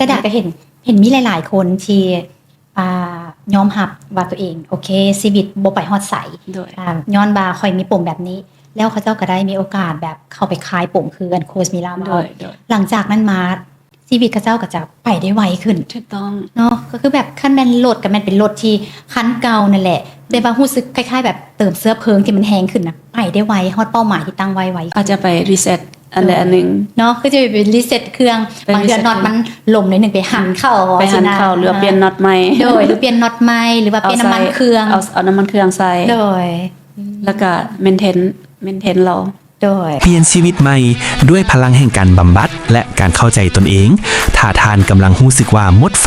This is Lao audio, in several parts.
ກະດາກະເຫັນ ເຫັນມີຫຼາຍໆຄົນທີ່ ອ່າ ຍອມຮັບວ່າຕົວເອງ ໂອເຄ ຊີວິດບໍ່ໄປຮອດໃສ ໂດຍ ອ່າ ຍ້ອນວ່າຂ້ອຍມີປົມແບບນີ້ ແລ້ວເຂົາເຈົ້າກະໄດ້ມີໂອກາດແບບເຂົ້າໄປຄາຍປົມຄືອັນໂຄດມີລາເວົ້າ ໂດຍ ໂດຍ ຫຼັງຈາກນັ້ນມາ ຊີວິດເຂົາເຈົ້າກະຈະໄປໄດ້ໄວຂຶ້ນ ຖືກຕ້ອງ ເນາະ ກະຄືແບບຄັນແມ່ນລົດກະແມ່ນເປັນລົດທີ່ຄັນເກົ່ານັ້ນແຫຼະ ແຕ່ວ່າຮູ້ສຶກຄ້າຍໆແບບເຕີມເຊື້ອເພີງທີ່ມັນແຮງຂຶ້ນນະ ໄປໄດ້ໄວ ຮອດເປົ້າໝາຍທີ່ຕັ້ງໄວ້ໄວ ອາດຈະໄປຣີເຊັດອັນໃດອັນໜຶ່ງ ເນາະ ຄືຈະໄປຣີເຊັດເຄື່ອງ ໄປຣີເຊັດເຄື່ອງ ບາງເທື່ອນັອດມັນລົ້ມໜ້ອຍໜຶ່ງ ໄປຫັນເຂົ້າ ໄປຫັນເຂົ້າ ຊິນະ ຫຼືວ່າປ່ຽນນັອດໃໝ່ ໂດຍ ຫຼືປ່ຽນນັອດໃໝ່ ຫຼືວ່າປ່ຽນນ້ຳມັນເຄື່ອງ ເອົາ ເອົານ້ຳມັນເຄື່ອງໃສ່ ໂດຍ ແລ້ວກະເມັນເທັນ ເມັນເທັນລາວ ໂດຍ ປ່ຽນຊີວິດໃໝ່ດ້ວຍພະລັງແຫ່ງການບຳບັດ ແລະ ການເຂົ້າໃຈຕົນເອງ. ຖ້າທ່ານກຳລັງຮູ້ສຶກວ່າໝົດໄຟ,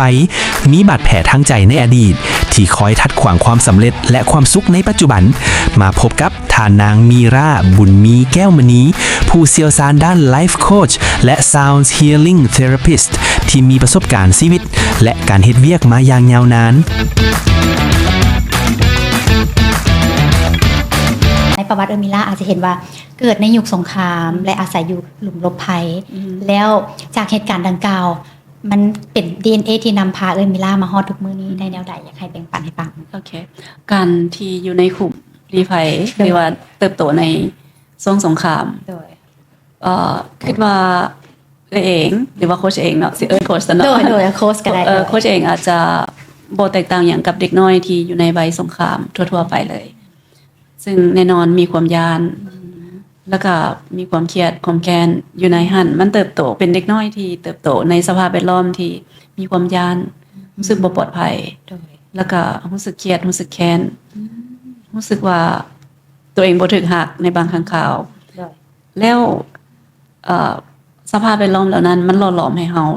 ມີບາດແຜທາງໃຈໃນອະດີດທີ່ຄອຍຂັດຂວາງຄວາມສຳເລັດ ແລະ ຄວາມສຸກໃນປັດຈຸບັນ, ມາພົບກັບທ່ານນາງ ມີຣາ ບຸນມີ ແກ້ວມະນີ, ຜູ້ຊ່ຽວຊານດ້ານ Life Coach ແລະ Sound Healing Therapist ທີ່ມີປະສົບການຊີວິດ ແລະ ການເຮັດວຽກມາຢ່າງຍາວນານ. ໃນປະຫວັດເອື້ອຍມີຣາອາດຈະເຫັນວ່າ ເກີດໃນຍຸກສົງຄາມ ແລະ ອາໄສຢູ່ຫຼຸມຫຼົບໄພ ອືມ ແລ້ວຈາກເຫດການດັ່ງກ່າວ ມັນເປັນ ດີເອັນເອ ທີ່ນຳພາເອື້ອຍມີຣາມາຮອດທຸກມື້ນີ້ ອືມ ໄດ້ແນວໃດ? ຢາກໃຫ້ແບ່ງປັນໃຫ້ຟັງ. ໂອເຄ ການທີ່ຢູ່ໃນຂຸມລີ້ໄພ ໂດຍ ຫຼືວ່າເຕີບໂຕໃນຊ່ວງສົງຄາມ ໂດຍ ເອີ ຄິດວ່າເອື້ອຍເອງ ຫຼືວ່າໂຄດເອງເນາະ ຊິເອີ້ນໂຄດຊະເນາະ ໂດຍ ໂດຍ ໂຄດກະໄດ້ ເອີ ໂດຍ ໂຄດເອງອາດຈະບໍ່ແຕກຕ່າງຫຍັງກັບເດັກນ້ອຍທີ່ຢູ່ໃນໄວສົງຄາມທົ່ວໆໄປເລີຍ. ຊຶ່ງແນ່ນອນມີຄວາມຢ້ານ ອືມ ແລ້ວກະມີຄວາມຄຽດ ຄວາມແຄ້ນຢູ່ໃນຫັ້ນ. ມັນເຕີບໂຕ ເປັນເດັກນ້ອຍທີ່ເຕີບໂຕໃນສະພາບແວດລ້ອມທີ່ມີຄວາມຢ້ານ ອືມ ຮູ້ສຶກບໍ່ປອດໄພ ໂດຍ ແລ້ວກະຮູ້ສຶກຄຽດ ຮູ້ສຶກແຄ້ນ ອືມ ຮູ້ສຶກວ່າຕົວເອງບໍ່ຖືກຮັກໃນບາງຄັ້ງຄາວ ໂດຍ ແລ້ວ ເອີ ສະພາບແວດລ້ອມເຫຼົ່ານັ້ນມັນຫຼໍ່ຫຼອມໃຫ້ເຮົາ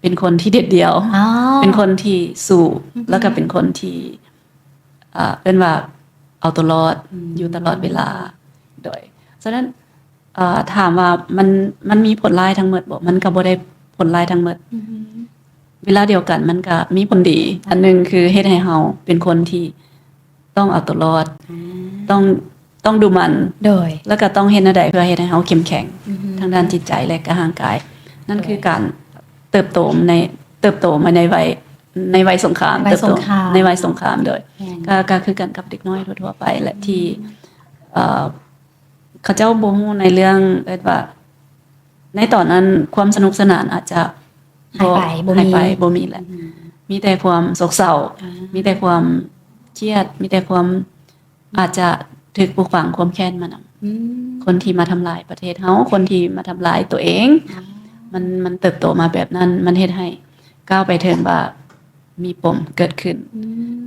ເປັນຄົນທີ່ເດັດດ່ຽວ ອໍ ເປັນຄົນທີ່ສູ້ ອືຮຶ ແລ້ວກະເປັນຄົນທີ່ ເອີ ເອີ້ນວ່າເອົາຕົວລອດ ອືມ ຢູ່ຕະຫຼອດເວລາ ໂດຍ ສະນັ້ນ ເອີ ຖາມວ່າມັນ ມັນມີຜົນຮ້າຍທັງໝົດບໍ່? ມັນກະບໍ່ໄດ້ຜົນຮ້າຍທັງໝົດ ອືຮຶ ເວລາດຽວກັນມັນກະມີຜົນດີ ອັນໜຶ່ງຄືເຮັດໃຫ້ເຮົາເປັນຄົນທີ່ຕ້ອງເອົາຕົວລອດ ອືມ ຕ້ອງ ຕ້ອງດຸໝັ່ນ ໂດຍ ແລ້ວກະຕ້ອງເຮັດແນວໃດເພື່ອເຮັດໃຫ້ເຮົາເຂັ້ມແຂງ ອືຮຶ ທາງດ້ານຈິດໃຈ ແລະກະຮ່າງກາຍ ນັ້ນຄື ໂດຍ ການເຕີບໂຕໃນ ເຕີບໂຕມາໃນໄວ ໃນໄວສົງຄາມ ໃນໄວສົງຄາມ ເຕີບໂຕໃນໄວສົງຄາມ ໂດຍ ແມ່ນ ກະ ກະຄືກັນກັບເດັກນ້ອຍທົ່ວໆໄປ ແລະ ອືມ ທີ່ ເອີ ເຂົາເຈົ້າບໍ່ຮູ້ໃນເລື່ອງ ເອີ້ນວ່າ ໃນຕອນນັ້ນຄວາມສະໜຸກສະໜານອາດຈະ ຫາຍໄປ ບໍ່ ບໍ່ມີ ຫາຍໄປ ບໍ່ມີແຫຼະ ອືມ ມີແຕ່ຄວາມໂສກເສົ້າ ອາ ມີແຕ່ຄວາມຄຽດ ມີແຕ່ຄວາມ ອາດຈະຖືກປູກຝັງຄວາມແຄ້ນມານຳ ອືມ ຄົນທີ່ມາທຳລາຍປະເທດເຮົາ ຄົນທີ່ມາທຳລາຍຕົວເອງ ອໍ ມັນ ມັນເຕີບໂຕມາແບບນັ້ນ ມັນເຮັດໃຫ້ກ້າວໄປເຖິງວ່າມີປົມເກີດຂຶ້ນ ອື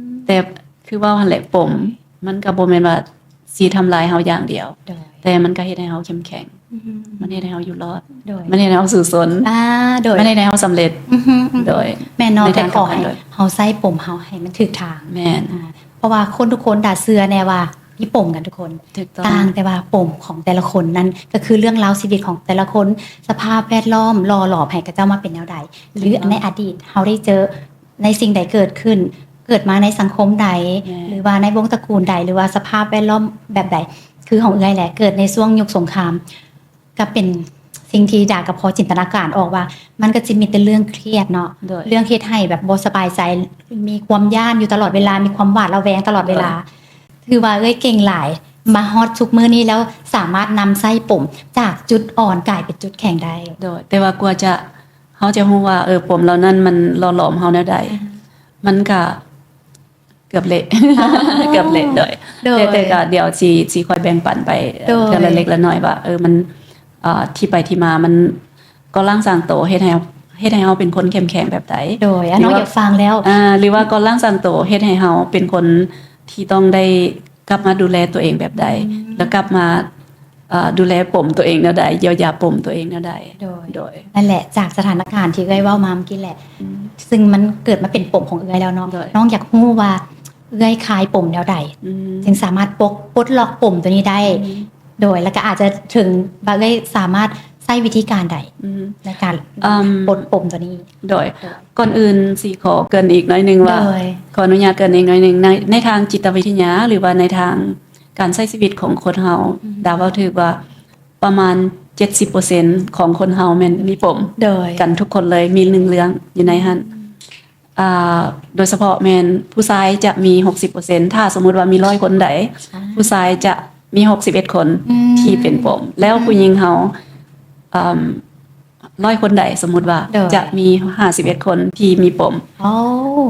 ມ ແຕ່ຄືເວົ້າຫັ້ນແຫຼະ ປົມມັນກະບໍ່ແມ່ນວ່າຊິທຳລາຍເຮົາຢ່າງດຽວ ໂດຍ ແຕ່ມັນກະເຮັດໃຫ້ເຮົາເຂັ້ມແຂງ ອືຮຶ ມັນເຮັດໃຫ້ເຮົາຢູ່ລອດ ໂດຍ ມັນເຮັດໃຫ້ເຮົາສູ້ຊົນ ອາ ໂດຍ ມັນເຮັດໃຫ້ເຮົາສຳເລັດ ອືຮຶ ອືຮຶ ໂດຍ ແມ່ນເນາະ ແຕ່ຂໍໃຫ້ເຮົາໃຊ້ປົມເຮົາໃຫ້ມັນຖືກທາງ ແມ່ນ ອາ ເພາະວ່າຄົນທຸກຄົນຕາເຊື່ອແນ່ວ່າມີປົມກັນທຸກຄົນ ຖືກຕ້ອງ ຕ່າງແຕ່ວ່າປົມຂອງແຕ່ລະຄົນນັ້ນ ກະຄືເລື່ອງລາວຊີວິດຂອງແຕ່ລະຄົນ ສະພາບແວດລ້ອມຫຼໍ່ຫຼອມໃຫ້ເຂົາເຈົ້າມາເປັນແນວໃດ ຫຼື ຖືກຕ້ອງ ໃນອະດີດເຮົາໄດ້ເຈີ ໃນສິ່ງໃດເກີດຂຶ້ນ ເກີດມາໃນສັງຄົມໃດ ແມ່ນ ຫຼືວ່າໃນວົງຕະກູນໃດ ຫຼືວ່າສະພາບແວດລ້ອມແບບໃດ ຄືຂອງເອື້ອຍແຫຼະ ເກີດໃນຊ່ວງຍຸກສົງຄາມ ກະເປັນສິ່ງທີ່ດາກະພໍຈິນຕະນາການອອກວ່າ ມັນກະຊິມີແຕ່ເລື່ອງຄຽດເນາະ ໂດຍ ເລື່ອງເຮັດໃຫ້ແບບບໍ່ສະບາຍໃຈ ມີຄວາມຢ້ານຢູ່ຕະຫຼອດເວລາ ມີຄວາມຫວາດລະແວງຕະຫຼອດເວລາ ໂດຍ ຖືວ່າເອື້ອຍເກັ່ງຫຼາຍ ມາຮອດທຸກມື້ນີ້ແລ້ວ ສາມາດນຳໃຊ້ປົມຈາກຈຸດອ່ອນກາຍເປັນຈຸດແຂງໄດ້ ໂດຍ ແຕ່ວ່າກວ່າຈະ ເຮົາຈະຮູ້ວ່າ ເອີ ປົມເຫຼົ່ານັ້ນມັນຫຼໍ່ຫຼອມເຮົາແນວໃດ ອືມ ມັນກະເກືອບເລະ ອໍ ເກືອບເລະ ໂດຍ ໂດຍ ແຕ່ ແຕ່ກະດຽວຊິ ຊິຄ່ອຍແບ່ງປັນໄປ ໂດຍ ເທື່ອລະເລັກລະນ້ອຍວ່າ ເອີ ມັນ ເອີ ທີ່ໄປທີ່ມາມັນກໍ່ຮ່າງສ້າງໂຕເຮັດໃຫ້ ເຮັດໃຫ້ເຮົາເປັນຄົນເຂັ້ມແຂງແບບໃດ ໂດຍ ອັນ ຫຼືວ່າ ນ້ອງຢາກຟັງແລ້ວ ອາ ຫຼືວ່າກໍ່ຮ່າງສ້າງໂຕເຮັດໃຫ້ເຮົາເປັນຄົນທີ່ຕ້ອງໄດ້ ກັບມາດູແລຕົວເອງແບບໃດ ອືມ ແລ້ວກັບມາ ເອີ ດູແລປົມຕົວເອງແນວໃດ ຢຽວຢາປົມຕົວເອງແນວໃດ ໂດຍ ໂດຍ ນັ້ນແຫຼະ ຈາກສະຖານະການທີ່ເອື້ອຍເວົ້າມາເມື່ອກີ້ແຫຼະ ອືມ ຊຶ່ງມັນເກີດມາເປັນປົມຂອງເອື້ອຍແລ້ວເນາະ ໂດຍ ນ້ອງຢາກຮູ້ວ່າເອື້ອຍຄາຍປົມແນວໃດ ອືມ ຈຶ່ງສາມາດປົກ ປົດລັອກປົມຕົວນີ້ໄດ້ ອືມ ໂດຍ ແລ້ວກະອາດຈະເຖິງວ່າເອື້ອຍສາມາດໃຊ້ວິທີການໃດ ອືມ ໃນການ ອືມ ປົດປົມຕົວນີ້ ໂດຍ ໂດຍ ກ່ອນອື່ນຊິຂໍເກີ່ນອີກໜ້ອຍໜຶ່ງວ່າ ໂດຍ ຂໍອະນຸຍາດເກີ່ນອີກໜ້ອຍໜຶ່ງ ໃນ ໃນທາງຈິດຕະວິທະຍາ ຫຼືວ່າໃນທາງການໃຊ້ຊີວິດຂອງຄົນເຮົາ ອືມ ດາເວົ້າຖືກວ່າປະມານ ເຈັດສິບເປີເຊັນຂອງຄົນເຮົາແມ່ນມີປົມ ໂດຍ ກັນທຸກຄົນເລີຍ ມີໜຶ່ງເລື່ອງຢູ່ໃນຫັ້ນ. ອ່າ ໂດຍສະເພາະແມ່ນຜູ້ຊາຍຈະມີຫົກສິບເປີເຊັນ ຖ້າສົມມຸດວ່າມີຮ້ອຍຄົນໃດ ອ່າ ຜູ້ຊາຍຈະມີຫົກສິບເອັດຄົນ ອືມ ທີ່ເປັນປົມ ແລ້ວຜູ້ຍິງເຮົາ ອືມ ອືມ ຮ້ອຍຄົນໃດ ສົມມຸດວ່າ ໂດຍ ຈະມີຫ້າສິບເອັດຄົນທີ່ມີປົມ. ໂອ້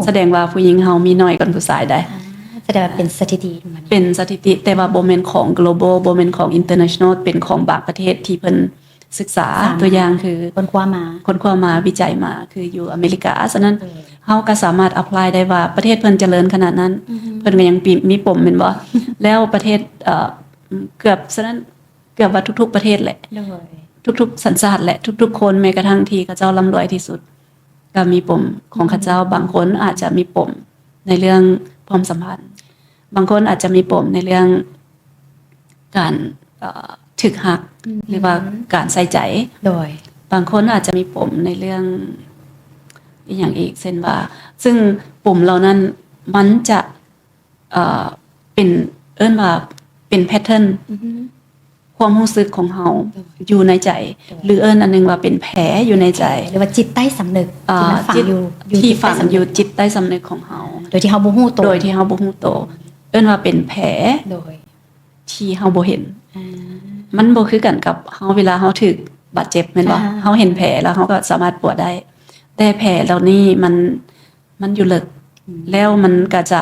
ສະແດງວ່າຜູ້ຍິງເຮົາມີໜ້ອຍກວ່າຜູ້ຊາຍໄດ໋. ອ່າ ສະແດງວ່າເປັນສະຖິຕິ ເປັນສະຖິຕິ ແຕ່ວ່າບໍ່ແມ່ນຂອງ global ບໍ່ແມ່ນຂອງ international ເປັນຂອງບາງປະເທດທີ່ເພິ່ນ ສຶກສາ ສາມາດ ຕົວຢ່າງຄື ຄົ້ນຄວ້າມາ ຄົ້ນຄວ້າມາ ວິໄຈມາ ຄືຢູ່ອາເມລິກາ. ສະນັ້ນ ໂດຍ ເຮົາກໍສາມາດ apply ໄດ້ວ່າປະເທດເພິ່ນຈະເລີນຂະໜາດນັ້ນ ອືຮຶ ເພິ່ນກໍຍັງປີ ມີປົມແມ່ນບໍ່? ແລ້ວປະເທດ ເອີ ເກືອບ ສະນັ້ນ ເກືອບວ່າທຸກໆປະເທດແຫຼະ ໂດຍ ທຸກໆສັນຊາດແຫຼະ ທຸກໆຄົນ ແມ້ກະທັ່ງທີ່ເຂົາເຈົ້າລ່ຳລວຍທີ່ສຸດ ກໍມີປົມຂອງເຂົາເຈົ້າ. ອືມ ບາງຄົນອາດຈະມີປົມໃນເລື່ອງຄວາມສຳພັນ ບາງຄົນອາດຈະມີປົມໃນເລື່ອງການ ເອີ ຖືກຮັກ ອືມ ຫຼືວ່າການໃສ່ໃຈ ໂດຍ ບາງຄົນອາດຈະມີປົມໃນເລື່ອງອີ່ຫຍັງອີກ ເຊັ່ນວ່າ ຊຶ່ງປົມເຫຼົ່ານັ້ນມັນຈະ ເອີ ເປັນ ເອີ້ນວ່າເປັນ pattern ອືຮຶ ຄວາມຮູ້ສຶກຂອງເຮົາ ໂດຍ ຢູ່ໃນໃຈ ໂດຍ ຫຼືເອີ້ນອັນໜຶ່ງວ່າເປັນແຜຢູ່ໃນໃຈ ແຜ ຫຼືວ່າຈິດໃຕ້ສຳນຶກ ອ່າ ທີ່ມັນຝັງຢູ່ ຢູ່ ທີ່ຝັງຢູ່ຈິດໃຕ້ສຳນຶກຂອງເຮົາ ໂດຍທີ່ເຮົາບໍ່ຮູ້ໂຕ ໂດຍທີ່ເຮົາບໍ່ຮູ້ໂຕ ເອີ້ນວ່າເປັນແຜ ໂດຍ ທີ່ເຮົາບໍ່ເຫັນ ອ່າ ມັນບໍ່ຄືກັນກັບເຮົາ ເວລາເຮົາຖືກບາດເຈັບແມ່ນບໍ່? ອ່າ ເຮົາເຫັນແຜແລ້ວເຮົາກໍສາມາດປົວໄດ້ ແຕ່ແຜເຫຼົ່ານີ້ມັນ ມັນຢູ່ເລິກ ອືມ ແລ້ວມັນກໍຈະ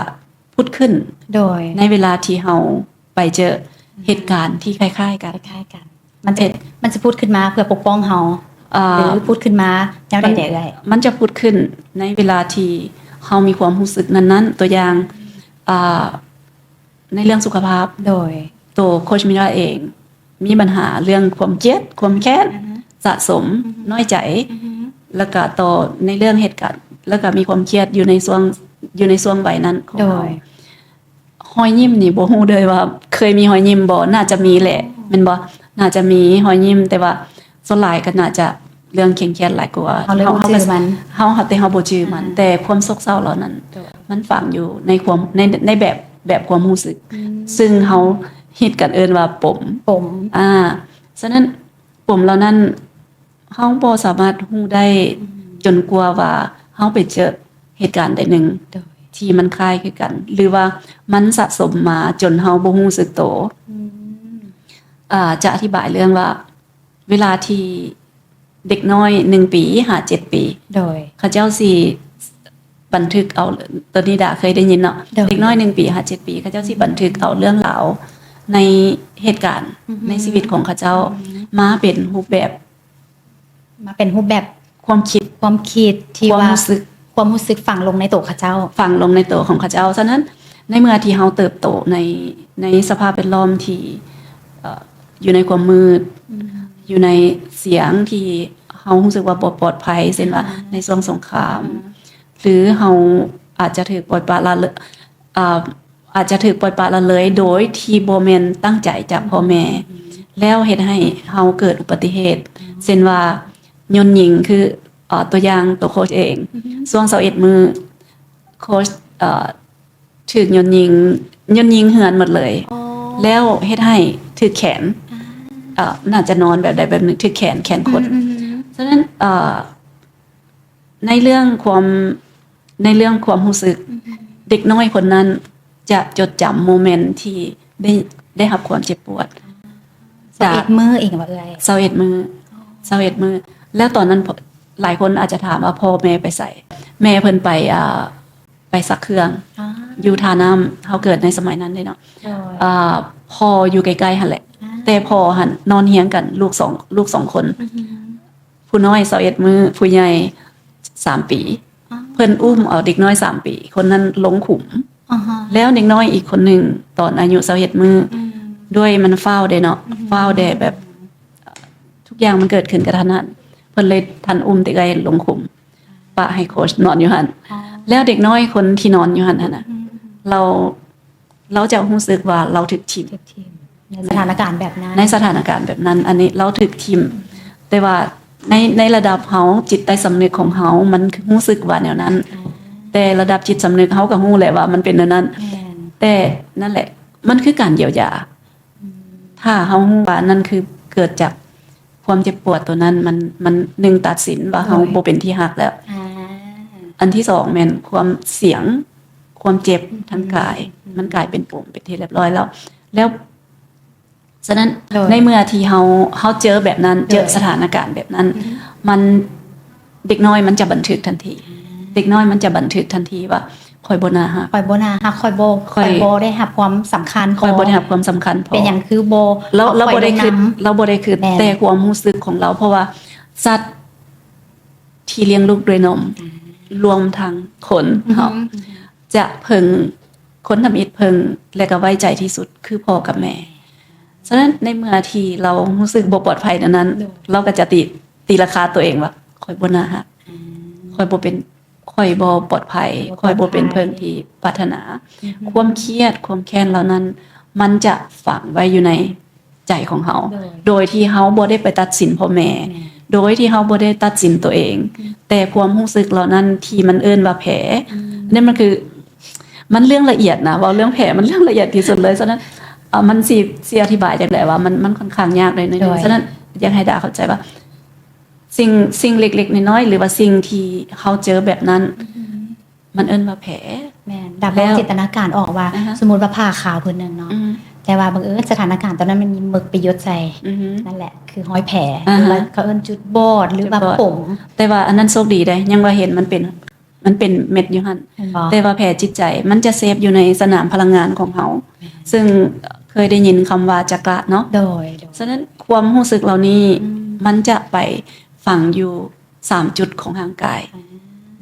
ผຸດຂຶ້ນ ໂດຍ ໃນເວລາທີ່ເຮົາໄປເຈີ ອືມ ເຫດການທີ່ຄ້າຍໆກັນ ຄ້າຍໆກັນ ມັນຈະ ເອີ ມັນຈະຜຸດຂຶ້ນມາເພື່ອປົກປ້ອງເຮົາ ເອີ ຫຼືຜຸດຂຶ້ນມາແນວໃດແດ່ເອື້ອຍ? ມັນຈະຜຸດຂຶ້ນໃນເວລາທີ່ເຮົາມີຄວາມຮູ້ສຶກນັ້ນໆ ຕົວຢ່າງ ອ່າ ໃນເລື່ອງສຸຂະພາບ ໂດຍ ໂຕໂຄດມິລາເອງ ມີບັນຫາເລື່ອງຄວາມຄຽດ ຄວາມແຄ້ນ ອືຮຶ ສະສົມ ອືຮຶ ນ້ອຍໃຈ ອືຮຶ ແລ້ວກະຕໍ່ໃນເລື່ອງເຫດການ ແລ້ວກະມີຄວາມຄຽດຢູ່ໃນຊ່ວງ ຢູ່ໃນຊ່ວງໄວນັ້ນຂອງເຮົາ ໂດຍ ຮອຍຍິ້ມນີ້ບໍ່ຮູ້ເລີຍວ່າເຄີຍມີຮອຍຍິ້ມບໍ່? ໜ້າຈະມີແຫຼະ ແມ່ນບໍ່? ໜ້າຈະມີຮອຍຍິ້ມ ແຕ່ວ່າສ່ວນຫຼາຍກໍໜ້າຈະເລື່ອງເຄັ່ງຄຽດຫຼາຍກວ່າ ເຮົາເລີຍບໍ່ຈື່ມັນ ເຮົາ ເຮົາ ແຕ່ເຮົາບໍ່ຈື່ມັນ ອ່າ ແຕ່ຄວາມໂສກເສົ້າເຫຼົ່ານັ້ນ ໂດຍ ມັນຝັງຢູ່ໃນຄວາມ ໃນ ໃນແບບ ແບບຄວາມຮູ້ສຶກ ອືມ ຊຶ່ງເຮົາຮິດກັນເອີ້ນວ່າປົມ ປົມ ອ່າ ສະນັ້ນ ປົມເຫຼົ່ານັ້ນ ເຮົາບໍ່ສາມາດຮູ້ໄດ້ ອືມ ຈົນກວ່າວ່າເຮົາໄປເຈີເຫດການໃດໜຶ່ງ ໂດຍ ທີ່ມັນຄ້າຍຄືກັນ ຫຼືວ່າມັນສະສົມມາຈົນເຮົາບໍ່ຮູ້ສຶກໂຕ ອືມ ອ່າ ຈະອະທິບາຍເລື່ອງວ່າ ເວລາທີ່ເດັກນ້ອຍໜຶ່ງປີຫາເຈັດປີ ໂດຍ ເຂົາເຈົ້າຊິ ບັນທຶກເອົາ ໂຕນີ້ດາເຄີຍໄດ້ຍິນເນາະ ໂດຍ ເດັກນ້ອຍໜຶ່ງປີຫາເຈັດປີ ເຂົາເຈົ້າຊິບັນທຶກເອົາເລື່ອງລາວໃນເຫດການ ອືຮຶ ໃນຊີວິດຂອງເຂົາເຈົ້າ ອືຮຶ ມາເປັນຮູບແບບ ມາເປັນຮູບແບບຄວາມຄິດ ຄວາມຄິດທີ່ວ່າ ຄວາມຮູ້ສຶກ ຄວາມຮູ້ສຶກຝັງລົງໃນໂຕເຂົາເຈົ້າ ຝັງລົງໃນໂຕຂອງເຂົາເຈົ້າ. ສະນັ້ນ ໃນເມື່ອທີ່ເຮົາເຕີບໂຕໃນ ໃນສະພາບແວດລ້ອມທີ່ ເອີ ຢູ່ໃນຄວາມມືດ ອືມ ຢູ່ໃນສຽງທີ່ເຮົາຮູ້ສຶກວ່າບໍ່ປອດໄພ ເຊັ່ນວ່າ ອືມ ໃນຊ່ວງສົງຄາມ ອືມ ຫຼືເຮົາອາດຈະຖືກປ່ອຍປະລະເລີຍ ອາ ອາດຈະຖືກປ່ອຍປະລະເລີຍໂດຍທີ່ບໍ່ແມ່ນຕັ້ງໃຈຈາກພໍ່ແມ່ ອືມ ແລ້ວເຮັດໃຫ້ເຮົາເກີດອຸປະຕິເຫດ ອືມ ເຊັ່ນວ່າ ໂຍນຍິງ ຄື ເອີ ຕົວຢ່າງໂຕໂຄດເອງ ອືມ ຊ່ວງຊາວເອັດມື້ ໂຄດ ເອີ ຖືກໂຍນຍິງ ໂຍນຍິງເຮືອນໝົດເລີຍ ອໍ ແລ້ວເຮັດໃຫ້ຖືກແຂນ ອ່າ ເອີ ໜ້າຈະນອນແບບໃດແບບໜຶ່ງ ຖືກແຂນ ແຂນຄົດ ອືມ ອືມ ສະນັ້ນ ເອີ ໃນເລື່ອງຄວາມ ໃນເລື່ອງຄວາມຮູ້ສຶກ ອືຮຶ ເດັກນ້ອຍຄົນນັ້ນຈະຈົດຈຳໂມເມັນທີ່ໄດ້ ໄດ້ຮັບຄວາມເຈັບປວດ ຊາວເອັດມື້ເອງບໍ່ເອື້ອຍ? ຊາວເອັດມື້ ອໍ ຊາວເອັດມື້ ແລ້ວຕອນນັ້ນ ຫຼາຍຄົນອາດຈະຖາມວ່າພໍ່ແມ່ໄປໃສ? ແມ່ເພິ່ນໄປ ອ່າ ໄປຊັກເຄື່ອງ ອໍ ຢູ່ທ່ານ້ຳ ເຮົາເກີດໃນສະໄໝນັ້ນເດ້ເນາະ ໂດຍ ອ່າ ພໍ່ຢູ່ໃກ້ໆຫັ້ນແຫຼະ ອ່າ ແຕ່ພໍ່ຫັ້ນນອນຮຽງກັນ ລູກສອງ ລູກສອງຄົນ ອືຮຶ ຜູ້ນ້ອຍຊາວເອັດມື້ ຜູ້ໃຫຍ່ສາມປີ ອໍ ເພິ່ນອຸ້ມເອົາເດັກນ້ອຍສາມປີຄົນນັ້ນລົງຂຸມ ອໍຮະ ແລ້ວເດັກນ້ອຍອີກຄົນໜຶ່ງຕອນອາຍຸຊາວເອັດມື້ ອືມ ດ້ວຍມັນຟ້າວເດ້ເນາະ ອືຮຶ ຟ້າວເດ້ແບບ ທຸກຢ່າງມັນເກີດຂຶ້ນກະທັນຫັນ ເພິ່ນເລີຍທັນອຸ້ມເດັກນ້ອຍລົງຂຸມ ປະໃຫ້ໂຄດນອນຢູ່ຫັ້ນ ອໍ ແລ້ວເດັກນ້ອຍຄົນທີ່ນອນຢູ່ຫັ້ນຫັ້ນນະ ອືມ ລາວ ລາວຈະຮູ້ສຶກວ່າລາວຖືກຖິ້ມ ຖືກຖິ້ມ ໃນສະຖານະການແບບນັ້ນ ໃນສະຖານະການແບບນັ້ນ ອັນນີ້ລາວຖືກຖິ້ມ ແຕ່ວ່າໃນ ໃນລະດັບເຮົາ ຈິດໃຕ້ສຳນຶກຂອງເຮົາ ມັນຮູ້ສຶກວ່າແນວນັ້ນ ອ່າ ແຕ່ລະດັບຈິດສຳນຶກເຮົາກໍຮູ້ແຫຼະວ່າມັນເປັນແນວນັ້ນ ແມ່ນ ແຕ່ນັ້ນແຫຼະ ມັນຄືການຢຽວຢາ ອືມ ຖ້າເຮົາຮູ້ວ່ານັ້ນຄືເກີດຈາກ ຄວາມເຈັບປວດໂຕນັ້ນ ມັນ ມັນ ໜຶ່ງ ຕັດສິນວ່າເຮົາ ໂດຍ ບໍ່ເປັນທີ່ຮັກແລ້ວ. ອ່າ ອັນທີສອງແມ່ນຄວາມສຽງ ຄວາມເຈັບ ອືມ ທາງກາຍ ອືມ ມັນກາຍເປັນປົມເປັນທີ່ຮຽບຮ້ອຍແລ້ວ ແລ້ວ ສະນັ້ນ ໂດຍ ໃນເມື່ອທີ່ເຮົາ ເຮົາເຈີແບບນັ້ນ ໂດຍ ເຈີສະຖານະການແບບນັ້ນ ອືມ ມັນ ເດັກນ້ອຍມັນຈະບັນທຶກທັນທີ ອືມ ເດັກນ້ອຍມັນຈະບັນທຶກທັນທີວ່າ ຂ້ອຍບໍ່ໜ້າຮັກ ຂ້ອຍບໍ່ໜ້າຮັກ ຂ້ອຍບໍ່ ຂ້ອຍ ຂ້ອຍບໍ່ໄດ້ຮັບຄວາມສຳຄັນພໍ ຂ້ອຍບໍ່ໄດ້ຮັບຄວາມສຳຄັນພໍ ເປັນຫຍັງຄືບໍ່ ລາວ ລາວບໍ່ໄດ້ຄິດ ເອົາຂ້ອຍລົງນຳ ລາວບໍ່ໄດ້ຄິດ ແມ່ນ ແຕ່ຄວາມຮູ້ສຶກຂອງລາວ ເພາະວ່າສັດທີ່ລ້ຽງລູກດ້ວຍນົມ ອືມ ລວມທັງຄົນ ອືຮຶ ເຮົາ ອືຮຶ ຈະເພິ່ງ ຄົນທຳອິດເພິ່ງ ແລະ ກໍໄວ້ໃຈທີ່ສຸດຄືພໍ່ກັບແມ່. ສະນັ້ນໃນເມື່ອທີ່ລາວຮູ້ສຶກບໍ່ປອດໄພແນວນັ້ນ ໂດຍ ລາວກໍຈະຕີ ຕີລາຄາຕົວເອງວ່າ ຂ້ອຍບໍ່ໜ້າຮັກ ອືມ ຂ້ອຍບໍ່ເປັນ ຂ້ອຍບໍ່ປອດໄພ ບໍ່ປອດໄພ ຂ້ອຍບໍ່ເປັນເພິ່ງທີ່ປາດຖະໜາ ອືຮຶ ຄວາມຄຽດ ຄວາມແຄ້ນເຫຼົ່ານັ້ນ ມັນຈະຝັງໄວ້ຢູ່ໃນໃຈຂອງເຮົາ ໂດຍ ໂດຍທີ່ເຮົາບໍ່ໄດ້ໄປຕັດສິນພໍ່ແມ່ ແມ່ນ ໂດຍທີ່ເຮົາບໍ່ໄດ້ຕັດສິນຕົວເອງ ອືມ ແຕ່ຄວາມຮູ້ສຶກເຫຼົ່ານັ້ນທີ່ມັນເອີ້ນວ່າແຜ ອືມ ນັ້ນມັນຄື ມັນເລື່ອງລະອຽດນະ ເວົ້າເລື່ອງແຜມັນເລື່ອງລະອຽດທີ່ສຸດເລີຍ. ສະນັ້ນ ເອີ ມັນຊິ ຊິອະທິບາຍຈັ່ງໃດວ່າ ມັນ ມັນຂ້ອນຂ້າງຍາກໜ້ອຍໜຶ່ງ. ໂດຍ ສະນັ້ນຢາກໃຫ້ດາເຂົ້າໃຈວ່າ ສິ່ງ ສິ່ງເລັກໆນ້ອຍໆ ຫຼືວ່າສິ່ງທີ່ເຮົາເຈີແບບນັ້ນ ອືຮຶ ມັນເອີ້ນວ່າແຜ. ແມ່ນ ດາເວົ້າ ແລ້ວ ຈິນຕະນາການອອກວ່າ ອ່າຮະ ສົມມຸດວ່າຜ້າຂາວຜືນໜຶ່ງເນາະ ອືຮຶ ແຕ່ວ່າບັງເອີນສະຖານະການຕອນນັ້ນມັນມີເໝິກໄປຢົດໃສ່ ອືຮຶ ນັ້ນແຫຼະ ຄືຮອຍແຜ ອ່າຮະ ຫຼືວ່າເຂົາເອີ້ນຈຸດບອດ ຫຼືວ່າ ຈຸດບອດ ປົມ. ແຕ່ວ່າອັນນັ້ນໂຊກດີເດ້ ຍັງວ່າເຫັນມັນເປັນ ມັນເປັນເມັດຢູ່ຫັ້ນ ແມ່ນບໍ່? ແຕ່ວ່າແຜຈິດໃຈ ມັນຈະເຊບຢູ່ໃນສະໜາມພະລັງງານຂອງເຮົາ ແມ່ນ ຊຶ່ງເຄີຍໄດ້ຍິນຄຳວ່າຈັກກະເນາະ ໂດຍ ໂດຍ ສະນັ້ນຄວາມຮູ້ສຶກເຫຼົ່ານີ້ ອືມ ມັນຈະໄປຝັງຢູ່ສາມຈຸດຂອງຮ່າງກາຍ ອືມ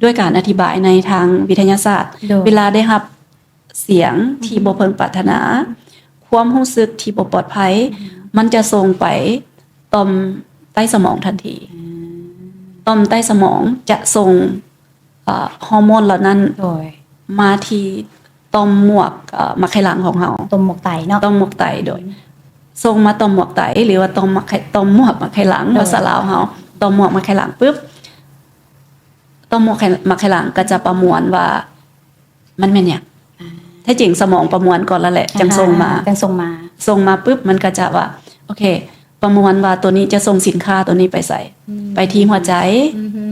ດ້ວຍການອະທິບາຍໃນທາງວິທະຍາສາດ ໂດຍ ເວລາໄດ້ຮັບ ສຽງທີ່ ອືຮຶ ບໍ່ເພິ່ງປາດຖະໜາ ຄວາມຮູ້ສຶກທີ່ບໍ່ປອດໄພ ອືຮຶ ມັນຈະສົ່ງໄປຕ່ອມໃຕ້ສະໝອງທັນທີ ອືມ ຕ່ອມໃຕ້ສະໝອງຈະສົ່ງ ເອີ ຮໍໂມນເຫຼົ່ານັ້ນ ໂດຍ ມາທີ່ຕ່ອມໝວກ ເອີ ໝາກໄຂ່ຫຼັງຂອງເຮົາ ຕ່ອມໝວກໄຕເນາະ ຕ່ອມໝວກໄຕ ໂດຍ ອືມ ສົ່ງມາຕ່ອມໝວກໄຕ ຫຼືວ່າຕ່ອມໝາກໄຂ່ ຕ່ອມໝວກໝາກໄຂ່ຫຼັງ ໂດຍ ພາສາລາວເຮົາ ຕໍ່ໝວກໝາກໄຂ່ຫຼັງປຶບ ຕໍ່ໝວກໄຂ່ ໝາກໄຂ່ຫຼັງກໍຈະປະມວນວ່າ ມັນແມ່ນຫຍັງ? ອ່າ ແທ້ຈິງສະໝອງປະມວນກ່ອນແລ້ວແຫຼະ ອ່າ ຈັ່ງສົ່ງມາ ຈັ່ງສົ່ງມາ ສົ່ງມາປຶບ ມັນກໍຈະວ່າ ໂອເຄ ປະມວນວ່າໂຕນີ້ຈະສົ່ງສິນຄ້າໂຕນີ້ໄປໃສ? ອືມ ໄປທີ່ຫົວໃຈ ອືຮຶ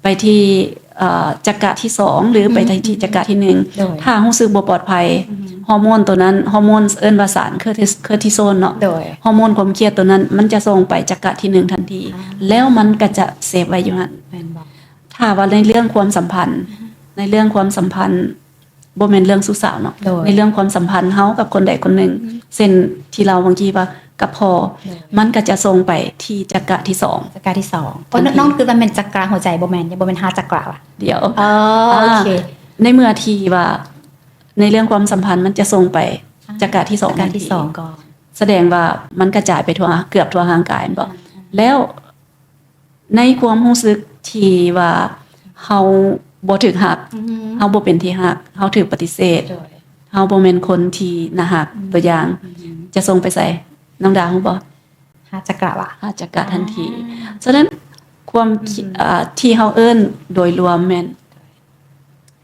ໄປທີ່ ເອີ ຈັກກະທີສອງ ຫຼື ອືມ ໄປທີ່ ອືມ ຈັກກະທີໜຶ່ງ ໂດຍ ຖ້າຮູ້ສຶກບໍ່ປອດໄພ ອືຮຶ ຮໍໂມນໂຕນັ້ນ ຮໍໂມນເອີ້ນວ່າສານເຄີ ເຄີທິໂຊນເນາະ ໂດຍ ຮໍໂມນຄວາມຄຽດໂຕນັ້ນ ມັນຈະສົ່ງໄປຈັກກະທີໜຶ່ງທັນທີ ອ່າ ແລ້ວມັນກໍຈະເຊບໄວ້ຢູ່ຫັ້ນ ແມ່ນບໍ່? ຖ້າວ່າໃນເລື່ອງຄວາມສຳພັນ ໃນເລື່ອງຄວາມສຳພັນ ບໍ່ແມ່ນເລື່ອງຊູ້ສາວເນາະ ໂດຍ ໃນເລື່ອງຄວາມສຳພັນເຮົາກັບຄົນໃດຄົນໜຶ່ງ ອືມ ເຊັ່ນທີ່ລາວບາງທີວ່າກັບພໍ່ ໂດຍ ມັນກໍຈະສົ່ງໄປທີ່ຈັກກະທີສອງ ຈັກກະທີສອງ ໂອ້ ທັນທີ ນ້ອງຄິດວ່າແມ່ນຈັກກະຫົວໃຈ ບໍ່ແມ່ນ ບໍ່ແມ່ນຫ້າຈັກກະຫວາ? ດຽວ ອໍ ອ່າ ໂອເຄ ໃນເມື່ອທີ່ວ່າ ໃນເລື່ອງຄວາມສຳພັນມັນຈະສົ່ງໄປ ອ່າ ຈັກກະທີສອງ ຈັກກະທີສອງ ທັນທີ ກ່ອນ ສະແດງວ່າມັນກະຈາຍໄປທົ່ວ ເກືອບທົ່ວຮ່າງກາຍ ແມ່ນບໍ່? ອ່າ ແລ້ວ ໃນຄວາມຮູ້ສຶກທີ່ວ່າເຮົາບໍ່ຖືກຮັກ ອືຮຶ ເຮົາບໍ່ເປັນທີ່ຮັກ ເຮົາຖືກປະຕິເສດ ໂດຍ ເຮົາບໍ່ແມ່ນຄົນທີ່ໜ້າຮັກ ອືມ ຕົວຢ່າງ ອືມ ຈະສົ່ງໄປໃສ? ນ້ອງດາຮູ້ບໍ່? ຫ້າຈັກກະຫວາ? ຫ້າຈັກກະທັນທີ ອ່າ ສະນັ້ນຄວາມ ອືມ ເອີ ທີ່ເຮົາເອີ້ນໂດຍລວມແມ່ນ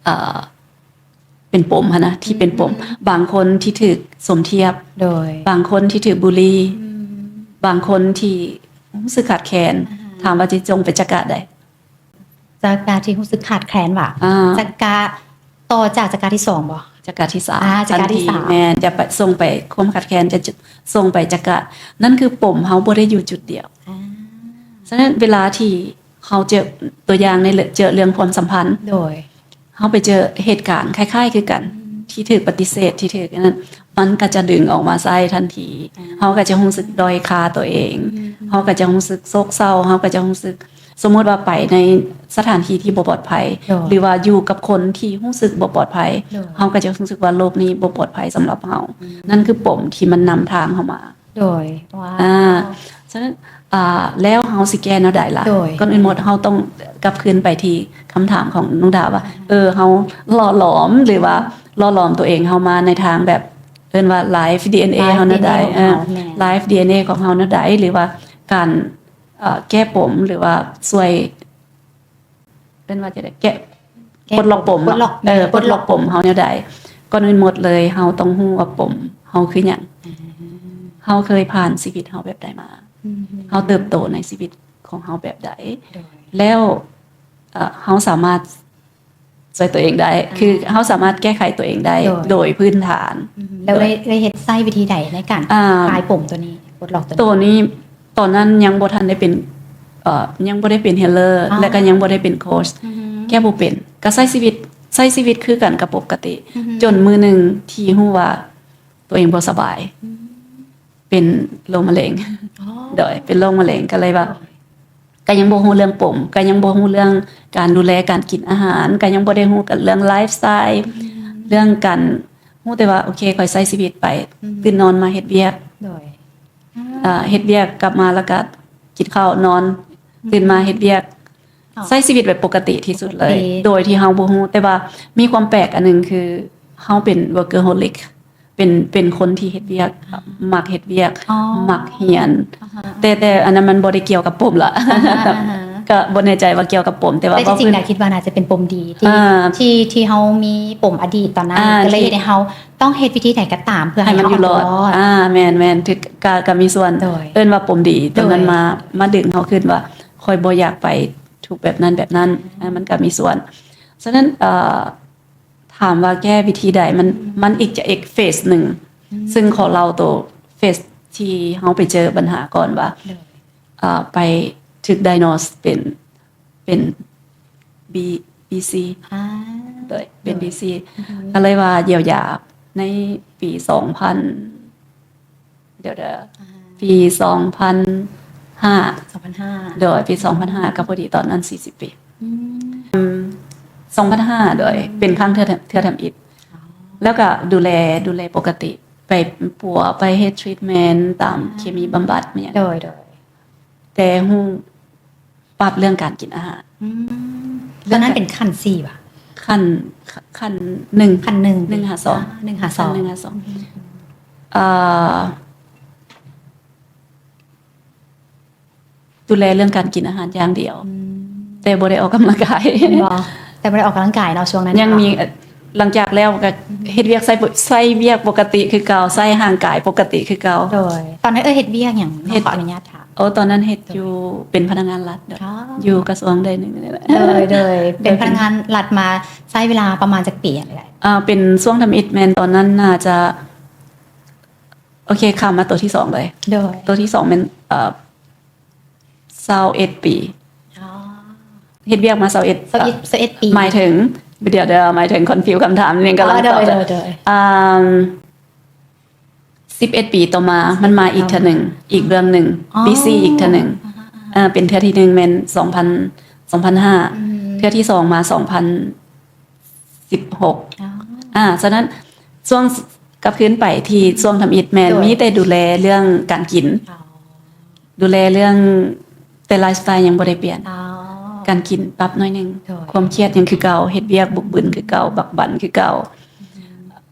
ເອີ ເປັນປົມຫັ້ນນະ ທີ່ເປັນປົມ ອືມ ບາງຄົນທີ່ຖືກສົມທຽບ ໂດຍ ບາງຄົນທີ່ຖືກບູລີ ອືມ ບາງຄົນທີ່ຮູ້ສຶກຂາດແຄນ ອ່າຮະ ຖາມວ່າຊິສົ່ງໄປຈັກກະໃດ? ຈັກກະທີ່ຮູ້ສຶກຂາດແຄນຫວາ? ອ່າ ຈັກກະຕໍ່ຈາກຈັກກະທີສອງບໍ່? ຈັກກະທີສາມ ອ່າ ຈັກກະທີສາມ ທັນທີ ແມ່ນ ຈະໄປ ສົ່ງໄປ ຄວາມຂາດແຄນຈະ ຈະສົ່ງໄປຈັກກະ ນັ້ນຄືປົມເຮົາບໍ່ໄດ້ຢູ່ຈຸດດຽວ ອ່າ ສະນັ້ນເວລາທີ່ ເຮົາເຈີຕົວຢ່າງໃນເລື່ອງ ເຈີເລື່ອງຄວາມສຳພັນ ໂດຍ ເຮົາໄປເຈີເຫດການຄ້າຍໆຄືກັນ ອືມ ທີ່ຖືກປະຕິເສດ ທີ່ຖືກອັນນັ້ນ ມັນກໍຈະດຶງອອກມາໃຊ້ທັນທີ ອ່າ ເຮົາກໍຈະຮູ້ສຶກດ້ອຍຄ່າຕົວເອງ ອືມ ເຮົາກໍຈະຮູ້ສຶກໂສກເສົ້າ ເຮົາກໍຈະຮູ້ສຶກ ສົມມຸດວ່າໄປໃນສະຖານທີ່ທີ່ບໍ່ປອດໄພ ໂດຍ ຫຼືວ່າຢູ່ກັບຄົນທີ່ຮູ້ສຶກບໍ່ປອດໄພ ໂດຍ ເຮົາກໍຈະຮູ້ສຶກວ່າໂລກນີ້ບໍ່ປອດໄພສຳລັບເຮົາ ອືມ ນັ້ນຄືປົມທີ່ມັນນຳທາງເຮົາມາ ໂດຍ ວ້າວ ອ່າ ສະນັ້ນ ອ່າ ແລ້ວເຮົາຊິແກ້ແນວໃດລະ? ໂດຍ ກ່ອນອື່ນໝົດເຮົາຕ້ອງກັບຄືນໄປທີ່ຄຳຖາມຂອງນ້ອງດາວ່າ ອ່າ ເອີ ເຮົາຫຼໍ່ຫຼອມ ຫຼືວ່າຫຼໍ່ຫຼອມຕົວເອງເຮົາມາໃນທາງແບບ ເອີ້ນວ່າ life ດີເອັນເອ life ເຮົາແນວໃດ? ດີເອັນເອ ຂອງເຮົາ ເອີ ແມ່ນ life ດີເອັນເອ ຂອງເຮົາແນວໃດ? ຫຼືວ່າການ ເອີ ແກ້ປົມ ຫຼືວ່າຊ່ວຍ ເອີ້ນວ່າຈັ່ງໃດ ແກະ ແກະ ປົດລັອກປົມ ປົດລັອກ ເນາະ ເອີ ແມ່ນ ປົດລັອກ ປົດລັອກປົມເຮົາແນວໃດ? ກ່ອນອື່ນໝົດເລີຍ ເຮົາຕ້ອງຮູ້ວ່າປົມເຮົາຄືຫຍັງ? ອືມ ເຮົາເຄີຍຜ່ານຊີວິດເຮົາແບບໃດມາ? ເຮົາເຕີບໂຕໃນຊີວິດຂອງເຮົາແບບໃດ ແລ້ວເຮົາສາມາດຊ່ວຍຕົວເອງໄດ້ ຄືເຮົາສາມາດແກ້ໄຂຕົວເອງໄດ້ ໂດຍພື້ນຖານ. ແລ້ວເອື້ອຍເຮັດໃຊ້ວິທີໃດໃນການຄາຍປົມໂຕນີ້ ປົດລັອກໂຕນີ້? ໂຕນີ້ຕອນນັ້ນຍັງບໍ່ທັນໄດ້ເປັນ ເອີ ຍັງບໍ່ໄດ້ເປັນ healer ແລະກໍຍັງບໍ່ໄດ້ເປັນ coach ແກ້ບໍ່ເປັນ ກໍໃຊ້ຊີວິດ ໃຊ້ຊີວິດຄືກັນກັບປົກກະຕິ ຈົນມື້ໜຶ່ງທີ່ຮູ້ວ່າຕົວເອງບໍ່ສະບາຍ ເປັນໂລກມະເຮັງ ໂດຍ ເປັນໂລກມະເຮັງ ກໍເລີຍວ່າ ກໍຍັງບໍ່ຮູ້ເລື່ອງປົມ ກໍຍັງບໍ່ຮູ້ເລື່ອງການດູແລການກິນອາຫານ ກໍຍັງບໍ່ໄດ້ຮູ້ກັນເລື່ອງ lifestyle ເລື່ອງການ ຮູ້ແຕ່ວ່າ ໂອເຄ ຂ້ອຍໃຊ້ຊີວິດໄປ ຕື່ນນອນມາເຮັດວຽກ ໂດຍ ເຮັດວຽກກັບມາແລ້ວກໍກິນເຂົ້ານອນ ຕື່ນມາເຮັດວຽກ ໃຊ້ຊີວິດແບບປົກກະຕິທີ່ສຸດເລີຍ ໂດຍທີ່ເຮົາບໍ່ຮູ້ ແຕ່ວ່າມີຄວາມແປກອັນໜຶ່ງ ຄືເຮົາເປັນ workaholic ເປັນ ເປັນຄົນທີ່ເຮັດວຽກ ມັກເຮັດວຽກ ມັກຮຽນ ແຕ່ ແຕ່ອັນນັ້ນມັນບໍ່ໄດ້ກ່ຽວກັບປົມລະ ກໍບໍ່ແນ່ໃຈວ່າກ່ຽວກັບປົມ ແຕ່ວ່າ ແຕ່ທີ່ຈິງນະຄິດວ່າໜ້າຈະເປັນປົມດີ ທີ່ ທີ່ ທີ່ເຮົາມີປົມອະດີດຕອນນັ້ນ ກໍເລີຍເຮັດໃຫ້ເຮົາຕ້ອງເຮັດວິທີໃດກໍຕາມ ເພື່ອໃຫ້ເຮົາຢູ່ລອດ. ອາ ແມ່ນໆ ຖືກ ກະ ກະມີສ່ວນ ເອີ້ນວ່າປົມດີ ໂຕນັ້ນມາ ມາດຶງເຮົາຂຶ້ນວ່າ ຂ້ອຍບໍ່ຢາກໄປທຸກແບບນັ້ນແບບນັ້ນ ອາ ມັນກໍມີສ່ວນ. ສະນັ້ນ ເອີ ຖາມວ່າແກ້ວິທີໃດ ມັນ ມັນອີກຈະອີກເຟສໜຶ່ງ ຊຶ່ງຂໍເລົ່າໂຕເຟສທີ່ເຮົາໄປເຈີບັນຫາກ່ອນວ່າ ເອີ ໄປຖືກ diagnose ເປັນ ເປັນ B- BC ອາ ໂດຍ ເປັນ BC ກໍເລີຍວ່າຢຽວຢາໃນປີສອງພັນ ດຽວ ດຽວ ອາ ປີສອງພັນຫ້າ ສອງພັນຫ້າ ໂດຍ ປີສອງພັນຫ້າ ກໍພໍດີຕອນນັ້ນສີ່ສິບປີ ອືມ ສອງພັນຫ້າ ໂດຍ ເປັນຄັ້ງເທື່ອ ເທື່ອທຳອິດ ແລ້ວກໍດູແລ ດູແລປົກກະຕິ ໄປປົວ ໄປເຮັດ treatment ຕາມເຄມີບຳບັດ ແມ່ນຫຍັງ ໂດຍ ໂດຍ ແຕ່ຮູ້ປັບເລື່ອງການກິນອາຫານ ອືມ ຕອນນັ້ນເປັນຂັ້ນສີ່ຫວາ? ຂັ້ນ ຂັ້ນໜຶ່ງ ຂັ້ນໜຶ່ງ ໜຶ່ງຫາສອງ ອາ ໜຶ່ງຫາສອງ ຂັ້ນໜຶ່ງຫາສອງ ອືມ ອ່າ ດູແລເລື່ອງການກິນອາຫານຢ່າງດຽວ ອືມ ແຕ່ບໍ່ໄດ້ອອກກຳລັງກາຍ ແມ່ນບໍ່? ແຕ່ບໍ່ໄດ້ອອກກຳລັງກາຍເນາະ ຊ່ວງນັ້ນ ຍັງມີ ເອີ ຫຼັງຈາກແລ້ວກໍເຮັດວຽກ ໃຊ້ ໃຊ້ວຽກປົກກະຕິຄືເກົ່າ ໃຊ້ຮ່າງກາຍປົກກະຕິຄືເກົ່າ ໂດຍ ຕອນນັ້ນເອື້ອຍເຮັດວຽກຫຍັງ ເຮັດ ຂໍອະນຸຍາດຖາມ? ໂອ້ ຕອນນັ້ນເຮັດຢູ່ ເປັນພະນັກງານລັດ ຢູ່ກະຊວງໃດໜຶ່ງນີ້ແຫຼະ ໂດຍ ໂດຍ ເປັນພະນັກງານລັດມາໃຊ້ເວລາປະມານຈັກປີ? ອ່າ ເປັນຊ່ວງທຳອິດແມ່ນຕອນນັ້ນໜ້າຈະ ໂອເຄ ຂ້າມມາໂຕທີສອງເລີຍ ໂດຍ ໂຕທີສອງແມ່ນ ເອີ ຊາວເອັດປີ ອໍ ເຮັດວຽກມາຊາວເອັດ ຊາວເອັດ ຊາວເອັດປີ ໝາຍເຖິງ ດຽວ ດຽວ ໝາຍເຖິງ confuse ຄຳຖາມນີ້ ກຳລັງຕອບ ໂດຍ ໂດຍ ໂດຍ ອ່າ ສິບເອັດປີຕໍ່ມາ ມັນມາອີກເທື່ອໜຶ່ງ ອີກເລື່ອງໜຶ່ງ ອໍ ບີຊີ ອີກເທື່ອໜຶ່ງ ອ່າ ອ່າ ເປັນເທື່ອທີໜຶ່ງແມ່ນສອງພັນ ສອງພັນຫ້າ ອືມ ເທື່ອທີສອງມາສອງພັນສິບຫົກ ອໍ ອ່າ ສະນັ້ນ ຊ່ວງ ກັບຄືນໄປທີ່ຊ່ວງທຳອິດແມ່ນ ໂດຍ ມີແຕ່ດູແລເລື່ອງການກິນ ອໍ ດູແລເລື່ອງ ແຕ່ໄລຟ໌ສະໄຕລ໌ຍັງບໍ່ໄດ້ປ່ຽນ ອໍ ການກິນປັບໜ້ອຍໜຶ່ງ ໂດຍ ຄວາມຄຽດຍັງຄືເກົ່າ ເຮັດວຽກບຸກບຶນຄືເກົ່າ ບັກບັນຄືເກົ່າ ອືມ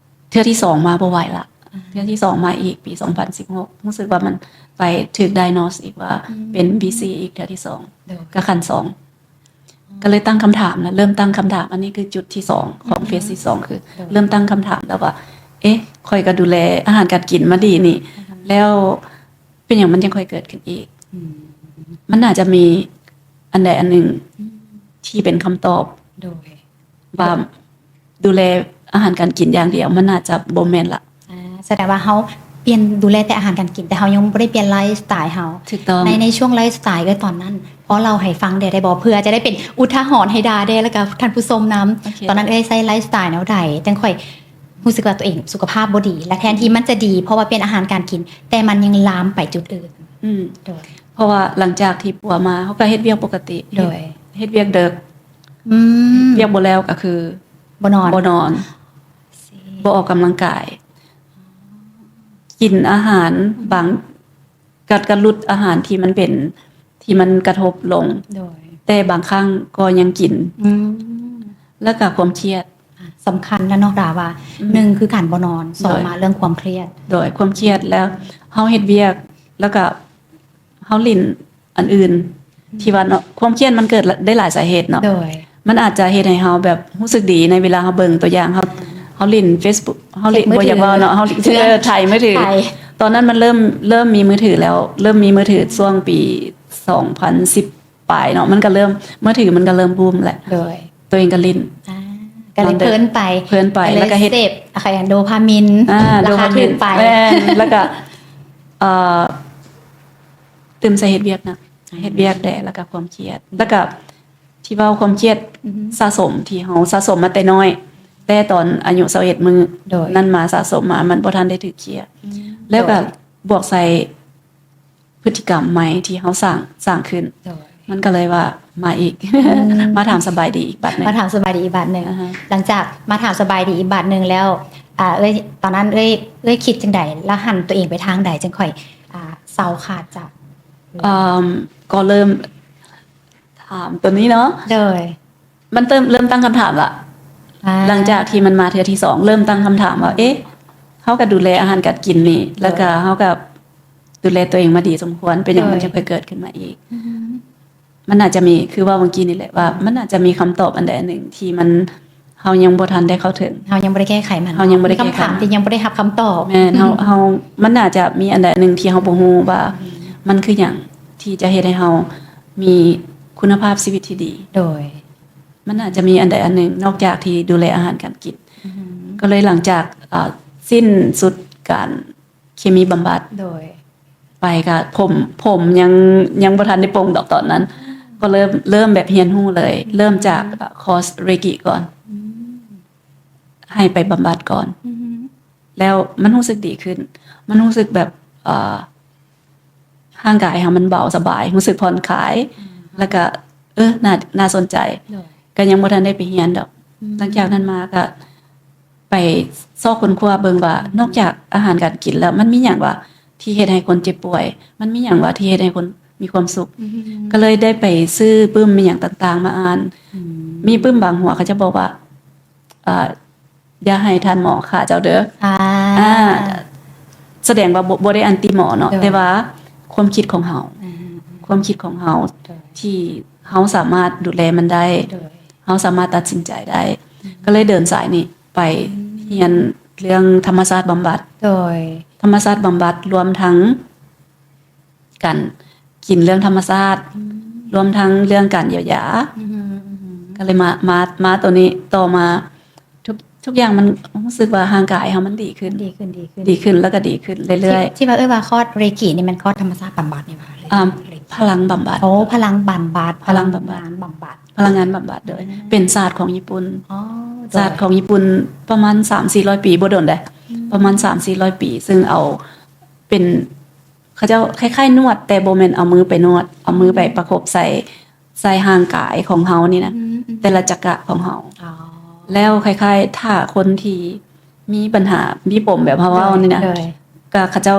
ເທື່ອທີສອງມາບໍ່ໄຫວລະ ອ່າ ເທື່ອທີສອງມາອີກປີສອງພັນສິບຫົກ ຮູ້ສຶກວ່າມັນໄປຖືກ diagnose ອີກວ່າ ອືມ ເປັນ ບີຊີ ອີກເທື່ອທີສອງ ໂດຍ ກໍຂັ້ນສອງ ກໍເລີຍຕັ້ງຄຳຖາມນະ ເລີ່ມຕັ້ງຄຳຖາມ ອັນນີ້ຄືຈຸດທີສອງຂອງ ອືມ ເຟສທີສອງ ຄື ໂດຍ ເລີ່ມຕັ້ງຄຳຖາມແລ້ວວ່າ ເອະ ຂ້ອຍກໍດູແລອາຫານການກິນມາດີນີ້ ອືມ ແລ້ວເປັນຫຍັງມັນຈັ່ງຄ່ອຍເກີດຂຶ້ນອີກ? ອືມ ມັນໜ້າຈະມີອັນໃດອັນໜຶ່ງ ອືມ ທີ່ເປັນຄຳຕອບ ໂດຍ ວ່າ ດູແລອາຫານການກິນຢ່າງດຽວ ມັນໜ້າຈະບໍ່ແມ່ນລະ ອ່າ ສະແດງວ່າເຮົາປ່ຽນ ດູແລແຕ່ອາຫານການກິນ ແຕ່ເຮົາຍັງບໍ່ໄດ້ປ່ຽນໄລຟ໌ສະໄຕລ໌ເຮົາ ຖືກຕ້ອງ ໃນ ໃນຊ່ວງໄລຟ໌ສະໄຕລ໌ເອື້ອຍຕອນນັ້ນ ພໍເລົ່າໃຫ້ຟັງແດ່ໄດ້ບໍ່? ເພື່ອຈະໄດ້ເປັນອຸທາຫອນໃຫ້ດາແດ່ ແລ້ວກໍທ່ານຜູ້ຊົມນຳ ໂອເຄ ຕອນນັ້ນເອື້ອຍໃຊ້ໄລຟ໌ສະໄຕລ໌ແນວໃດ ຈັ່ງຄ່ອຍຮູ້ສຶກວ່າຕົວເອງສຸຂະພາບບໍ່ດີ ແລະ ແທນທີ່ມັນຈະດີ ເພາະວ່າປ່ຽນອາຫານການກິນ ແຕ່ມັນຍັງລາມໄປຈຸດອື່ນ ອືມ ໂດຍ ເພາະວ່າຫຼັງຈາກທີ່ປົວມາ ເຮົາກໍເຮັດວຽກປົກກະຕິ ໂດຍ ເຮັດວຽກເດິກ ອືມ ວຽກບໍ່ແລ້ວກໍຄື ບໍ່ນອນ ບໍ່ນອນ ບໍ່ອອກກຳລັງກາຍ ກິນອາຫານບາງ ກັດ ກັດຫຼຸດອາຫານທີ່ມັນເປັນ ທີ່ມັນກະທົບລົງ ໂດຍ ແຕ່ບາງຄັ້ງກໍຍັງກິນ ອືມ ແລ້ວກໍຄວາມຄຽດ ອ່າ ສຳຄັນນະເນາະ ດາວ່າ ອືມ ໜຶ່ງຄືການບໍ່ນອນ ສອງ ໂດຍ ມາເລື່ອງຄວາມຄຽດ ໂດຍ ຄວາມຄຽດ ແລ້ວເຮົາເຮັດວຽກ ແລ້ວກໍເຮົາຫຼິ້ນ ອັນອື່ນ ອືມ ທີ່ວ່າເນາະ ຄວາມຄຽດມັນເກີດໄດ້ຫຼາຍສາເຫດເນາະ ໂດຍ ມັນອາດຈະເຮັດໃຫ້ເຮົາແບບຮູ້ສຶກດີໃນເວລາເຮົາເບິ່ງ ຕົວຢ່າງເຮົາ ອ່າ ເຮົາຫຼິ້ນເຟສບຸກ ເຮົາຫຼິ້ນ ບໍ່ຢາກເວົ້າເນາະ ເຮົາ ເອີ ຖ່າຍມືຖື ຖ່າຍ ຕອນນັ້ນມັນເລີ່ມ ເລີ່ມມີມືຖືແລ້ວ ເລີ່ມມີມືຖືຊ່ວງປີສອງພັນສິບປາຍເນາະ ມັນກໍເລີ່ມ ມືຖືມັນກໍເລີ່ມບູມແຫຼະ ໂດຍ ຕົວເອງກໍຫຼິ້ນ ອ່າ ກໍເລີຍເພີນໄປ ເພີນໄປ ກໍເລີຍ ແລ້ວກໍເຮັດ ເສບ ອ່າ ໂດພາມິນ ອ່າ ລາຄາຖືກໄປ ໂດພາມິນ ແມ່ນ ແລ້ວກໍ ເອີ ຕື່ມໃສ່ເຮັດວຽກນະ ອ່າ ເຮັດວຽກແດ່ ແລ້ວກໍຄວາມຄຽດ ແລ້ວກໍທີ່ເວົ້າຄວາມຄຽດ ອືຮຶ ສະສົມ ທີ່ເຮົາສະສົມມາແຕ່ນ້ອຍ ແຕ່ຕອນອາຍຸຊາວເອັດມື້ ໂດຍ ນັ້ນມາສະສົມມາ ມັນບໍ່ທັນໄດ້ຖືກເຄຍ ອືມ ແລ້ວກໍ ໂດຍ ບວກໃສ່ ພຶດຕິກຳໃໝ່ທີ່ເຮົາສ້າງ ສ້າງຂຶ້ນ ໂດຍ ມັນກໍເລີຍວ່າມາອີກ ອືມ ມາຖາມສະບາຍດີອີກບາດໜຶ່ງ ມາຖາມສະບາຍດີອີກບາດໜຶ່ງ ອ່າຮະ ຫຼັງຈາກມາຖາມສະບາຍດີອີກບາດໜຶ່ງແລ້ວ ອ່າ ເອື້ອຍ ຕອນນັ້ນເອື້ອຍ ເອື້ອຍຄິດຈັ່ງໃດ ແລ້ວຫັນຕົວເອງໄປທາງໃດ ຈຶ່ງຄ່ອຍ ອ່າ ເຊົາຂາດຈາກ ເອີ່ມ ກໍເລີ່ມ ຖາມຕົວນີ້ເນາະ ໂດຍ ມັນເລີ່ມ ເລີ່ມຕັ້ງຄຳຖາມລະ ອ່າ ຫຼັງຈາກທີ່ມັນມາເທື່ອທີສອງ ເລີ່ມຕັ້ງຄຳຖາມວ່າ ເອະ ເຮົາກໍດູແລອາຫານການກິນນີ້ ໂດຍ ແລ້ວກໍເຮົາກໍດູແລຕົວເອງມາດີສົມຄວນ ເປັນຫຍັງ ໂດຍ ມັນຈຶ່ງໄປເກີດຂຶ້ນມາອີກ ອືຮຶ ມັນອາດຈະມີ ຄືເວົ້າເມື່ອກີ້ນີ້ແຫຼະວ່າ ອືມ ມັນອາດຈະມີຄຳຕອບອັນໃດອັນໜຶ່ງທີ່ມັນ ເຮົາຍັງບໍ່ທັນໄດ້ເຂົ້າເຖິງ ເຮົາຍັງບໍ່ໄດ້ແກ້ໄຂມັນ ເຮົາຍັງບໍ່ໄດ້ແກ້ໄຂ ມີຄຳຖາມທີ່ຍັງບໍ່ໄດ້ຮັບຄຳຕອບ ແມ່ນ ເຮົາ ເຮົາ ມັນອາດຈະມີອັນໃດອັນໜຶ່ງທີ່ເຮົາບໍ່ຮູ້ວ່າ ອືມ ມັນຄືຫຍັງທີ່ຈະເຮັດໃຫ້ເຮົາມີຄຸນນະພາບຊີວິດທີ່ດີ ໂດຍ ມັນອາດຈະມີອັນໃດອັນໜຶ່ງນອກຈາກທີ່ດູແລອາຫານການກິນ ອືຮຶ ກໍເລີຍຫຼັງຈາກ ເອີ່ ສິ້ນສຸດການເຄມີບຳບັດ ໂດຍ ໄປກະຜົມ ຜົມຍັງ ຍັງບໍ່ທັນໄດ້ປົງດອກຕອນນັ້ນ ກໍເລີ່ມ ເລີ່ມແບບຮຽນຮູ້ເລີຍ ເລີ່ມຈາກ ອືມ ເອີ່ ຄອສເຣກິກ່ອນ ອືມ ໃຫ້ໄປບຳບັດກ່ອນ ອືຮຶ ແລ້ວມັນຮູ້ສຶກດີຂຶ້ນ ມັນຮູ້ສຶກແບບ ເອີ່ ຮ່າງກາຍເຮົາມັນເບົາສະບາຍ ຮູ້ສຶກຜ່ອນຄາຍ ອືມ ແລ້ວກະ ເອີ ໜ້າ ໜ້າສົນໃຈ ໂດຍ ກະຍັງບໍ່ທັນໄດ້ໄປຮຽນດອກ ອືມ ຫຼັງຈາກນັ້ນມາກະ ໄປຊອກຄົ້ນຄວ້າເບິ່ງວ່າ ອືມ ນອກຈາກອາຫານການກິນແລ້ວ ມັນມີຫຍັງວະທີ່ເຮັດໃຫ້ຄົນເຈັບປ່ວຍ? ມັນມີຫຍັງວະທີ່ເຮັດໃຫ້ຄົນມີຄວາມສຸກ? ອືມ ກໍເລີຍໄດ້ໄປຊື້ປຶ້ມອີ່ຫຍັງຕ່າງໆມາອ່ານ. ອືມ ມີປຶ້ມບາງຫົວເຂົາຈະບອກວ່າ ເອີ ຢ່າໃຫ້ທ່ານໝໍຂ້າເຈົ້າເດີ. ອ່າ ອ່າ ສະແດງວ່າບໍ່ ບໍ່ໄດ້ແອນຕີໝໍເນາະ ໂດຍ ແຕ່ວ່າຄວາມຄິດຂອງເຮົາ ອືມ ຄວາມຄິດຂອງເຮົາ ໂດຍ ທີ່ເຮົາສາມາດດູແລມັນໄດ້ ໂດຍ ເຮົາສາມາດຕັດສິນໃຈໄດ້ ອືມ ກໍເລີຍເດີນສາຍນີ້ໄປ ອືມ ຮຽນເລື່ອງທຳມະຊາດບຳບັດ ໂດຍ ທຳມະຊາດບຳບັດ ລວມທັງການກິນເລື່ອງທຳມະຊາດ ອືມ ລວມທັງເລື່ອງການຢຽວຢາ ອືມ ອືມ ກໍເລີຍມາ ມາ ມາໂຕນີ້ຕໍ່ມາ ທຸກ ທຸກຢ່າງມັນຮູ້ສຶກວ່າຮ່າງກາຍເຮົາມັນດີຂຶ້ນ ດີຂຶ້ນ ດີຂຶ້ນ ດີຂຶ້ນ ແລ້ວກໍດີຂຶ້ນເລື້ອຍໆ. ທີ່ ທີ່ວ່າເອີ້ນວ່າຄອດເຣກິນີ້ແມ່ນຄອດທຳມະຊາດບຳບັດນີ້ຫວາ? ອ່າ ເຣກິ ພະລັງບຳບັດ ໂອ້ ພະລັງບຳບັດ ພະລັງບຳບັດ ພະລັງງານບຳບັດ ພະລັງງານບຳບັດ ໂດຍ ອືມ ເປັນສາດຂອງຍີ່ປຸ່ນ. ອໍ ໂດຍ ສາດຂອງຍີ່ປຸ່ນປະມານສາມສີ່ຮ້ອຍປີ ບໍ່ດົນໃດ ອືມ ປະມານສາມສີ່ຮ້ອຍປີ ຊຶ່ງເອົາເປັນ ເຂົາເຈົ້າຄ້າຍໆນວດ ແຕ່ບໍ່ແມ່ນເອົາມືໄປນວດ ເອົາມືໄປປະກົບໃສ່ ໃສ່ຮ່າງກາຍຂອງເຮົານີ້ນະ ອືມ ອືມ ແຕ່ລະຈັກກະຂອງເຮົາ ອໍ ແລ້ວຄ້າຍໆ ຖ້າຄົນທີ່ມີບັນຫາ ມີປົມແບບເຮົາເວົ້ານີ້ນະ ໂດຍ ກໍເຂົາເຈົ້າ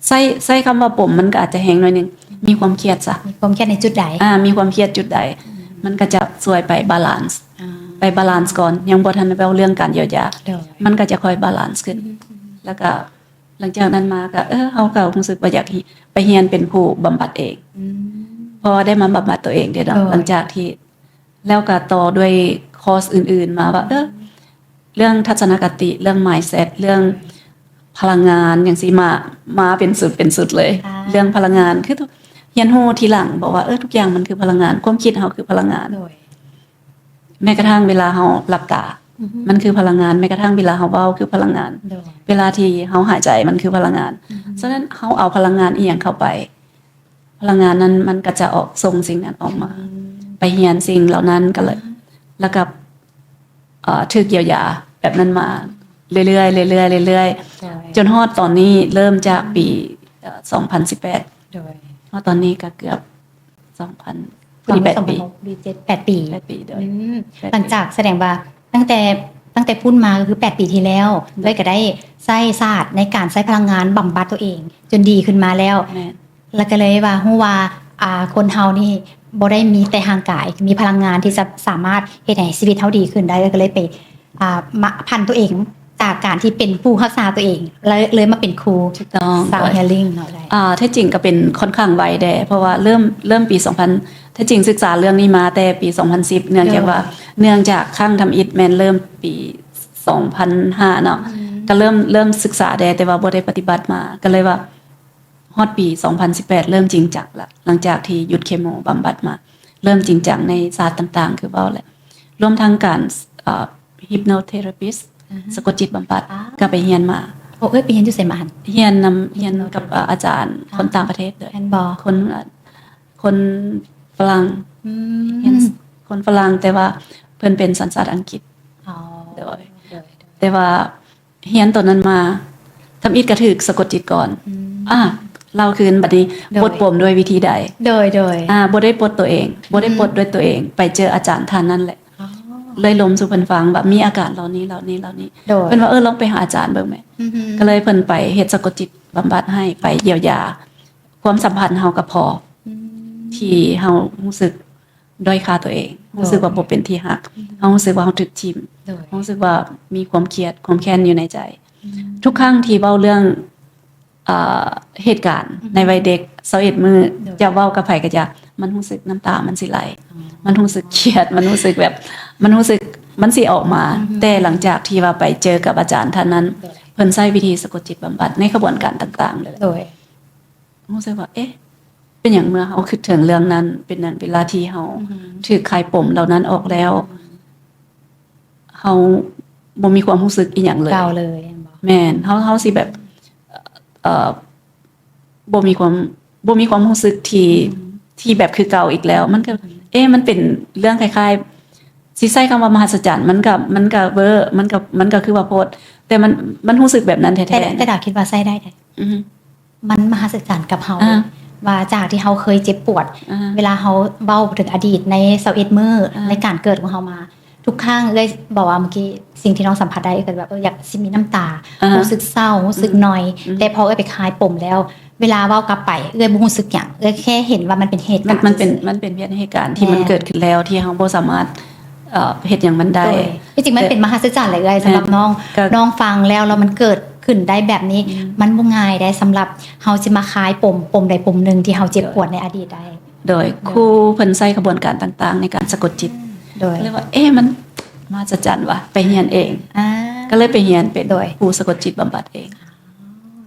ໃຊ້ ໃຊ້ຄຳວ່າປົມ ມັນກໍອາດຈະແຮງໜ້ອຍໜຶ່ງ ມີຄວາມຄຽດຊະ ມີຄວາມຄຽດໃນຈຸດໃດ? ອ່າ ມີຄວາມຄຽດຈຸດໃດ ອືມ ມັນກໍຈະຊ່ວຍໄປບາລານ ອ່າ ໄປບາລານກ່ອນ ຍັງບໍ່ທັນໄດ້ເວົ້າເລື່ອງການຢຽວຢາ ໂດຍ ມັນກໍຈະຄ່ອຍບາລານຂຶ້ນ ອືມ ແລ້ວກໍ ຫຼັງຈາກນັ້ນມາກໍ ເອີ ເຮົາກໍຮູ້ສຶກວ່າຢາກ ໄປຮຽນເປັນຜູ້ບຳບັດເອງ ອືມ ເພາະວ່າໄດ້ມາບຳບັດຕົວເອງເດ້ເນາະ ໂດຍ ຫຼັງຈາກທີ່ ແລ້ວກໍຕໍ່ດ້ວຍຄອສອື່ນໆມາວ່າ ເອີ ເລື່ອງທັດສະນະຄະຕິ ເລື່ອງມາຍເຊັດ ເລື່ອງພະລັງງານຫຍັງຊີ້ ມາ ມາເປັນຊຸດເປັນຊຸດເລີຍ ອ່າ ເລື່ອງພະລັງງານ ຄືຮຽນຮູ້ທີຫຼັງ ບອກວ່າ ເອີ ທຸກຢ່າງມັນຄືພະລັງງານ ຄວາມຄິດເຮົາຄືພະລັງງານ ໂດຍ ແມ້ກະທັ່ງເວລາເຮົາຫຼັບຕາ ອືຮຶ ມັນຄືພະລັງງານ ແມ້ກະທັ່ງເວລາເຮົາເວົ້າຄືພະລັງງານ ໂດຍ ເວລາທີ່ເຮົາຫາຍໃຈມັນຄືພະລັງງານ ອືຮຶ ສະນັ້ນເຮົາເອົາພະລັງງານອີ່ຫຍັງເຂົ້າໄປ ພະລັງງານນັ້ນມັນກໍຈະອອກ ສົ່ງສິ່ງນັ້ນອອກມາ ອືມ ໄປຮຽນສິ່ງເຫຼົ່ານັ້ນກໍເລີຍ ແລ້ວກໍ ເອີ ຖືກຢຽວຢາແບບນັ້ນມາເລື້ອຍໆ ເລື້ອຍໆ ເລື້ອຍໆ ໂດຍ ຈົນຮອດຕອນນີ້ ເລີ່ມຈາກປີ ອືມ ເອີ ສອງພັນສິບແປດ ໂດຍ ຮອດຕອນນີ້ກໍເກືອບ ສອງພັນ ພໍດີແປດປີ ສອງພັນຫົກ ເຈັດ ແປດປີ ແປດປີ ໂດຍ ອືມ ແປດປີ ຫຼັງຈາກ ສະແດງວ່າຕັ້ງແຕ່ ຕັ້ງແຕ່ພຸ້ນມາກໍຄືແປດປີທີ່ແລ້ວ ໂດຍ ເອື້ອຍກໍໄດ້ໃຊ້ສາດໃນການໃຊ້ພະລັງງານບຳບັດຕົວເອງຈົນດີຂຶ້ນມາແລ້ວ ແມ່ນ ແລ້ວກໍເລີຍວ່າຮູ້ວ່າ ອ່າ ຄົນເຮົານີ້ບໍ່ໄດ້ມີແຕ່ຮ່າງກາຍ ມີພະລັງງານທີ່ຈະສາມາດເຮັດໃຫ້ຊີວິດເຮົາດີຂຶ້ນໄດ້ ກໍເລີຍໄປ ອ່າ ມາຜັນຕົວເອງຈາກການທີ່ເປັນຜູ້ຮັກສາຕົວເອງ ແລ້ວເລີຍມາເປັນຄູ ຖືກຕ້ອງ ຊາວ ໂດຍ ຮີລລິງເນາະ ໄດ້ ອ່າ ແທ້ຈິງກໍເປັນຂ້ອນຂ້າງໄວແດ່ ເພາະວ່າເລີ່ມ ເລີ່ມປີສອງພັນ ແທ້ຈິງສຶກສາເລື່ອງນີ້ມາແຕ່ປີສອງພັນສິບ ເນື່ອງຈາກວ່າ ໂດຍ ເນື່ອງຈາກຄັ້ງທຳອິດແມ່ນເລີ່ມປີສອງພັນຫ້າເນາະ ອືມ ກໍເລີ່ມ ເລີ່ມສຶກສາແດ່ ແຕ່ວ່າບໍ່ໄດ້ປະຕິບັດມາ ກໍເລີຍວ່າຮອດປີສອງພັນສິບແປດ ເລີ່ມຈິງຈັງລະ ຫຼັງຈາກທີ່ຢຸດເຄໂມບຳບັດມາ ເລີ່ມຈິງຈັງໃນສາດຕ່າງໆ ຄືເວົ້າແຫຼະ ລວມທັງການ ເອີ hypnotherapist ສະກົດຈິດບຳບັດ ກໍໄປຮຽນມາ. ໂອ້ ເອີຍ ໄປຮຽນຢູ່ໃສມາຫັ້ນ? ຮຽນນຳ ຮຽນກັບ ເອີ ອາຈານຄົນຕ່າງປະເທດເລີຍ ແມ່ນບໍ່? ຄົນ ຄົນຝຣັ່ງ ຮຽນຄົນຝຣັ່ງ ແຕ່ວ່າເພິ່ນເປັນສັນຊາດອັງກິດ. ໂດຍ ແຕ່ວ່າຮຽນຕົວນັ້ນມາ ທຳອິດກໍຖືກສະກົດຈິດກ່ອນ. ອາ ເລົ່າຄືນ ບັດນີ້ປົດປົມດ້ວຍວິທີໃດ? ໂດຍ ໂດຍ ອາ ບໍ່ໄດ້ປົດຕົວເອງ ບໍ່ໄດ້ປົດດ້ວຍຕົວເອງ ໄປເຈີອາຈານທ່ານນັ້ນແຫຼະ ເລີຍລົມສູ່ເພິ່ນຟັງວ່າມີອາການເຫຼົ່ານີ້ ເຫຼົ່ານີ້ ເຫຼົ່ານີ້ ເພິ່ນວ່າ ເອີ ລອງໄປຫາອາຈານເບິ່ງແມະ. ກໍເລີຍເພິ່ນໄປເຮັດສະກົດຈິດບຳບັດໃຫ້ ໄປຢຽວຢາຄວາມສຳພັນເຮົາກັບພໍ່ ທີ່ເຮົາຮູ້ສຶກດ້ອຍຄ່າຕົວເອງ ຮູ້ສຶກວ່າບໍ່ເປັນທີ່ຮັກ ເຮົາຮູ້ສຶກວ່າເຮົາຖືກຖິ້ມ ເຮົາຮູ້ສຶກວ່າມີຄວາມຄຽດ ຄວາມແຄ້ນຢູ່ໃນໃຈ. ທຸກຄັ້ງທີ່ເວົ້າເລື່ອງ ເອີ ເຫດການໃນໄວເດັກ ຊາວເອັດມື້ ຈະເວົ້າກັບໃຜກໍຈະ ມັນຮູ້ສຶກນ້ຳຕາມັນຊິໄຫຼ ມັນຮູ້ສຶກຄຽດ ມັນຮູ້ສຶກແບບ ມັນຮູ້ສຶກ ມັນຊິອອກມາ. ແຕ່ຫຼັງຈາກທີ່ວ່າໄປເຈີກັບອາຈານທ່ານນັ້ນ ເພິ່ນໃຊ້ວິທີສະກົດຈິດບຳບັດໃນຂະບວນການຕ່າງໆເລີຍ ໂດຍ ຮູ້ສຶກວ່າ ເອະ ເປັນຫຍັງເມື່ອເຮົາຄິດເຖິງເລື່ອງນັ້ນ ເປັນນັ້ນ ເວລາທີ່ເຮົາຖືກຄາຍປົມເຫຼົ່ານັ້ນອອກແລ້ວ ເຮົາບໍ່ມີຄວາມຮູ້ສຶກອີ່ຫຍັງເລີຍ ເກົ່າເລີຍ ແມ່ນບໍ່? ແມ່ນ ເຮົາ ເຮົາຊິແບບ ເອີ ບໍ່ມີຄວາມ ບໍ່ມີຄວາມຮູ້ສຶກທີ່ ທີ່ແບບຄືເກົ່າອີກແລ້ວ. ມັນກໍ ເອະ ມັນເປັນເລື່ອງຄ້າຍໆ ຊິໃຊ້ຄຳວ່າມະຫັດສະຈັນ ມັນກໍ ມັນກໍເວີ ມັນກໍ ມັນກໍຄືວ່າໂພດ ແຕ່ມັນ ມັນຮູ້ສຶກແບບນັ້ນແທ້ໆ. ແຕ່ດາຄິດວ່າໃຊ້ໄດ້ເດ້ ອື ມັນມະຫັດສະຈັນກັບເຮົາ ວ່າຈາກທີ່ເຮົາເຄີຍເຈັບປວດ ເວລາເຮົາເວົ້າເຖິງອະດີດໃນຊາວເອັດມື້ ໃນການເກີດຂອງເຮົາມາ ທຸກຄັ້ງເອື້ອຍບອກວ່າ ເມື່ອກີ້ສິ່ງທີ່ນ້ອງສຳຜັດໄດ້ ກໍແບບ ເອີ ຢາກຊິມີນ້ຳຕາ ຮູ້ສຶກເສົ້າ ຮູ້ສຶກໜ້ອຍ ແຕ່ພໍເອື້ອຍໄປຄາຍປົມແລ້ວ ເວລາເວົ້າກັບໄປ ເອື້ອຍບໍ່ຮູ້ສຶກຫຍັງ ເອື້ອຍແຄ່ເຫັນວ່າມັນເປັນເຫດການ ມັນເປັນ ມັນເປັນເຫດການທີ່ມັນເກີດຂຶ້ນແລ້ວ ທີ່ເຮົາບໍ່ສາມາດ ເອີ ເຮັດຫຍັງມັນໄດ້. ທີ່ຈິງມັນເປັນມະຫັດສະຈັນເລີຍເອື້ອຍ ສຳລັບນ້ອງ ນ້ອງຟັງແລ້ວ ແລ້ວມັນເກີດຂຶ້ນໄດ້ແບບນີ້ ມັນບໍ່ງ່າຍໄດ໋ ສຳລັບເຮົາຊິມາຄາຍປົມ ປົມໃດປົມໜຶ່ງທີ່ເຮົາເຈັບປວດໃນອະດີດໄດ້. ໂດຍ ໂດຍ ຄູເພິ່ນໃຊ້ຂະບວນການຕ່າງໆໃນການສະກົດຈິດ ໂດຍ ເລີຍວ່າ ເອະ ມັນມະຫັດສະຈັນວ່າ ໄປຮຽນເອງ ກໍເລີຍໄປຮຽນເປັນຄູສະກົດຈິດບຳບັດເອງ.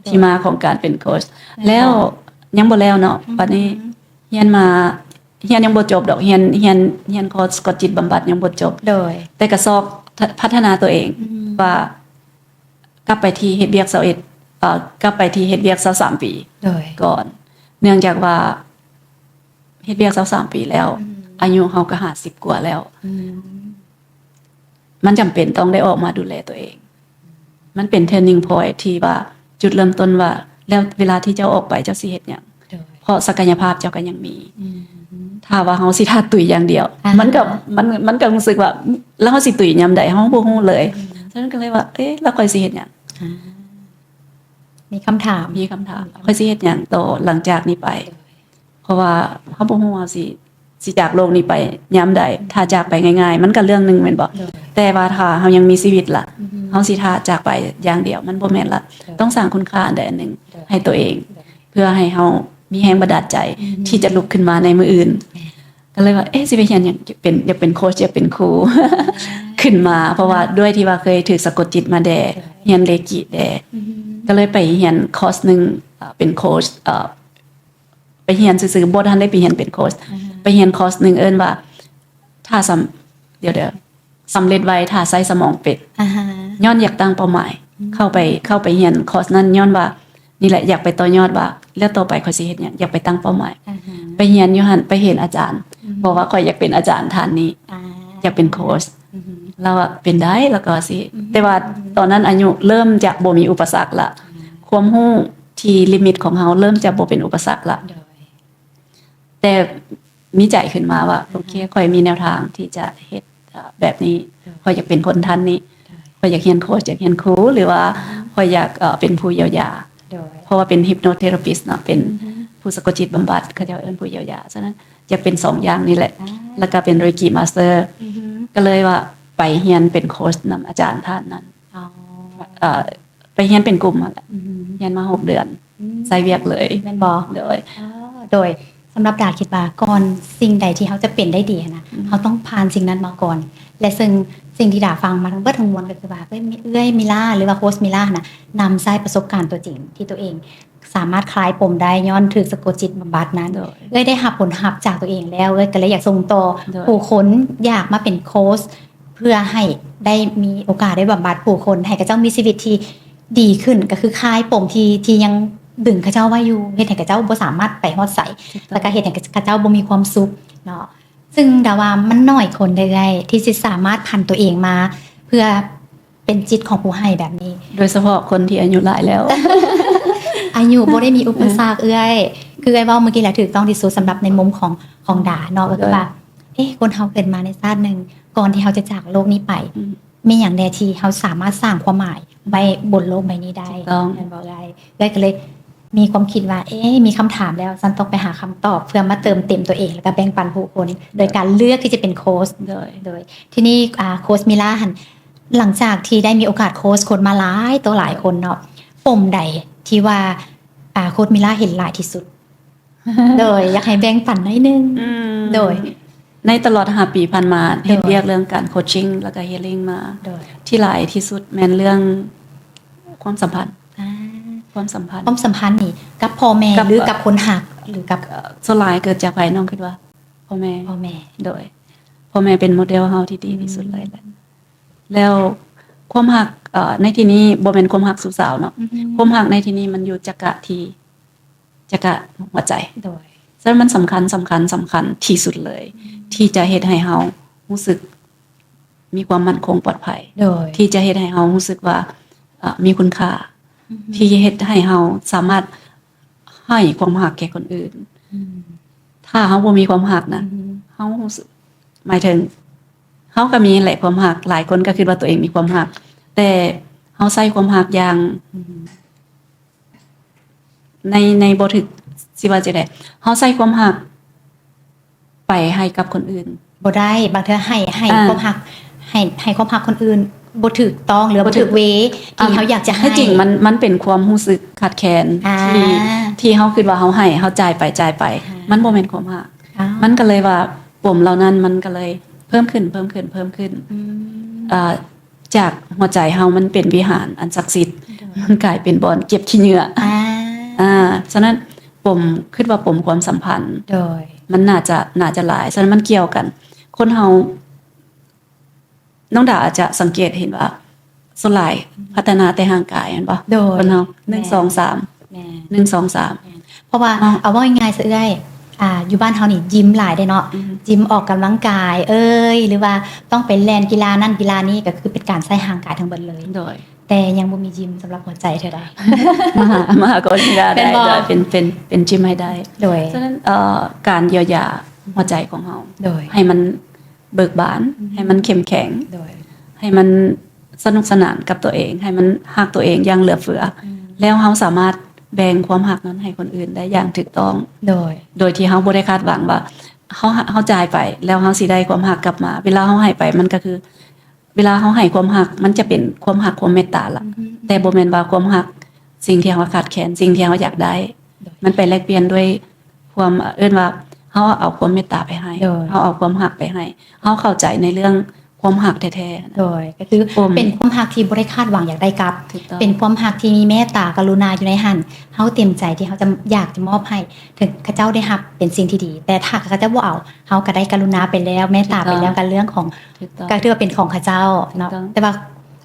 ທີ່ມາຂອງການເປັນໂຄດ ແລ້ວຍັງບໍ່ແລ້ວເນາະ ບັດນີ້ຮຽນມາ ຮຽນຍັງບໍ່ຈົບດອກ ຮຽນ ຮຽນ ຮຽນຄອສສະກົດຈິດບຳບັດຍັງບໍ່ຈົບ ໂດຍ ແຕ່ກໍຊອກ ພັດທະນາຕົວເອງ ວ່າກັບໄປທີ່ເຮັດວຽກຊາວເອັດ ເອີ ກັບໄປທີ່ເຮັດວຽກຊາວສາມປີ ໂດຍ ກ່ອນ ເນື່ອງຈາກວ່າເຮັດວຽກຊາວສາມປີແລ້ວ ອາຍຸເຮົາກໍຫ້າສິບກວ່າແລ້ວ ມັນຈຳເປັນຕ້ອງໄດ້ອອກມາດູແລຕົວເອງ. ມັນເປັນ turning point ທີ່ວ່າ ຈຸດເລີ່ມຕົ້ນວ່າ ແລ້ວເວລາທີ່ເຈົ້າອອກໄປ ເຈົ້າຊິເຮັດຫຍັງ? ໂດຍ ເພາະສັກກະຍະພາບເຈົ້າກໍຍັງມີ. ຖ້າວ່າເຮົາຊິຖ້າຕຸ້ຍຢ່າງດຽວ ມັນກໍ ມັນ ມັນກໍຮູ້ສຶກວ່າ ແລ້ວເຮົາຊິຕຸ້ຍຍາມໃດ ເຮົາບໍ່ຮູ້ເລີຍ. ສະນັ້ນກໍເລີຍວ່າ ເອະ ແລ້ວຂ້ອຍຊິເຮັດຫຍັງ? ມີຄຳຖາມ ມີຄຳຖາມ ຂ້ອຍຊິເຮັດຫຍັງຕໍ່ຫຼັງຈາກນີ້ໄປ? ໂດຍ ເພາະວ່າເຮົາບໍ່ຮູ້ວ່າເຮົາຊິ ຊິຈາກໂລກນີ້ໄປຍາມໃດ ຖ້າຈາກໄປງ່າຍໆ ມັນກໍເລື່ອງໜຶ່ງແມ່ນບໍ່? ໂດຍ ແຕ່ວ່າຖ້າເຮົາຍັງມີຊີວິດລະ ເຮົາຊິຖ້າຈາກໄປຢ່າງດຽວ ມັນບໍ່ແມ່ນລະ. ໂດຍ ຕ້ອງສ້າງຄຸນຄ່າອັນໃດອັນໜຶ່ງ ໂດຍ ໃຫ້ຕົວເອງ ໂດຍ ເພື່ອໃຫ້ເຮົາມີແຮງບັນດານໃຈ ທີ່ຈະລຸກຂຶ້ນມາໃນມື້ອື່ນ. ແມ່ນ ກໍເລີຍວ່າ ເອະ ຊິໄປຮຽນຫຍັງ? ຢາກເປັນ ຢາກເປັນໂຄດ ຢາກເປັນຄູ ຂຶ້ນມາ ເພາະວ່າດ້ວຍທີ່ວ່າເຄີຍຖືກສະກົດຈິດມາແດ່ ໂດຍ ຮຽນເຣກິແດ່ ກໍເລີຍໄປຮຽນຄອສໜຶ່ງ ເປັນໂຄດ ເອີ ໄປຮຽນຊື່ໆ ບໍ່ທັນໄດ້ໄປຮຽນເປັນໂຄດ ໄປຮຽນຄອສໜຶ່ງເອີ້ນວ່າ ຖ້າສຳ ດຽວໆ ສຳເລັດໄວ ຖ້າໃຊ້ສະໝອງເປັນ ຍ້ອນຢາກຕັ້ງເປົ້າໝາຍ ເຂົ້າໄປ ເຂົ້າໄປຮຽນຄອສນັ້ນ ຍ້ອນວ່າ ນີ້ແຫຼະ ຢາກໄປຕໍ່ຍອດວ່າ ແລ້ວຕໍ່ໄປຂ້ອຍຊິເຮັດຫຍັງ? ຢາກໄປຕັ້ງເປົ້າໝາຍ ໄປຮຽນຢູ່ຫັ້ນ ໄປເຫັນອາຈານ ບອກວ່າຂ້ອຍຢາກເປັນອາຈານທ່ານນີ້ ຢາກເປັນໂຄດ ລາວວ່າເປັນໄດ້ ລາວກໍວ່າຊິ ແຕ່ວ່າຕອນນັ້ນອາຍຸເລີ່ມຈະບໍ່ມີອຸປະສັກລະ ຄວາມຮູ້ທີ່ລິມິດຂອງເຮົາເລີ່ມຈະບໍ່ເປັນອຸປະສັກລະ. ໂດຍ ແຕ່ມີໃຈຂຶ້ນມາວ່າ ໂອເຄ ຂ້ອຍມີແນວທາງທີ່ຈະເຮັດ ເອີ ແບບນີ້ ຂ້ອຍຢາກເປັນຄົນທ່ານນີ້ ຂ້ອຍຢາກຮຽນໂຄດ ຢາກຮຽນຄູ ຫຼືວ່າຂ້ອຍຢາກ ເອີ ເປັນຜູ້ຢຽວຢາ ໂດຍ ເພາະວ່າເປັນ hypnotherapist ເນາະ ເປັນຜູ້ສະກົດຈິດບຳບັດ ເຂົາເຈົ້າເອີ້ນຜູ້ຢຽວຢາ. ສະນັ້ນຢາກເປັນສອງຢ່າງນີ້ແຫຼະ ແລ້ວກໍເປັນເຣກິມາສເຕີ ກໍເລີຍວ່າໄປຮຽນເປັນໂຄດນຳອາຈານທ່ານນັ້ນ ເອີ ໄປຮຽນເປັນກຸ່ມຫັ້ນແຫຼະ ຮຽນມາຫົກເດືອນ ໃຊ້ວຽກເລີຍ ແມ່ນບໍ່? ໂດຍ ໂດຍ ສຳລັບດາຄິດວ່າ ກ່ອນສິ່ງໃດທີ່ເຮົາຈະເປັນໄດ້ດີຫັ້ນນະ ເຮົາຕ້ອງຜ່ານສິ່ງນັ້ນມາກ່ອນ. ແລະ ເຊິ່ງສິ່ງທີ່ດາຟັງມາທັງເບິດທັງມວນກໍຄືວ່າ ເອື້ອຍ ເອື້ອຍມິລາ ຫຼືວ່າໂຄຊມິລານະ ນຳໃຊ້ປະສົບການຕົວຈິງທີ່ຕົວເອງສາມາດຄລາຍປົມໄດ້ຍ້ອນຖືກສະກົດຈິດບຳບັດນັ້ນ. ໂດຍ ເອື້ອຍໄດ້ຮັບຜົນຮັບຈາກຕົວເອງແລ້ວ ເອື້ອຍກໍເລີຍຢາກສົ່ງຕໍ່ ໂດຍ ຜູ້ຄົນ ຢາກມາເປັນໂຄຊ ເພື່ອໃຫ້ໄດ້ມີໂອກາດໄດ້ບຳບັດຜູ້ຄົນ ໃຫ້ເຂົາເຈົ້າມີຊີວິດທີ່ດີຂຶ້ນ ກໍຄືຄາຍປົມທີ່ ທີ່ຍັງດຶງເຂົາເຈົ້າໄວ້ຢູ່ ເຮັດໃຫ້ເຂົາເຈົ້າບໍ່ສາມາດໄປຮອດໃສ ຖືກຕ້ອງ ແລ້ວກໍເຮັດໃຫ້ເຂົາເຈົ້າບໍ່ມີຄວາມສຸກເນາະ. ຊຶ່ງດາວ່າມັນໜ້ອຍຄົນເດ້ເອື້ອຍ ທີ່ຊິສາມາດຜັນຕົວເອງມາເພື່ອເປັນຈິດຂອງຜູ້ໃຫ້ແບບນີ້ ໂດຍສະເພາະຄົນທີ່ອາຍຸຫຼາຍແລ້ວ. ອາຍຸບໍ່ໄດ້ມີອຸປະສັກເອື້ອຍ ຄືເອື້ອຍເວົ້າມື້ກີ້ແຫຼະ ຖືກຕ້ອງທີ່ສຸດສຳລັບໃນມຸມຂອງ ຂອງດາເນາະ ກໍຄືວ່າ ໂດຍ ເອະ ຄົນເຮົາເກີດມາໃນຊາດໜຶ່ງ ກ່ອນທີ່ເຮົາຈະຈາກໂລກນີ້ໄປ ອືມ ມີຫຍັງແດ່ທີ່ເຮົາສາມາດສ້າງຄວາມໝາຍໄວ້ບົນໂລກໃບນີ້ໄດ້? ຖືກຕ້ອງ ແມ່ນບໍ່ເອື້ອຍ? ເອື້ອຍກໍເລີຍມີຄວາມຄິດວ່າ ເອະ ມີຄຳຖາມແລ້ວ ຊັ້ນຕ້ອງໄປຫາຄຳຕອບເພື່ອມາເຕີມເຕັມຕົວເອງ ແລ້ວກໍແບ່ງປັນຜູ້ຄົນ ໂດຍ ໂດຍການເລືອກທີ່ຈະເປັນໂຄຊ. ໂດຍ ໂດຍ ທີນີ້ ອ່າ ໂຄຊມິລາຫັ້ນ ຫຼັງຈາກທີ່ໄດ້ມີໂອກາດໂຄຊຄົນມາຫຼາຍຕໍ່ຫຼາຍຄົນເນາະ ປົມໃດທີ່ວ່າ ອ່າ ໂຄຊມິລາເຫັນຫຼາຍທີ່ສຸດ? ໂດຍ ຢາກໃຫ້ແບ່ງປັນໜ້ອຍໜຶ່ງ. ອືມ ໂດຍ ໃນຕະຫຼອດຫ້າປີຜ່ານມາ ໂດຍ ເຮັດວຽກເລື່ອງການໂຄຊຊິງ ແລ້ວກໍຮີລລິງມາ ໂດຍ ທີ່ຫຼາຍທີ່ສຸດແມ່ນເລື່ອງຄວາມສຳພັນ. ອ່າ ຄວາມສຳພັນ ຄວາມສຳພັນນີ້ກັບພໍ່ແມ່ ກັບ ຫຼືກັບຄົນຮັກ ຫຼືກັບ ເອີ່ ສ່ວນຫຼາຍເກີດຈາກໃຜ ນ້ອງຄິດວ່າ? ພໍ່ແມ່ ພໍ່ແມ່ ໂດຍ ພໍ່ແມ່ເປັນໂມເດລເຮົາທີ່ດີທີ່ສຸດເລີຍແຫຼະ ອືມ ແລ້ວຄວາມຮັກ ເອີ່ ໃນທີ່ນີ້ບໍ່ແມ່ນຄວາມຮັກຊູ້ສາວເນາະ ອືຮຶ ຄວາມຮັກໃນທີ່ນີ້ມັນຢູ່ຈັກກະທີ່ ຈັກກະຫົວໃຈ ໂດຍ ສະນັ້ນມັນສຳຄັນ ສຳຄັນ ສຳຄັນທີ່ສຸດເລີຍ ອືມ ທີ່ຈະເຮັດໃຫ້ເຮົາຮູ້ສຶກມີຄວາມໝັ້ນຄົງປອດໄພ ໂດຍ ທີ່ຈະເຮັດໃຫ້ເຮົາຮູ້ສຶກວ່າ ເອີ່ ມີຄຸນຄ່າ ອືຮຶ ທີ່ເຮັດໃຫ້ເຮົາສາມາດໃຫ້ຄວາມຮັກແກ່ຄົນອື່ນ ອືມ ຖ້າເຮົາບໍ່ມີຄວາມຮັກນະ ອືຮຶ ເຮົາຮູ້ສຶກ ໝາຍເຖິງເຮົາກໍມີແຫຼະຄວາມຮັກ ຫຼາຍຄົນກໍຄິດວ່າຕົວເອງມີຄວາມຮັກ ແຕ່ເຮົາໃຊ້ຄວາມຮັກຢ່າງ ອືຮຶ ໃນ ໃນບໍ່ຖືກ ຊິວ່າຈັ່ງໃດ ເຮົາໃຊ້ຄວາມຮັກໄປໃຫ້ກັບຄົນອື່ນ ບໍ່ໄດ້ ບາງເທື່ອໃຫ້ ໃຫ້ ອ່າ ຄວາມຮັກ ໃຫ້ ໃຫ້ຄວາມຮັກຄົນອື່ນບໍ່ຖືກຕ້ອງ ຫຼືວ່າບໍ່ຖືກເວ ບໍ່ຖືກ ທີ່ ອ່າ ເຮົາຢາກຈະໃຫ້ ທີ່ຈິງມັນ ມັນເປັນຄວາມຮູ້ສຶກຂາດແຄນ ອ່າ ທີ່ ທີ່ເຮົາຄິດວ່າເຮົາໃຫ້ ເຮົາຈ່າຍໄປ ຈ່າຍໄປ ອ່າ ມັນບໍ່ແມ່ນຄວາມຮັກ ອ່າ ມັນກໍເລີຍວ່າ ປົມເຫຼົ່ານັ້ນມັນກໍເລີຍເພີ່ມຂຶ້ນ ເພີ່ມຂຶ້ນ ເພີ່ມຂຶ້ນ ອືມ ເອີ່ ຈາກຫົວໃຈເຮົາມັນເປັນວິຫານອັນສັກສິດ ໂດຍ ມັນກາຍເປັນບ່ອນເກັບຂີ້ເຫຍື້ອ ອ່າ ອ່າ ສະນັ້ນ ປົມ ຄິດວ່າປົມຄວາມສຳພັນ ໂດຍ ມັນໜ້າຈະ ໜ້າຈະຫຼາຍ ສະນັ້ນມັນກ່ຽວກັນ ຄົນເຮົາ ນ້ອງດາອາດຈະສັງເກດເຫັນວ່າ ສ່ວນຫຼາຍ ອືມ ພັດທະນາແຕ່ຮ່າງກາຍແມ່ນບໍ່? ໂດຍ ຄົນເຮົາ ໜຶ່ງ ແມ່ນ ສອງ ສາມ ແມ່ນ ໜຶ່ງ ສອງ ສາມ ແມ່ນ ເພາະວ່າ ເນາະ ເອົາເວົ້າງ່າຍໆຊະເອື້ອຍ ອ່າ ຢູ່ບ້ານເຮົານີ້ຢິມຫຼາຍເດ້ເນາະ ອືມ ຢິມອອກກຳລັງກາຍເອີຍ ຫຼືວ່າຕ້ອງໄປແລ່ນກິລານັ້ນກິລານີ້ ກໍຄືເປັນການໃຊ້ຮ່າງກາຍທັງເບິດເລີຍ ໂດຍ ແຕ່ຍັງບໍ່ມີຢິມສຳລັບຫົວໃຈເທື່ອໃດ ມາຫາ ມາຫາກໍໄດ້ ແມ່ນບໍ່? ໄດ້ ເປັນ ເປັນ ເປັນຢິມໃຫ້ໄດ້ ໂດຍ ສະນັ້ນ ເອີ່ ການຢຽວຢາຫົວໃຈຂອງເຮົາ ໂດຍ ໃຫ້ມັນເບີກບານ ອືມ ໃຫ້ມັນເຂັ້ມແຂງ ໂດຍ ໃຫ້ມັນສະໜຸກສະໜານກັບຕົວເອງ ໃຫ້ມັນຮັກຕົວເອງຢ່າງເຫຼືອເຟືອ ອືມ ແລ້ວເຮົາສາມາດແບ່ງຄວາມຮັກນັ້ນໃຫ້ຄົນອື່ນໄດ້ຢ່າງຖືກຕ້ອງ ໂດຍ ໂດຍທີ່ເຮົາບໍ່ໄດ້ຄາດຫວັງວ່າ ເຮົາ ເຮົາຈ່າຍໄປ ແລ້ວເຮົາຊິໄດ້ຄວາມຮັກກັບມາ ເວລາເຮົາໃຫ້ໄປ ມັນກໍຄື ເວລາເຮົາໃຫ້ຄວາມຮັກ ມັນຈະເປັນຄວາມຮັກ ຄວາມເມດຕາລະ ອືຮຶ ແຕ່ບໍ່ແມ່ນວ່າຄວາມຮັກ ສິ່ງທີ່ເຮົາຂາດແຄນ ສິ່ງທີ່ເຮົາຢາກໄດ້ ໂດຍ ມັນໄປແລກປ່ຽນດ້ວຍຄວາມ ເອີ້ນວ່າ ເຮົາເອົາຄວາມເມດຕາໄປໃຫ້ ໂດຍ ເຮົາເອົາຄວາມຮັກໄປໃຫ້ ເຮົາເຂົ້າໃຈໃນເລື່ອງຄວາມຮັກແທ້ໆ ໂດຍ ກໍຄື ໂອ້ ເປັນຄວາມຮັກທີ່ບໍ່ໄດ້ຄາດຫວັງຢາກໄດ້ກັບ ຖືກຕ້ອງ ເປັນຄວາມຮັກທີ່ມີເມດຕາກະລຸນາຢູ່ໃນຫັ້ນ ເຮົາເຕັມໃຈທີ່ເຮົາຈະ ຢາກຈະມອບໃຫ້ ເຖິງເຂົາເຈົ້າໄດ້ຮັບເປັນສິ່ງທີ່ດີ ແຕ່ຖ້າເຂົາເຈົ້າບໍ່ເອົາ ເຮົາກໍໄດ້ກະລຸນາໄປແລ້ວ ເມດຕາໄປແລ້ວ ກໍເລື່ອງຂອງ ກໍຖືວ່າເປັນຂອງເຂົາເຈົ້າເນາະ ແຕ່ວ່າ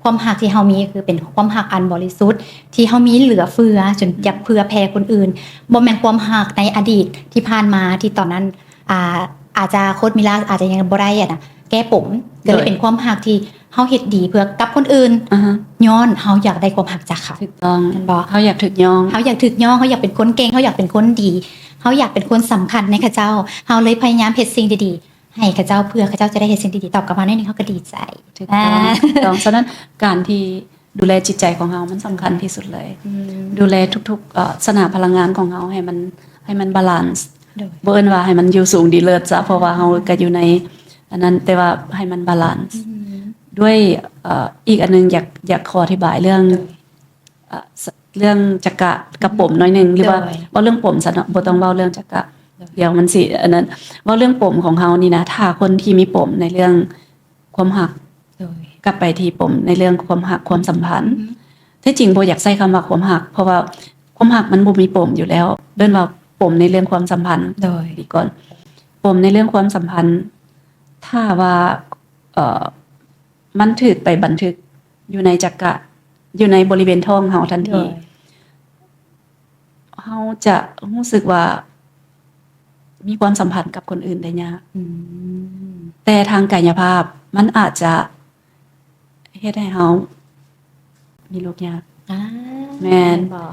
ຄວາມຮັກທີ່ເຮົາມີ ຄືເປັນຄວາມຮັກອັນບໍລິສຸດ ທີ່ເຮົາມີເຫຼືອເຟືອຈົນຢາກເຜື່ອແຜ່ຄົນອື່ນ ບໍ່ແມ່ນຄວາມຮັກໃນອະດີດທີ່ຜ່ານມາ ທີ່ຕອນນັ້ນ ອ່າ ອາດຈະໂຄດມິລາ ອາດຈະຍັງບໍ່ໄດ້ ອັນນະ ແກ້ປົມ ກໍເລີຍເປັນຄວາມຮັກທີ່ເຮົາເຮັດດີເພື່ອກັບຄົນອື່ນ ອ່າຮະ ຍ້ອນເຮົາຢາກໄດ້ຄວາມຮັກຈາກເຂົາ ຖືກຕ້ອງ ແມ່ນບໍ່? ເຮົາຢາກຖືກຍ້ອງ ເຮົາຢາກຖືກຍ້ອງ ເຮົາຢາກເປັນຄົນເກັ່ງ ເຮົາຢາກເປັນຄົນດີ ເຮົາຢາກເປັນຄົນສຳຄັນໃນເຂົາເຈົ້າ ເຮົາເລີຍພະຍາຍາມເຮັດສິ່ງດີໆ ໃຫ້ເຂົາເຈົ້າ ເພື່ອເຂົາເຈົ້າຈະໄດ້ເຮັດສິ່ງດີໆຕອບກັບມາໜ້ອຍໜຶ່ງ ເຮົາກໍດີໃຈ ຖືກຕ້ອງ ອ່າ ຖືກຕ້ອງ ສະນັ້ນ ການທີ່ດູແລຈິດໃຈຂອງເຮົາມັນສຳຄັນທີ່ສຸດເລີຍ ອືມ ດູແລທຸກໆ ເອີ່ ສະໜາມພະລັງງານຂອງເຮົາໃຫ້ມັນ ໃຫ້ມັນບາລານ ໂດຍ ບໍ່ເອີ້ນວ່າໃຫ້ມັນຢູ່ສູງດີເລີດຊະ ເພາະວ່າເຮົາກໍຢູ່ໃນອັນນັ້ນ ແຕ່ວ່າໃຫ້ມັນບາລານ ອືມ ດ້ວຍ ເອີ່ ອີກອັນໜຶ່ງ ຢາກ ຢາກຂໍອະທິບາຍເລື່ອງ ໂດຍ ເອີ່ ສ- ເລື່ອງຈັກກະກັບປົມໜ້ອຍໜຶ່ງ ຫຼືວ່າ ໂດຍ ເວົ້າເລື່ອງປົມຊະເນາະ ບໍ່ຕ້ອງເວົ້າເລື່ອງຈັກກະ ໂດຍ ດຽວມັນຊິອັນນັ້ນ ເວົ້າເລື່ອງປົມຂອງເຮົານີ້ນະ ຖ້າຄົນທີ່ມີປົມໃນເລື່ອງຄ ວາມຮັກ ໂດຍ ກັບໄປທີ່ປົມໃນເລື່ອງຄວາມຮັກຄວາມສຳພັນ. ອືມ ແທ້ຈິງບໍ່ຢາກໃຊ້ຄຳວ່າຄວາມຮັກ ເພາະວ່າຄວາມຮັກມັນບໍ່ມີປົມຢູ່ແລ້ວ ເອີ້ນວ່າປົມໃນເລື່ອງຄວາມສຳພັນ ໂດຍ ດີກ່ອນ. ປົມໃນເລື່ອງຄວາມສຳພັນ ຖ້າວ່າ ເອີ ມັນຖືກໄປບັນທຶກຢູ່ໃນຈັກກະ ຢູ່ໃນບໍລິເວນທ້ອງເຮົາທັນທີ ໂດຍ ເຮົາຈະຮູ້ສຶກວ່າມີຄວາມສຳພັນກັບຄົນອື່ນໄດ້ຍາກ. ອືມ ແຕ່ທາງກາຍະພາບມັນອາດຈະເຮັດໃຫ້ເຮົາມີລູກຍາກ. ອາ ແມ່ນ ແມ່ນບໍ່?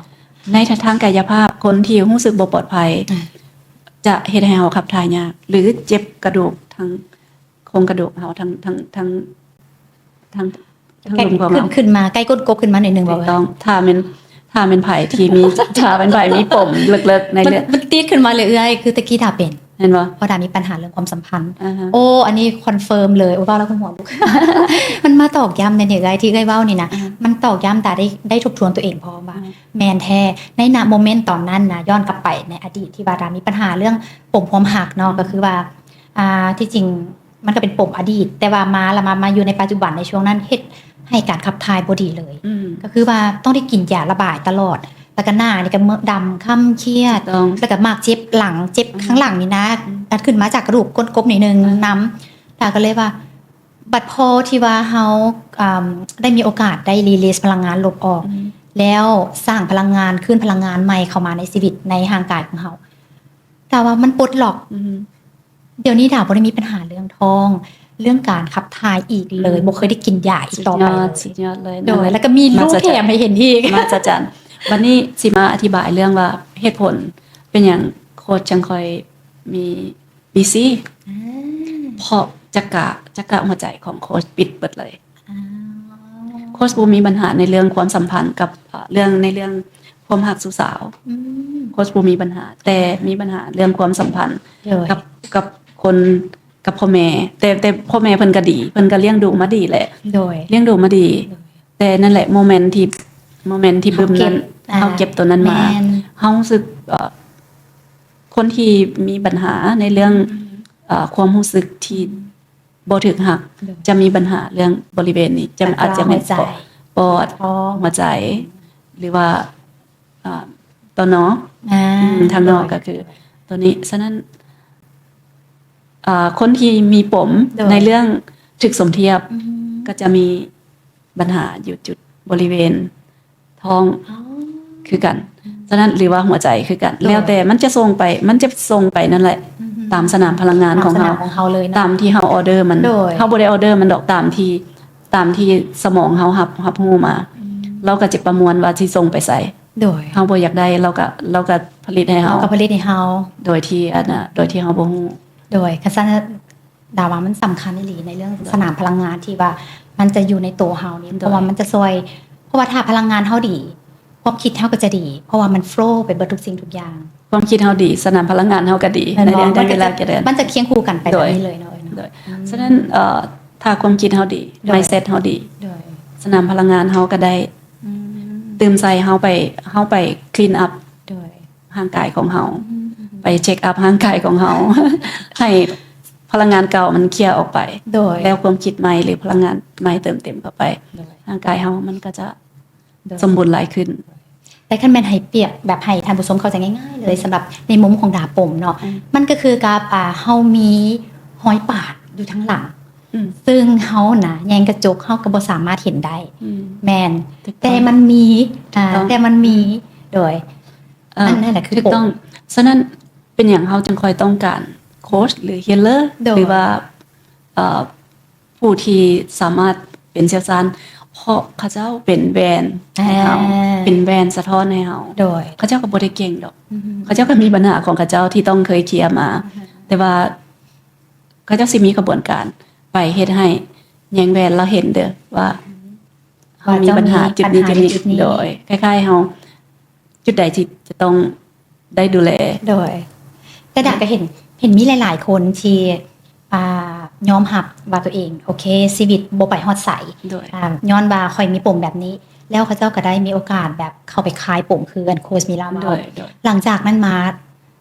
ໃນທາງກາຍະພາບ ຄົນທີ່ຮູ້ສຶກບໍ່ປອດໄພ ອາ ຈະເຮັດໃຫ້ເຮົາຂັບຖ່າຍຍາກ ຫຼືເຈັບກະດູກທັງ ໂຄງກະດູກເຮົາ ທັງ ທັງ ທັງ ທັງ ທັງ ໃກ້ ລຸ່ມຂອງເຮົາ ຂຶ້ນ ຂຶ້ນມາໃກ້ກົ້ນກົກຂຶ້ນມາໜ້ອຍໜຶ່ງ. ຖືກຕ້ອງ. ຖ້າແມ່ນ ຖ້າແມ່ນໃຜທີ່ມີ ຖ້າແມ່ນໃຜມີປົມເລິກໆໃນເລື່ອງ ມັນ ມັນຕິດຂຶ້ນມາເລື້ອຍໆ ຄືຕະກີ້ດາເປັນ ແມ່ນບໍ່? ເພາະດາມີບັນຫາເລື່ອງຄວາມສຳພັນ. ອ່າຮະ ໂອ້ ອັນນີ້ຄອນເຟີມເລີຍ. ໂອ້ ເວົ້າແລ້ວກໍຫົວລຸກ. ມັນມາຕອກຢ້ຳໃນເອື້ອຍ ທີ່ເອື້ອຍເວົ້ານີ້ນະ. ອ່າຮະ ມັນຕອກຢ້ຳ ດາໄດ້ ໄດ້ທົບທວນຕົວເອງພ້ອມວ່າ ອ່າຮະ ແມ່ນແທ້. ໃນນະໂມເມນຕອນນັ້ນນະ ຍ້ອນກັບໄປໃນອະດີດທີ່ວ່າດາມີບັນຫາເລື່ອງປົມຄວາມຮັກເນາະ ອືມ ກໍຄືວ່າ ອ່າ ທີ່ຈິງມັນກໍເປັນປົມອະດີດ ແຕ່ວ່າມາ ລະມາ ມາຢູ່ໃນປັດຈຸບັນໃນຊ່ວງນັ້ນ ເຮັດໃຫ້ການຂັບຖ່າຍບໍ່ດີເລີຍ. ອືມ ກໍຄືວ່າຕ້ອງໄດ້ກິນຢາລະບາຍຕະຫຼອດ ແລ້ວກໍໜ້ານີ້ກໍເໝີດຳຄ້ຳຄຽດ ຖືກຕ້ອງ ແລ້ວກໍມັກເຈັບຫຼັງ ເຈັບ ອືມ ຂ້າງຫຼັງນີ້ນະ ອືມ ອັດຂຶ້ນມາຈາກກະດູກກົ້ນກົກໜ້ອຍໜຶ່ງ ອ່າ ນຳ ແລ້ວກໍເລີຍວ່າ ບັດພໍທີ່ວ່າເຮົາ ອ່າ ໄດ້ມີໂອກາດໄດ້ release ພະລັງງານລົບອອກ ອືມ ແລ້ວສ້າງພະລັງງານ ຄືນພະລັງງານໃໝ່ເຂົ້າມາໃນຊີວິດ ໃນຮ່າງກາຍຂອງເຮົາ ແຕ່ວ່າມັນປົດລັອກ. ອືມ ດຽວນີ້ດາບໍ່ໄດ້ມີບັນຫາເລື່ອງທ້ອງ ເລື່ອງການຂັບຖ່າຍອີກເລີຍ ອືມ ບໍ່ເຄີຍໄດ້ກິນຢາອີກຕໍ່ໄປເລີຍ. ສຸດຍອດ ສຸດຍອດເລີຍ. ໂດຍ ນັ້ນແຫຼະ ແລ້ວກໍມີລູກແຖມໃຫ້ເຫັນອີກ. ມະຫັດສະຈັນ. ບັດນີ້ຊິມາອະທິບາຍເລື່ອງວ່າເຫດຜົນເປັນຫຍັງໂຄດຈັ່ງຄ່ອຍມີ ບີຊີ ອາ ເພາະຈັກກະ ຈັກກະຫົວໃຈຂອງໂຄດປິດເບິດເລີຍ. ອາ ໂຄດບໍ່ມີບັນຫາໃນເລື່ອງຄວາມສຳພັນກັບ ເອີ ເລື່ອງ ໃນເລື່ອງຄວາມຮັກຊູ້ສາວ. ອືມ ໂຄດບໍ່ມີບັນຫາ ແຕ່ມີບັນຫາເລື່ອງຄວາມສຳພັນ ໂດຍ ກັບ ກັບຄົນ ກັບພໍ່ແມ່. ແຕ່ ແຕ່ພໍ່ແມ່ເພິ່ນກໍດີ ເພິ່ນກໍລ້ຽງດູມາດີແຫຼະ. ໂດຍ ລ້ຽງດູມາດີ. ໂດຍ ແຕ່ນັ້ນແຫຼະ ໂມເມັນທີ່ ໂມເມັນທີ່ບຶ້ມນັ້ນ ເຮົາເກັບ ອ່າ ເຮົາເກັບຕົວນັ້ນມາ. ແມ່ນ ເຮົາຮູ້ສຶກ ເອີ ຄົນທີ່ມີບັນຫາໃນເລື່ອງ ອືມ ເອີ ຄວາມຮູ້ສຶກທີ່ ອືມ ບໍ່ຖືກຮັກ ໂດຍ ຈະມີບັນຫາເລື່ອງບໍລິເວນນີ້ ຈະ ອາດຈະແມ່ນ ປອດ ປອດ ທ້ອງ ຫົວໃຈ ຫຼືວ່າ ອ່າ ຕໍ່ນອກ ອາ ອືມ ທາງນອກ ໂດຍ ກໍຄືຕົວນີ້. ສະນັ້ນ ອ່າ ຄົນທີ່ມີປົມ ໂດຍ ໃນເລື່ອງຖືກສົມທຽບ ອືມ ກໍຈະມີບັນຫາຢູ່ຈຸດບໍລິເວນ ທ້ອງ ອໍ ຄືກັນ. ອືມ ສະນັ້ນ ຫຼືວ່າຫົວໃຈຄືກັນ ໂດຍ ແລ້ວແຕ່ມັນຈະສົ່ງໄປ ມັນຈະສົ່ງໄປນັ້ນແຫຼະ ອືຮຶ ຕາມສະໜາມພະລັງງານຂອງເຮົາ ຕາມສະໜາມຂອງເຮົາເລີຍເນາະ ຕາມທີ່ເຮົາອໍເດີມັນ ໂດຍ ເຮົາບໍ່ໄດ້ອໍເດີມັນດອກ ຕາມທີ່ ຕາມທີ່ສະໝອງເຮົາຮັບ ຮັບຮູ້ມາ ອືມ ລາວກໍຈະປະມວນວ່າຊິສົ່ງໄປໃສ ໂດຍ ເຮົາບໍ່ຢາກໄດ້ ລາວກໍ ລາວກໍຜະລິດໃຫ້ເຮົາ ລາວກໍຜະລິດໃຫ້ເຮົາ ໂດຍທີ່ ອັນນ່າ ໂດຍທີ່ເຮົາບໍ່ຮູ້ ໂດຍ ຄັນຊັ້ນ ດາວ່າມັນສຳຄັນອີ່ຫຼີໃນເລື່ອງ ໂດຍ ສະໜາມພະລັງງານທີ່ວ່າມັນຈະຢູ່ໃນໂຕເຮົານີ້ ໂດຍ ເພາະວ່າມັນຈະຊ່ວຍ ເພາະວ່າຖ້າພະລັງງານເຮົາດີ ຄວາມຄິດເຮົາກໍຈະດີ ເພາະວ່າມັນໂຟລໄປເບິດທຸກສິ່ງທຸກຢ່າງ ຄວາມຄິດເຮົາດີ ສະໜາມພະລັງງານເຮົາກໍດີ ແມ່ນບໍ່? ໃນເລື່ອງ ມັນກໍຈະ ເວລາກໍເດີນ ມັນຈະຄຽງຄູ່ກັນໄປແບບນີ້ເລີຍເນາະ ໂດຍ ເອີຍເນາະ ໂດຍ ອືມ ສະນັ້ນ ເອີ ຖ້າຄວາມຄິດເຮົາດີ ໂດຍ ມາຍເຊັດເຮົາດີ ໂດຍ ສະໜາມພະລັງງານເຮົາກໍໄດ້ ອືມ ຕື່ມໃສ່ເຮົາໄປ ເຮົາໄປ clean up ໂດຍ ຮ່າງກາຍຂອງເຮົາ ອືມ ໄປເຊັກອັບຮ່າງກາຍຂອງເຮົາ ໃຫ້ພະລັງງານເກົ່າມັນເຄຍອອກໄປ ໂດຍ ແລ້ວຄວາມຄິດໃໝ່ ຫຼື ພະລັງງານໃໝ່ເຕີມເຕັມເຂົ້າໄປ ໂດຍ ຮ່າງກາຍເຮົາມັນກໍຈະ ໂດຍ ສົມບູນຫຼາຍຂຶ້ນ. ແຕ່ຄັນແມ່ນໃຫ້ປຽບແບບໃຫ້ທ່ານຜູ້ຊົມເຂົ້າໃຈງ່າຍໆເລີຍ ອືມ ສຳລັບໃນມຸມຂອງດາປົມເນາະ ອືມ ມັນກໍຄືກັບ ອ່າ ເຮົາມີຮອຍປາດຢູ່ທາງຫຼັງ ອືມ ຊຶ່ງເຮົານະແຍງກະຈົກເຮົາກໍບໍ່ສາມາດເຫັນໄດ້ ອືມ ແມ່ນ ຖືກຕ້ອງ ແຕ່ມັນມີ ອ່າ ຖືກຕ້ອງ ແຕ່ມັນມີ ໂດຍ ເອີ ນັ້ນ ນັ້ນແຫຼະຄື ຖືກຕ້ອງ ປົມ. ສະນັ້ນ ເປັນຫຍັງເຮົາຈຶ່ງຄ່ອຍຕ້ອງການໂຄຊ ຫຼື healer ໂດຍ ຫຼືວ່າ ເອີ ຜູ້ທີ່ສາມາດເປັນຊ່ຽວຊານ ເພາະເຂົາເຈົ້າເປັນແວ່ນໃຫ້ເຮົາ ອ່າ ເປັນແວ່ນສະທ້ອນໃຫ້ເຮົາ ໂດຍ ເຂົາເຈົ້າກໍບໍ່ໄດ້ເກັ່ງດອກ ອືຮຶ ເຂົາເຈົ້າກໍມີບັນຫາຂອງເຂົາເຈົ້າທີ່ຕ້ອງເຄີຍເຄຍມາ ອືຮຶ ແຕ່ວ່າເຂົາເຈົ້າຊິມີຂະບວນການໄປເຮັດໃຫ້ແຍງແວ່ນລາວເຫັນເດີວ່າ ອືຮຶ ເຮົາມີບັນຫາຈຸດນີ້ ຈຸດນີ້ ຈຸດນີ້ ຈຸດນີ້ ໂດຍ ຄ້າຍໆເຮົາ ຈຸດໃດທີ່ຈະຕ້ອງໄດ້ດູແລ ໂດຍ ແຕ່ດາກໍເຫັນ ເຫັນມີຫຼາຍໆຄົນທີ່ ອ່າ ຍອມຮັບວ່າຕົວເອງ ໂອເຄ ຊີວິດບໍ່ໄປຮອດໃສ ໂດຍ ອ່າ ຍ້ອນວ່າຂ້ອຍມີປົມແບບນີ້ ແລ້ວເຂົາເຈົ້າກໍໄດ້ມີໂອກາດແບບເຂົ້າໄປຄາຍປົມ ຄືອັນໂຄຊມີລາວ່າ ໂດຍ ໂດຍ ຫຼັງຈາກນັ້ນມາ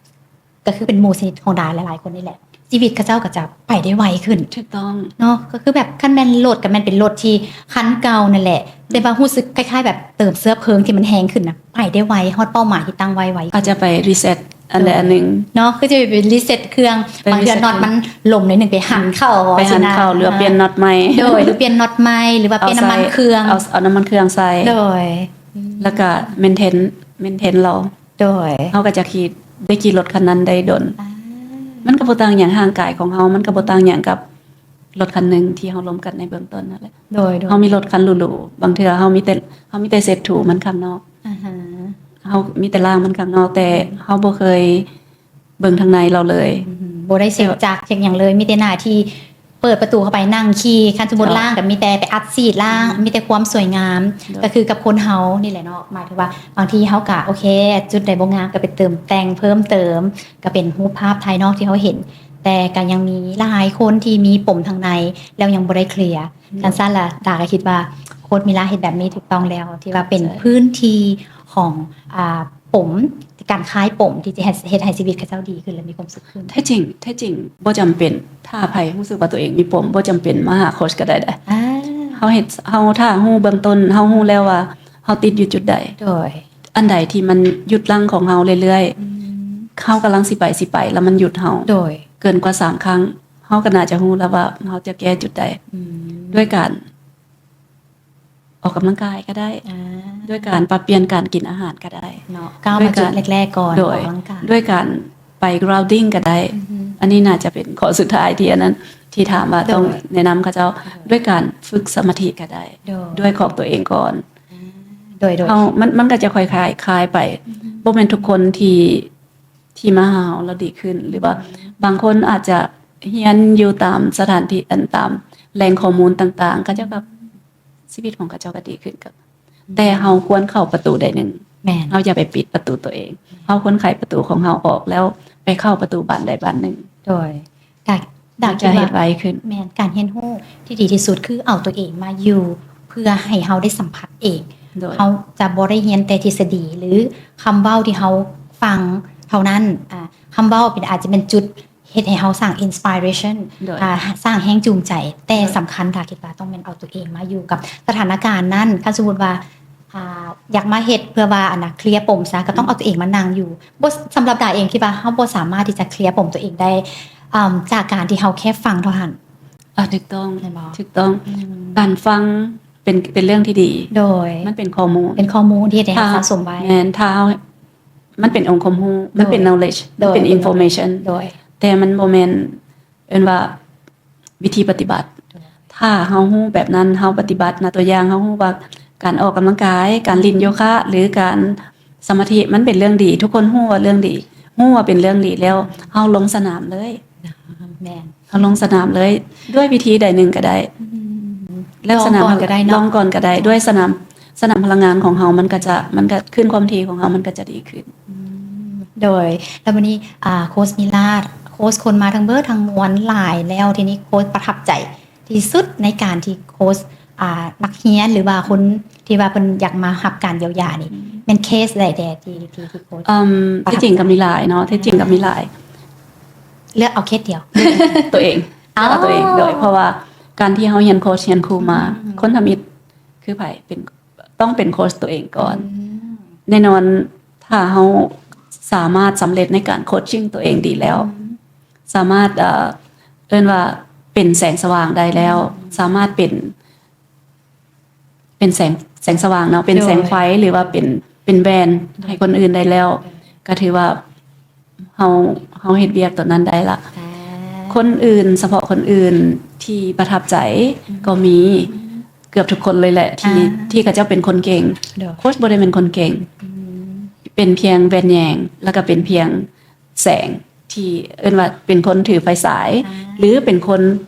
ກໍຄືເປັນໝູ່ສະໜິດຂອງດາຫຼາຍໆຄົນນີ້ແຫຼະ ຊີວິດເຂົາເຈົ້າກໍຈະໄປໄດ້ໄວຂຶ້ນ ຖືກຕ້ອງ ເນາະ ກໍຄືແບບຄັນແມ່ນລົດກໍແມ່ນເປັນລົດທີ່ຄັນເກົ່ານັ້ນແຫຼະ ແຕ່ວ່າຮູ້ສຶກຄ້າຍໆແບບເຕີມເຊື້ອເພີງທີ່ມັນແຮງຂຶ້ນນະ ໄປໄດ້ໄວ ຮອດເປົ້າໝາຍທີ່ຕັ້ງໄວ້ໄວ ອາດຈະໄປ reset ອັນໃດອັນໜຶ່ງ ເນາະ ຄືຈະໄປ reset ເຄື່ອງ ໄປ reset ບາງເທື່ອ reset ນັອດມັນລົ້ມໜ້ອຍໜຶ່ງ ໄປຫັນເຂົ້າ ໄປຫັນເຂົ້າ ຊິນະ ຫຼືວ່າປ່ຽນນັອດໃໝ່ ໂດຍ ຫຼືປ່ຽນນັອດໃໝ່ ຫຼືວ່າປ່ຽນນ້ຳມັນເຄື່ອງ ເອົາ ເອົານ້ຳມັນເຄື່ອງໃສ່ ໂດຍ ແລ້ວກໍ maintain maintain ລາວ ໂດຍ ເຮົາກໍຈະຂີ່ ໄດ້ຂີ່ລົດຄັນນັ້ນໄດ້ດົນ ອ່າ ມັນກໍບໍ່ຕ່າງຫຍັງ ຮ່າງກາຍຂອງເຮົາ ມັນກໍບໍ່ຕ່າງຫຍັງກັບລົດຄັນໜຶ່ງທີ່ເຮົາລົມກັນໃນເບື້ອງຕົ້ນນັ້ນແຫຼະ ໂດຍ ໂດຍ ເຮົາມີລົດຄັນຫຼູໆ ບາງເທື່ອເຮົາມີແຕ່ ເຮົາມີແຕ່ເສບຖູມັນຂ້າງນອກ ອ່າຮະ ເຮົາມີແຕ່ລ້າງມັນຂ້າງນອກ ແຕ່ເຮົາບໍ່ເຄີຍເບິ່ງທາງໃນລາວເລີຍ ອືມ ບໍ່ໄດ້ເຊັກຈັກ ເຊັກຫຍັງເລີຍ ມີແຕ່ໜ້າທີ່ ເປີດປະຕູເຂົ້າໄປນັ່ງຂີ່ ຄັນສົມມຸດ ເຈົ້າ ລ້າງກໍມີແຕ່ໄປອັດສີດລ້າງ ອືມ ມີແຕ່ຄວາມສວຍງາມ ໂດຍ ກໍຄືກັບຄົນເຮົານີ້ແຫຼະເນາະ ໝາຍເຖິງວ່າບາງທີເຮົາກໍໂອເຄ ຈຸດໃດບໍ່ງາມກໍໄປເຕີມແຕ່ງເພີ່ມເຕີມ ກໍເປັນຮູບພາບພາຍນອກທີ່ເຮົາເຫັນ ແຕ່ກໍຍັງມີຫຼາຍຄົນທີ່ມີປົມທາງໃນ ແລ້ວຍັງບໍ່ໄດ້ເຄລຍ ໂດຍ ຈັ່ງຊັ້ນລະ ດາກໍຄິດວ່າໂຄດມິລາເຮັດແບບນີ້ຖືກຕ້ອງແລ້ວ ທີ່ວ່າເປັນ ໃຊ່ ພື້ນທີ່ຂອງ ອ່າ ປົມ ການຄາຍປົມທີ່ຈະເຮັດ ເຮັດໃຫ້ຊີວິດເຂົາເຈົ້າດີຂຶ້ນ ແລະ ມີຄວາມສຸກຂຶ້ນ. ແທ້ຈິງ ແທ້ຈິງບໍ່ຈຳເປັນ ຖ້າໃຜຮູ້ສຶກວ່າຕົວເອງມີປົມ ບໍ່ຈຳເປັນມາຫາໂຄດກໍໄດ້ເດ້. ອ່າ ເຮົາເຮັດ ເຮົາ ຖ້າເຮົາຮູ້ເບື້ອງຕົ້ນ ເຮົາຮູ້ແລ້ວວ່າເຮົາຕິດຢູ່ຈຸດໃດ. ໂດຍ ອັນໃດທີ່ມັນຢຸດຢັ້ງຂອງເຮົາເລື້ອຍໆ ອືມ ເຮົາກຳລັງຊິໄປ ຊິໄປ ແລ້ວມັນຢຸດເຮົາ ໂດຍ ເກີນກວ່າສາມຄັ້ງ ເຮົາກໍໜ້າຈະຮູ້ແລ້ວວ່າເຮົາຈະແກ້ຈຸດໃດ. ອືມ ດ້ວຍການ ອອກກຳລັງກາຍກໍໄດ້ ອ່າ ດ້ວຍການປັບປ່ຽນການກິນອາຫານກໍໄດ້ ເນາະ ກ້າວມາຈຸດແລກໆກ່ອນ ໂດຍ ອອກກຳລັງກາຍ ດ້ວຍການໄປ grounding ກໍໄດ້ ອືຮຶ ອັນນີ້ໜ້າຈະເປັນຂໍ້ສຸດທ້າຍທີ່ອັນນັ້ນ ທີ່ຖາມວ່າ ໂດຍ ຕ້ອງແນະນຳເຂົາເຈົ້າ ໂດຍ ດ້ວຍການຝຶກສະມາທິກໍໄດ້ ໂດຍ ດ້ວຍຂອງຕົວເອງກ່ອນ ອ່າ ໂດຍ ໂດຍ ເຮົາ ມັນ ມັນກໍຈະຄ່ອຍໆຄາຍໄປ ອືຮຶ ບໍ່ແມ່ນທຸກຄົນທີ່ ທີ່ມາຫາເຮົາແລ້ວດີຂຶ້ນ ຫຼືວ່າ ອືມ ບາງຄົນອາດຈະຮຽນຢູ່ຕາມສະຖານທີ່ ອັນ ຕາມແຫຼ່ງຂໍ້ມູນຕ່າງໆ ເຂົາເຈົ້າກໍ ອືມ ຊີວິດຂອງເຂົາເຈົ້າກໍດີຂຶ້ນ ກໍ ອືມ ແຕ່ເຮົາຄວນເຂົ້າປະຕູໃດໜຶ່ງ ແມ່ນ ເຮົາຢ່າໄປປິດປະຕູຕົວເອງ ແມ່ນ ເຮົາຄວນໄຂປະຕູຂອງເຮົາອອກ ແລ້ວໄປເຂົ້າປະຕູບານໃດບານໜຶ່ງ ໂດຍ ກະ ດາ ມັນຈະເຮັດໄວຂຶ້ນ ແມ່ນ ການຮຽນຮູ້ທີ່ດີທີ່ສຸດຄືເອົາຕົວເອງມາຢູ່ ເພື່ອໃຫ້ເຮົາໄດ້ສຳຜັດເອງ ໂດຍ ເຮົາຈະບໍ່ໄດ້ຮຽນແຕ່ທິດສະດີ ຫຼື ຄຳເວົ້າທີ່ເຮົາຟັງເທົ່ານັ້ນ ອ່າ ຄຳເວົ້າເປັນ ອາດຈະເປັນຈຸດ ເຮັດໃຫ້ເຮົາສ້າງ inspiration ໂດຍ ອ່າ ສ້າງແຮງຈູງໃຈ ແຕ່ ໂດຍ ສຳຄັນ ຖ້າຄິດວ່າຕ້ອງແມ່ນເອົາຕົວເອງມາຢູ່ກັບສະຖານະການນັ້ນ ຄັນສົມມຸດວ່າ ອ່າ ຢາກມາເຮັດເພື່ອວ່າ ອັນນະ ເຄລຍປົມຊະ ກໍຕ້ອງ ອືມ ເອົາຕົວເອງມານັ່ງຢູ່ ບໍ່ ສຳລັບດາເອງ ຄິດວ່າເຮົາບໍ່ສາມາດທີ່ຈະເຄລຍປົມຕົວເອງໄດ້ ອ່າ ຈາກການທີ່ເຮົາແຄ່ຟັງເທົ່ານັ້ນ ອ່າ ຖືກຕ້ອງ ແມ່ນບໍ່? ຖືກຕ້ອງ ອືມ ການຟັງເປັນ ເປັນເລື່ອງທີ່ດີ ໂດຍ ມັນເປັນຂໍ້ມູນ ເປັນຂໍ້ມູນທີ່ເຮັດໃຫ້ເຮົາ ຖ້າ ສະສົມໄວ້ ແມ່ນ ຖ້າເຮົາ ມັນເປັນອົງຄວາມຮູ້ ໂດຍ ມັນເປັນ knowledge ໂດຍ ມັນເປັນ information ໂດຍ ແຕ່ມັນບໍ່ແມ່ນ ເອີ້ນວ່າວິທີປະຕິບັດ ໂດຍ ຖ້າເຮົາຮູ້ແບບນັ້ນ ເຮົາປະຕິບັດນະ ຕົວຢ່າງ ເຮົາຮູ້ວ່າການອອກກຳລັງກາຍ ການຫຼິ້ນໂຍຄະ ຫຼື ການສະມາທິ ມັນເປັນເລື່ອງດີ ທຸກຄົນຮູ້ວ່າເລື່ອງດີ ຮູ້ວ່າເປັນເລື່ອງດີແລ້ວ ເຮົາລົງສະໜາມເລີຍ ແມ່ນ ເຮົາລົງສະໜາມເລີຍ ດ້ວຍວິທີໃດໜຶ່ງກໍໄດ້ ອືມ ແລ້ວສະໜາມ ລອງກ່ອນກໍໄດ້ເນາະ ລອງກ່ອນກໍໄດ້ ໂດຍ ດ້ວຍສະໜາມ ສະໜາມພະລັງງານຂອງເຮົາ ມັນກໍຈະ ມັນກໍ ຄື້ນຄວາມຖີ່ຂອງເຮົາມັນກໍຈະດີຂຶ້ນ ອືມ ໂດຍ ແລ້ວບັດນີ້ ອ່າ ໂຄດມິລາ ໂຄດຄົນມາທັງເບີດທັງມວນຫຼາຍແລ້ວ ທີນີ້ໂຄດປະທັບໃຈທີ່ສຸດໃນການທີ່ໂຄດ ອ່າ ນັກຮຽນ ຫຼືວ່າຄົນທີ່ວ່າເພິ່ນຢາກມາຮັບການຢຽວຢານີ້ ອືມ ແມ່ນເຄສໃດແດ່ທີ່ ທີ່ ທີ່ໂຄດ ອືມ ປະທັບໃຈ? ທີ່ຈິງກໍມີຫຼາຍເນາະ ທີ່ຈິງກໍມີຫຼາຍ ເລືອກເອົາເຄສດຽວ ຕົວເອງ ເອົາ ເລືອກເອົາຕົວເອງ ໂດຍ ເພາະວ່າການທີ່ເຮົາຮຽນໂຄດຮຽນຄູມາ ອືມ ຄົນທຳອິດຄືໃຜ ເປັນ ຕ້ອງເປັນໂຄດຕົວເອງກ່ອນ ອືມ ແນ່ນອນ ຖ້າເຮົາສາມາດສຳເລັດໃນການໂຄດຊິງຕົວເອງດີແລ້ວ ອືມ ສາມາດ ເອີ ເອີ້ນວ່າເປັນແສງສະຫວ່າງໄດ້ແລ້ວ ອືມ ສາມາດເປັນ ເປັນແສງ ແສງສະຫວ່າງເນາະ ເປັນແສງໄຟ ໂດຍ ຫຼືວ່າເປັນ ເປັນແວ່ນໃຫ້ຄົນອື່ນໄດ້ແລ້ວ ໂດຍ ກໍຖືວ່າ ເຮົາ ເຮົາເຮັດວຽກຕົວນັ້ນໄດ້ລະ ອ່າ ຄົນອື່ນ ສະເພາະຄົນອື່ນທີ່ປະທັບໃຈ ອືມ ກໍມີ ອືມ ເກືອບທຸກຄົນເລີຍແຫຼະ ທີ່ ອ່າ ທີ່ເຂົາເຈົ້າເປັນຄົນເກັ່ງ ໂດຍ ໂຄດບໍ່ໄດ້ເປັນຄົນເກັ່ງ ອືມ ເປັນພຽງແວ່ນແຍງ ແລ້ວກໍເປັນພຽງແສງ ທີ່ເອີ້ນວ່າເປັນຄົນຖືໄຟສາຍ ອ່າ ຫຼືເປັນຄົນ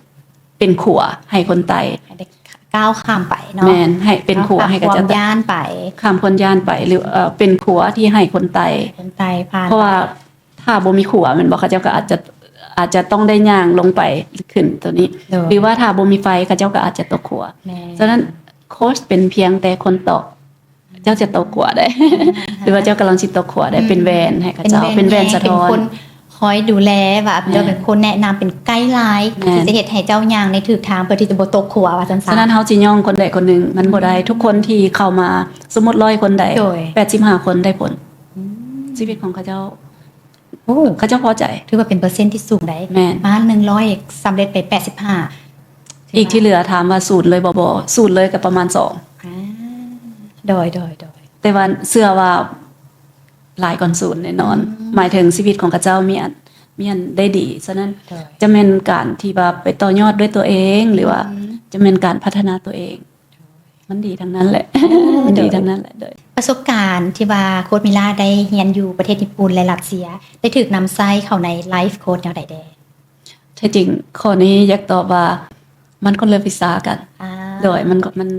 ເປັນຂົວໃຫ້ຄົນໄຕ່ ໃຫ້ໄດ້ ກ້າວຂ້າມໄປເນາະ ແມ່ນ ໃຫ້ເປັນຂົວໃຫ້ເຂົາເຈົ້າ ຂ້າມຄວາມຢ້ານໄປ ຂ້າມຄວາມຢ້ານໄປ ຫຼື ເອີ ເປັນຂົວທີ່ໃຫ້ຄົນໄຕ່ ໃຫ້ຄົນໄຕ່ຜ່ານ ເພາະວ່າຖ້າບໍ່ມີຂົວແມ່ນບໍ່ ເຂົາເຈົ້າກໍອາດຈະ ອາດຈະຕ້ອງໄດ້ຍ່າງລົງໄປຂຶ້ນຕົວນີ້ ໂດຍ ຫຼືວ່າຖ້າບໍ່ມີໄຟ ເຂົາເຈົ້າກໍອາດຈະຕົກຂົວ ແມ່ນ ສະນັ້ນໂຄດເປັນພຽງແຕ່ຄົນຕອກ ເຈົ້າຈະຕົກຂົວໄດ້ ອ່າ ຫຼືວ່າເຈົ້າກຳລັງຊິຕົກຂົວໄດ້ ອືມ ເປັນແວ່ນໃຫ້ເຂົາເຈົ້າ ເປັນແວ່ນ ເປັນແວ່ນສະທ້ອນ ເປັນຄົນ ຄອຍດູແລວ່າ ແມ່ນ ເປັນຄົນແນະນຳ ເປັນໄກໄລນ໌ ແມ່ນ ທີ່ຈະເຮັດໃຫ້ເຈົ້າຍ່າງໃນຖືກທາງ ເພື່ອທີ່ຈະບໍ່ຕົກຂົວວ່າຊັ້ນຊະ. ສະນັ້ນເຮົາຊິຍ້ອງຄົນໃດຄົນໜຶ່ງ ມັນບໍ່ໄດ້ ອືມ ທຸກຄົນທີ່ເຂົ້າມາ ສົມມຸດຮ້ອຍຄົນໄດ້ ໂດຍ ແປດສິບຫ້າຄົນໄດ້ຜົນ ອືມ ຊີວິດຂອງເຂົາເຈົ້າ ໂອ້ ເຂົາເຈົ້າພໍໃຈ ຖືວ່າເປັນເປີເຊັນທີ່ສູງໄດ໋. ແມ່ນ ປະມານໜຶ່ງຮ້ອຍ ສຳເລັດໄປແປດສິບຫ້າ ອີກທີ່ເຫຼືອຖາມວ່າສູນເລີຍບໍ່? ບໍ່ ສູນເລີຍກໍປະມານສອງ ອ່າ ໂດຍ ໂດຍ ໂດຍ ແຕ່ວ່າເຊື່ອວ່າຫຼາຍກວ່າສູນແນ່ນອນ ອືມ ໝາຍເຖິງຊີວິດຂອງເຂົາເຈົ້າມີອັນ ມີອັນໄດ້ດີ. ສະນັ້ນ ໂດຍ ຈະແມ່ນການທີ່ວ່າໄປຕໍ່ຍອດດ້ວຍຕົວເອງ ຫຼືວ່າ ອືມ ຈະແມ່ນການພັດທະນາຕົວເອງ ມັນດີທັງນັ້ນແຫຼະ ໂອ້ ມັນດີທັງນັ້ນແຫຼະ. ໂດຍ ປະສົບການທີ່ວ່າໂຄດມິລາໄດ້ຮຽນຢູ່ປະເທດຍີ່ປຸ່ນ ແລະ ຣັດເຊຍ ໄດ້ຖືກນຳໃຊ້ເຂົ້າໃນໄລຟ໌ໂຄດແນວໃດແດ່? ແທ້ຈິງຂໍ້ນີ້ຢາກຕອບວ່າມັນຄົນລະວິຊາກັນ ອ່າ ໂດຍ ມັນ ມັນ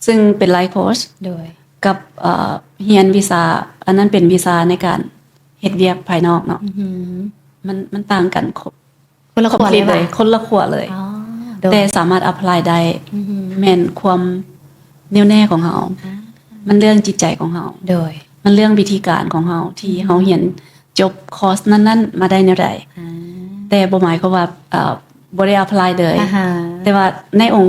ຊຶ່ງເປັນໄລຟ໌ໂຄດ ໂດຍ ກັບ ເອີ ຮຽນວິຊາ ອັນນັ້ນເປັນວິຊາໃນການເຮັດວຽກພາຍນອກເນາະ ອືຮຶ ມັນ ມັນຕ່າງກັນຄົນ ຄົນລະຂົວເລີຍ ຄົນລະຂົວເລີຍ ອໍ ໂດຍ ແຕ່ສາມາດແອັບພລາຍໄດ້ ອືຮຶ ແມ່ນຄວາມແນ່ວແນ່ຂອງເຮົາ ອ່າ ມັນເລື່ອງຈິດໃຈຂອງເຮົາ ໂດຍ ມັນເລື່ອງວິທີການຂອງເຮົາ ທີ່ ອືຮຶ ເຮົາຮຽນຈົບຄອສນັ້ນໆມາໄດ້ແນວໃດ ອ່າ ແຕ່ບໍ່ໝາຍຄວາມວ່າ ເອີ ບໍ່ໄດ້ແອັບພລາຍເລີຍ ອ່າຮະ ແຕ່ວ່າໃນອົງ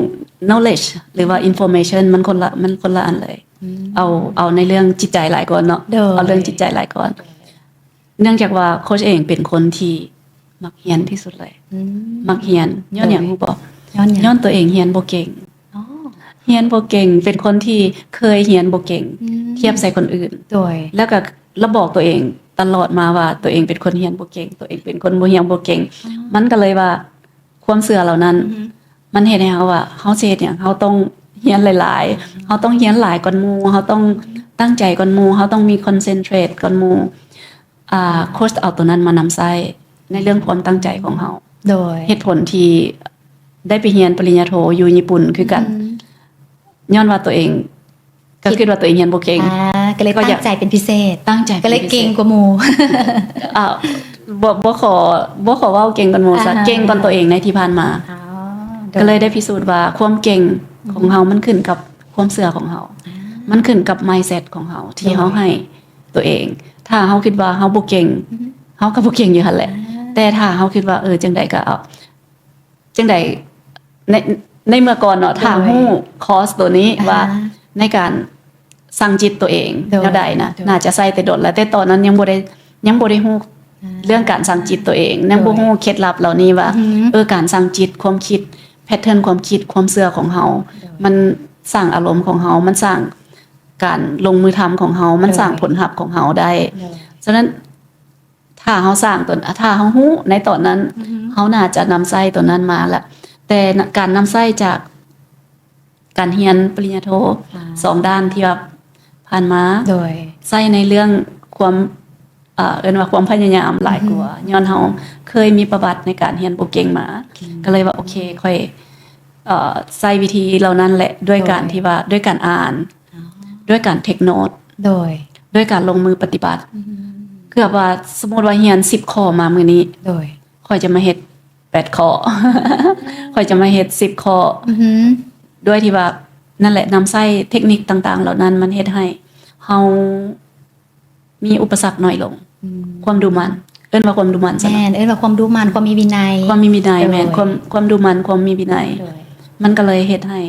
knowledge ຫຼືວ່າ information ມັນຄົນລະ ມັນຄົນລະອັນເລີຍ ອືມ ເອົາ ເອົາໃນເລື່ອງຈິດໃຈຫຼາຍກ່ອນເນາະ ໂດຍ ເອົາເລື່ອງຈິດໃຈຫຼາຍກ່ອນ ໂດຍ ເນື່ອງຈາກວ່າໂຄດເອງເປັນຄົນທີ່ມັກຮຽນທີ່ສຸດເລີຍ ອືມ ມັກຮຽນ ຍ້ອນຫຍັງ ໂດຍ ຮູ້ບໍ່? ຍ້ອນຫຍັງ? ຍ້ອນຕົວເອງຮຽນບໍ່ເກັ່ງ ອໍ ຮຽນບໍ່ເກັ່ງ ເປັນຄົນທີ່ເຄີຍຮຽນບໍ່ເກັ່ງ ອືມ ທຽບໃສ່ຄົນອື່ນ ໂດຍ ແລ້ວກໍລະບອກຕົວເອງຕະຫຼອດມາວ່າ ຕົວເອງເປັນຄົນຮຽນບໍ່ເກັ່ງ ຕົວເອງເປັນຄົນບໍ່ຮຽນບໍ່ເກັ່ງ ອໍ ມັນກໍເລີຍວ່າ ຄວາມເຊື່ອເຫຼົ່ານັ້ນ ອືຮຶ ມັນເຮັດໃຫ້ເຮົາວ່າ ເຮົາຊິເຮັດຫຍັງ ເຮົາຕ້ອງຮຽນຫຼາຍໆ ອືມ ເຮົາຕ້ອງຮຽນຫຼາຍກ່ອນໝູ່ ເຮົາຕ້ອງ ອືມ ຕັ້ງໃຈກ່ອນໝູ່ ເຮົາຕ້ອງມີ concentrate ກ່ອນໝູ່ ອ່າ ໂຄດເອົາໂຕນັ້ນມານຳໃຊ້ໃນເລື່ອງຄວາມຕັ້ງໃຈຂອງເຮົາ ໂດຍ ເຫດຜົນທີ່ໄດ້ໄປຮຽນປະລິນຍາໂທຢູ່ຍີ່ປຸ່ນຄືກັນ ອືມ ຍ້ອນວ່າຕົວເອງ ກໍຄິດວ່າຕົວເອງຮຽນບໍ່ເກັ່ງ ອ່າ ກໍເລີຍ ກໍຢາກ ຕັ້ງໃຈເປັນພິເສດ ຕັ້ງໃຈເປັນພິເສດ ກໍເລີຍເກັ່ງກວ່າໝູ່ ອ່າ ບໍ່ ບໍ່ຂໍ ບໍ່ຂໍເວົ້າເກັ່ງກ່ອນໝູ່ຊະ ອ່າຮະ ເກັ່ງກ່ອນຕົວເອງໃນທີ່ຜ່ານມາ ອໍ ໂດຍ ກໍເລີຍໄດ້ພິສູດວ່າຄວາມເກັ່ງ ອືຮຶ ຂອງເຮົາມັນຂຶ້ນກັບຄວາມເຊື່ອຂອງເຮົາ ອ່າ ມັນຂຶ້ນກັບ mindset ຂອງເຮົາທີ່ ໂດຍ ເຮົາໃຫ້ຕົວເອງ ຖ້າເຮົາຄິດວ່າເຮົາບໍ່ເກັ່ງ ອືຮຶ ເຮົາກໍບໍ່ເກັ່ງຢູ່ຫັ້ນແຫຼະ ອ່າ ແຕ່ຖ້າເຮົາຄິດວ່າ ເອີ ຈັ່ງໃດກໍເອົາ ຈັ່ງໃດ ໃນ ໃນເມື່ອກ່ອນເນາະ ໂດຍ ຖ້າຮູ້ຄອສໂຕນີ້ ອ່າຮະ ວ່າໃນການສັ່ງຈິດຕົວເອງ ໂດຍ ແນວໃດນະ ໂດຍ ໜ້າຈະໃຊ້ແຕ່ດົນແລ້ວ ແຕ່ຕອນນັ້ນຍັງບໍ່ໄດ້ ຍັງບໍ່ໄດ້ຮູ້ ອ່າ ເລື່ອງການສັ່ງຈິດຕົວເອງ ຍັງບໍ່ ໂດຍ ຮູ້ເຄັດລັບເຫຼົ່ານີ້ວ່າ ອືຮຶ ເອີ ການສັ່ງຈິດ ຄວາມຄິດ ແພັດເທີນຄວາມຄິດ ຄວາມເຊື່ອຂອງເຮົາ ໂດຍ ມັນສ້າງອາລົມຂອງເຮົາ ມັນສ້າງການລົງມືທຳຂອງເຮົາ ມັນ ໂດຍ ສ້າງຜົນຮັບຂອງເຮົາໄດ້ ໂດຍ ສະນັ້ນ ຖ້າເຮົາສ້າງຕົນ ຖ້າເຮົາຮູ້ໃນຕອນນັ້ນ ອືຮຶ ເຮົາໜ້າຈະນຳໃຊ້ຕົນນັ້ນມາລະ ແຕ່ການນຳໃຊ້ຈາກການຮຽນປະລິນຍາໂທ ອ່າ ສອງດ້ານທີ່ວ່າຜ່ານມາ ໂດຍ ໃຊ້ໃນເລື່ອງຄວາມ ເອີ ເອີ້ນວ່າຄວາມພະຍາຍາມຫຼາຍກວ່າ ອືຮຶ ຍ້ອນເຮົາເຄີຍມີປະຫວັດໃນການຮຽນບໍ່ເກັ່ງມາ ອືມ ກໍເລີຍວ່າ ໂອເຄ ຂ້ອຍ ເອີ ໃຊ້ວິທີເຫຼົ່ານັ້ນແຫຼະ ດ້ວຍການ ໂດຍ ທີ່ວ່າ ດ້ວຍການອ່ານ ອໍ ດ້ວຍການເທັກໂນດ ໂດຍ ດ້ວຍການລົງມືປະຕິບັດ ອືມ ເກືອບວ່າ ສົມມຸດວ່າຮຽນສິບຂໍ້ມາມື້ນີ້ ໂດຍ ຂ້ອຍຈະມາເຮັດແປດຂໍ້ ຂ້ອຍຈະມາເຮັດສິບຂໍ້ ອືຮຶ ດ້ວຍທີ່ວ່າ ນັ້ນແຫຼະ ນຳໃຊ້ເທັກນິກຕ່າງໆເຫຼົ່ານັ້ນ ມັນເຮັດໃຫ້ເຮົາມີອຸປະສັກໜ້ອຍລົງ ອືມ ຄວາມດຸໝັ່ນ ເອີ້ນວ່າຄວາມດຸໝັ່ນຊະເນາະ ແມ່ນ ເອີ້ນວ່າຄວາມດຸໝັ່ນ ຄວາມມີວິໄນ ຄວາມມີວິໄນ ໂດຍ ແມ່ນ ຄວາມ ຄວາມດຸໝັ່ນ ຄວາມມີວິໄນ ໂດຍ ມັນກໍເລີຍເຮັດໃຫ້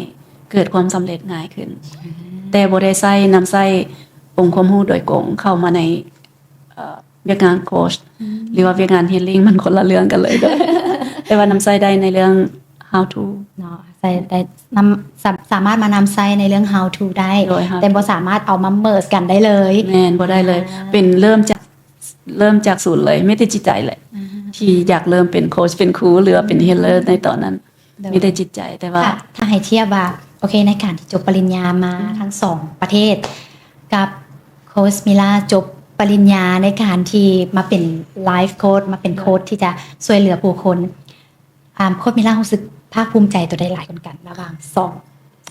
ເກີດຄວາມສຳເລັດງ່າຍຂຶ້ນ ອືມ ແຕ່ບໍ່ໄດ້ໃຊ້ ນຳໃຊ້ອົງຄວາມຮູ້ໂດຍກົງເຂົ້າມາໃນ ເອີ ວຽກງານໂຄດ ອືມ ຫຼືວ່າວຽກງານຮີລລິງ ມັນຄົນລະເລື່ອງກັນເລີຍ ແຕ່ວ່ານຳໃຊ້ໄດ້ໃນເລື່ອງ how to ເນາະ ໃຊ້ໄດ້ ນຳ ສາ ສາມາດມານຳໃຊ້ໃນເລື່ອງ how to ໄດ້ ໂດຍ how to ແຕ່ບໍ່ສາມາດເອົາມາ merge ກັນໄດ້ເລີຍ ແມ່ນ ບໍ່ໄດ້ເລີຍ ອ່າ ເປັນເລີ່ມຈາກ ເລີ່ມຈາກສູນເລີຍ ມີແຕ່ຈິດໃຈແຫຼະ ອ່າ ທີ່ຢາກເລີ່ມເປັນໂຄດ ເປັນຄູ ຫຼືວ່າເປັນ ອືມ healer ໃນຕອນນັ້ນ ໂດຍ ມີແຕ່ຈິດໃຈ ແຕ່ວ່າ ຖ້າ ຖ້າໃຫ້ທຽບວ່າ ໂອເຄ ໃນການທີ່ຈົບປະລິນຍາມາ ອືມ ທັງສອງປະເທດ ກັບໂຄດມິລາຈົບປະລິນຍາໃນການທີ່ມາເປັນ life coach ມາເປັນ ໂດຍ ໂຄດທີ່ຈະຊ່ວຍເຫຼືອຜູ້ຄົນ ອ່າ ໂຄດມິລາຮູ້ສຶກພາກພູມໃຈຕົວໃດຫຼາຍກວ່າກັນ ລະຫວ່າງສອງ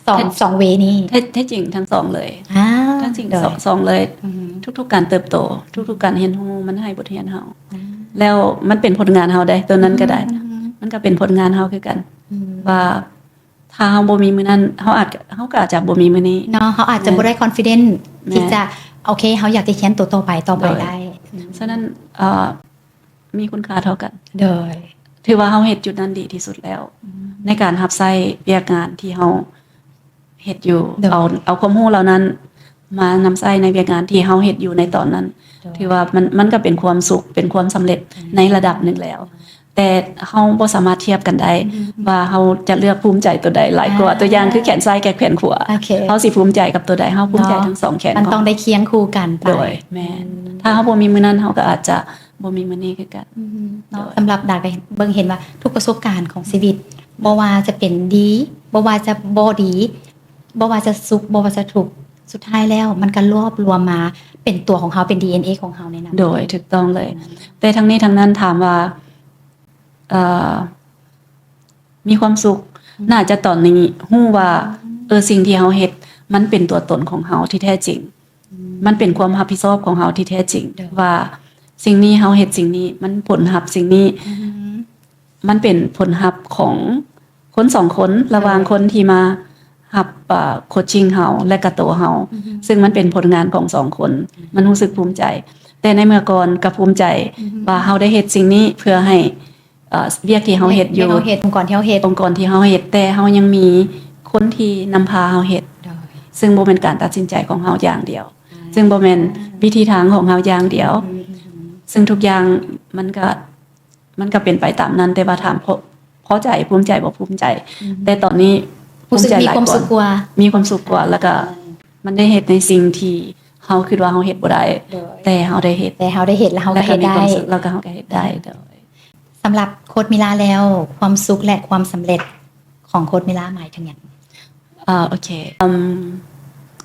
ສອງ ແທ້ ສອງເວນີ້? ແທ້ ແທ້ຈິງທັງສອງເລີຍ ອ່າ ທັງຈິງ ໂດຍ ສອງ ສອງເລີຍ ອືຮຶ ທຸກໆການເຕີບໂຕ ທຸກໆການຮຽນຮູ້ ມັນໃຫ້ບົດຮຽນເຮົາ ອ່າ ແລ້ວມັນເປັນຜົນງານເຮົາເດ້ ຕົວນັ້ນກໍໄດ້ ອືຮຶ ມັນກໍເປັນຜົນງານເຮົາຄືກັນ ອືມ ວ່າ ຖ້າເຮົາບໍ່ມີມື້ນັ້ນ ເຮົາອາດ ເຮົາກໍອາດຈະບໍ່ມີມື້ນີ້ ເນາະ ເຮົາອາດຈະ ແມ່ນ ບໍ່ໄດ້ confident ແມ່ນ ທີ່ຈະ ໂອເຄ ເຮົາຢາກຈະຮຽນໂຕຕໍ່ໄປ ຕໍ່ໄປ ໂດຍ ໄດ້ ອືມ ສະນັ້ນ ເອີ ມີຄຸນຄ່າເທົ່າກັນ. ໂດຍ ຖືວ່າເຮົາເຮັດ ຈຸດນັ້ນດີທີ່ສຸດແລ້ວ ໃນການຮັບໃຊ້ວຽກງານທີ່ເຮົາເຮັດຢູ່ ເອົາເອົາຄວາມຮູ້ເຫຼົ່ານັ້ນ ມານຳໃຊ້ໃນວຽກງານທີ່ເຮົາເຮັດຢູ່ໃນຕອນນັ້ນ ຖືວ່າມັນມັນກໍເປັນຄວາມສຸກ ເປັນຄວາມສຳເລັດໃນລະດັບໜຶ່ງແລ້ວ. ແຕ່ເຮົາບໍ່ສາມາດທຽບກັນໄດ້ວ່າເຮົາຈະເລືອກພູມໃຈໂຕໃດຫຼາຍກວ່າ. ຕົວຢ່າງຄືແຂນຊ້າຍກັບແຂນຂວາ ເຮົາຊິພູມໃຈກັບໂຕໃດ? ເຮົາພູມໃຈທັງສອງແຂນ. ມັນຕ້ອງໄດ້ຄຽງຄູ່ກັນໄປ. ໂດຍ ແມ່ນ ຖ້າເຮົາບໍ່ມີມື້ນັ້ນ ເຮົາກໍອາດຈະບໍ່ມີມື້ນີ້ຄືກັນ. ເນາະ ສຳລັບດາກໍເບິ່ງເຫັນວ່າທຸກປະສົບການຂອງຊີວິດ ບໍ່ວ່າຈະເປັນດີ ບໍ່ວ່າຈະບໍ່ດີ ບໍ່ວ່າຈະສຸກ ບໍ່ວ່າຈະທຸກ ສຸດທ້າຍແລ້ວມັນກໍລວບລວມມາເປັນຕົວຂອງເຮົາ ເປັນດີເອັນເອຂອງເຮົາໃນນັ້ນ. ໂດຍ ຖືກຕ້ອງເລີຍ. ແຕ່ທັງນີ້ທັງນັ້ນ ຖາມວ່າ ເອີ ມີຄວາມສຸກ ໜ້າຈະຕອນນີ້ຮູ້ວ່າ ເອີ ສິ່ງທີ່ເຮົາເຮັດ ມັນເປັນຕົວຕົນຂອງເຮົາທີ່ແທ້ຈິງ. ມັນເປັນຄວາມຮັບຜິດຊອບຂອງເຮົາທີ່ແທ້ຈິງ ວ່າສິ່ງນີ້ເຮົາເຮັດສິ່ງນີ້ ມັນຜົນຮັບສິ່ງນີ້ ມັນເປັນຜົນຮັບຂອງຄົນສອງຄົນ ລະຫວ່າງຄົນທີ່ມາຮັບໂຄດຊິງເຮົາ ແລະກະໂຕເຮົາ ຊຶ່ງມັນເປັນຜົນງານຂອງສອງຄົນ ມັນຮູ້ສຶກພູມໃຈ. ແຕ່ໃນເມື່ອກ່ອນກໍພູມໃຈວ່າເຮົາໄດ້ເຮັດສິ່ງນີ້ເພື່ອໃຫ້ ວຽກທີ່ເຮົາເຮັດຢູ່ ອົງກອນທີ່ເຮົາເຮັດ ອົງກອນທີ່ເຮົາເຮັດ ແຕ່ເຮົາຍັງມີຄົນທີ່ນຳພາເຮົາເຮັດ ຊຶ່ງບໍ່ແມ່ນການຕັດສິນໃຈຂອງເຮົາຢ່າງດຽວ ຊຶ່ງບໍ່ແມ່ນວິທີທາງຂອງເຮົາຢ່າງດຽວ ຊຶ່ງທຸກຢ່າງມັນກະ ມັນກະເປັນໄປຕາມນັ້ນ ແຕ່ວ່າຖາມພໍໃຈ ພູມໃຈບໍ່ພູມໃຈ ແຕ່ຕອນນີ້ພູມໃຈຫຼາຍກວ່າ ມີຄວາມສຸກກວ່າ ແລ້ວກະມັນໄດ້ເຮັດໃນສິ່ງທີ່ເຮົາຄິດວ່າເຮົາເຮັດບໍ່ໄດ້ ແຕ່ເຮົາໄດ້ເຮັດ ແຕ່ເຮົາໄດ້ເຮັດ ແລ້ວເຮົາກໍເຮັດໄດ້ ແລ້ວກໍເຮົາກໍເຮັດໄດ້. ໂດຍ ສຳລັບໂຄດມິລາແລ້ວ ຄວາມສຸກ ແລະ ຄວາມສຳເລັດຂອງໂຄດມິລາໝາຍເຖິງຫຍັງ? ເອີ ໂອເຄ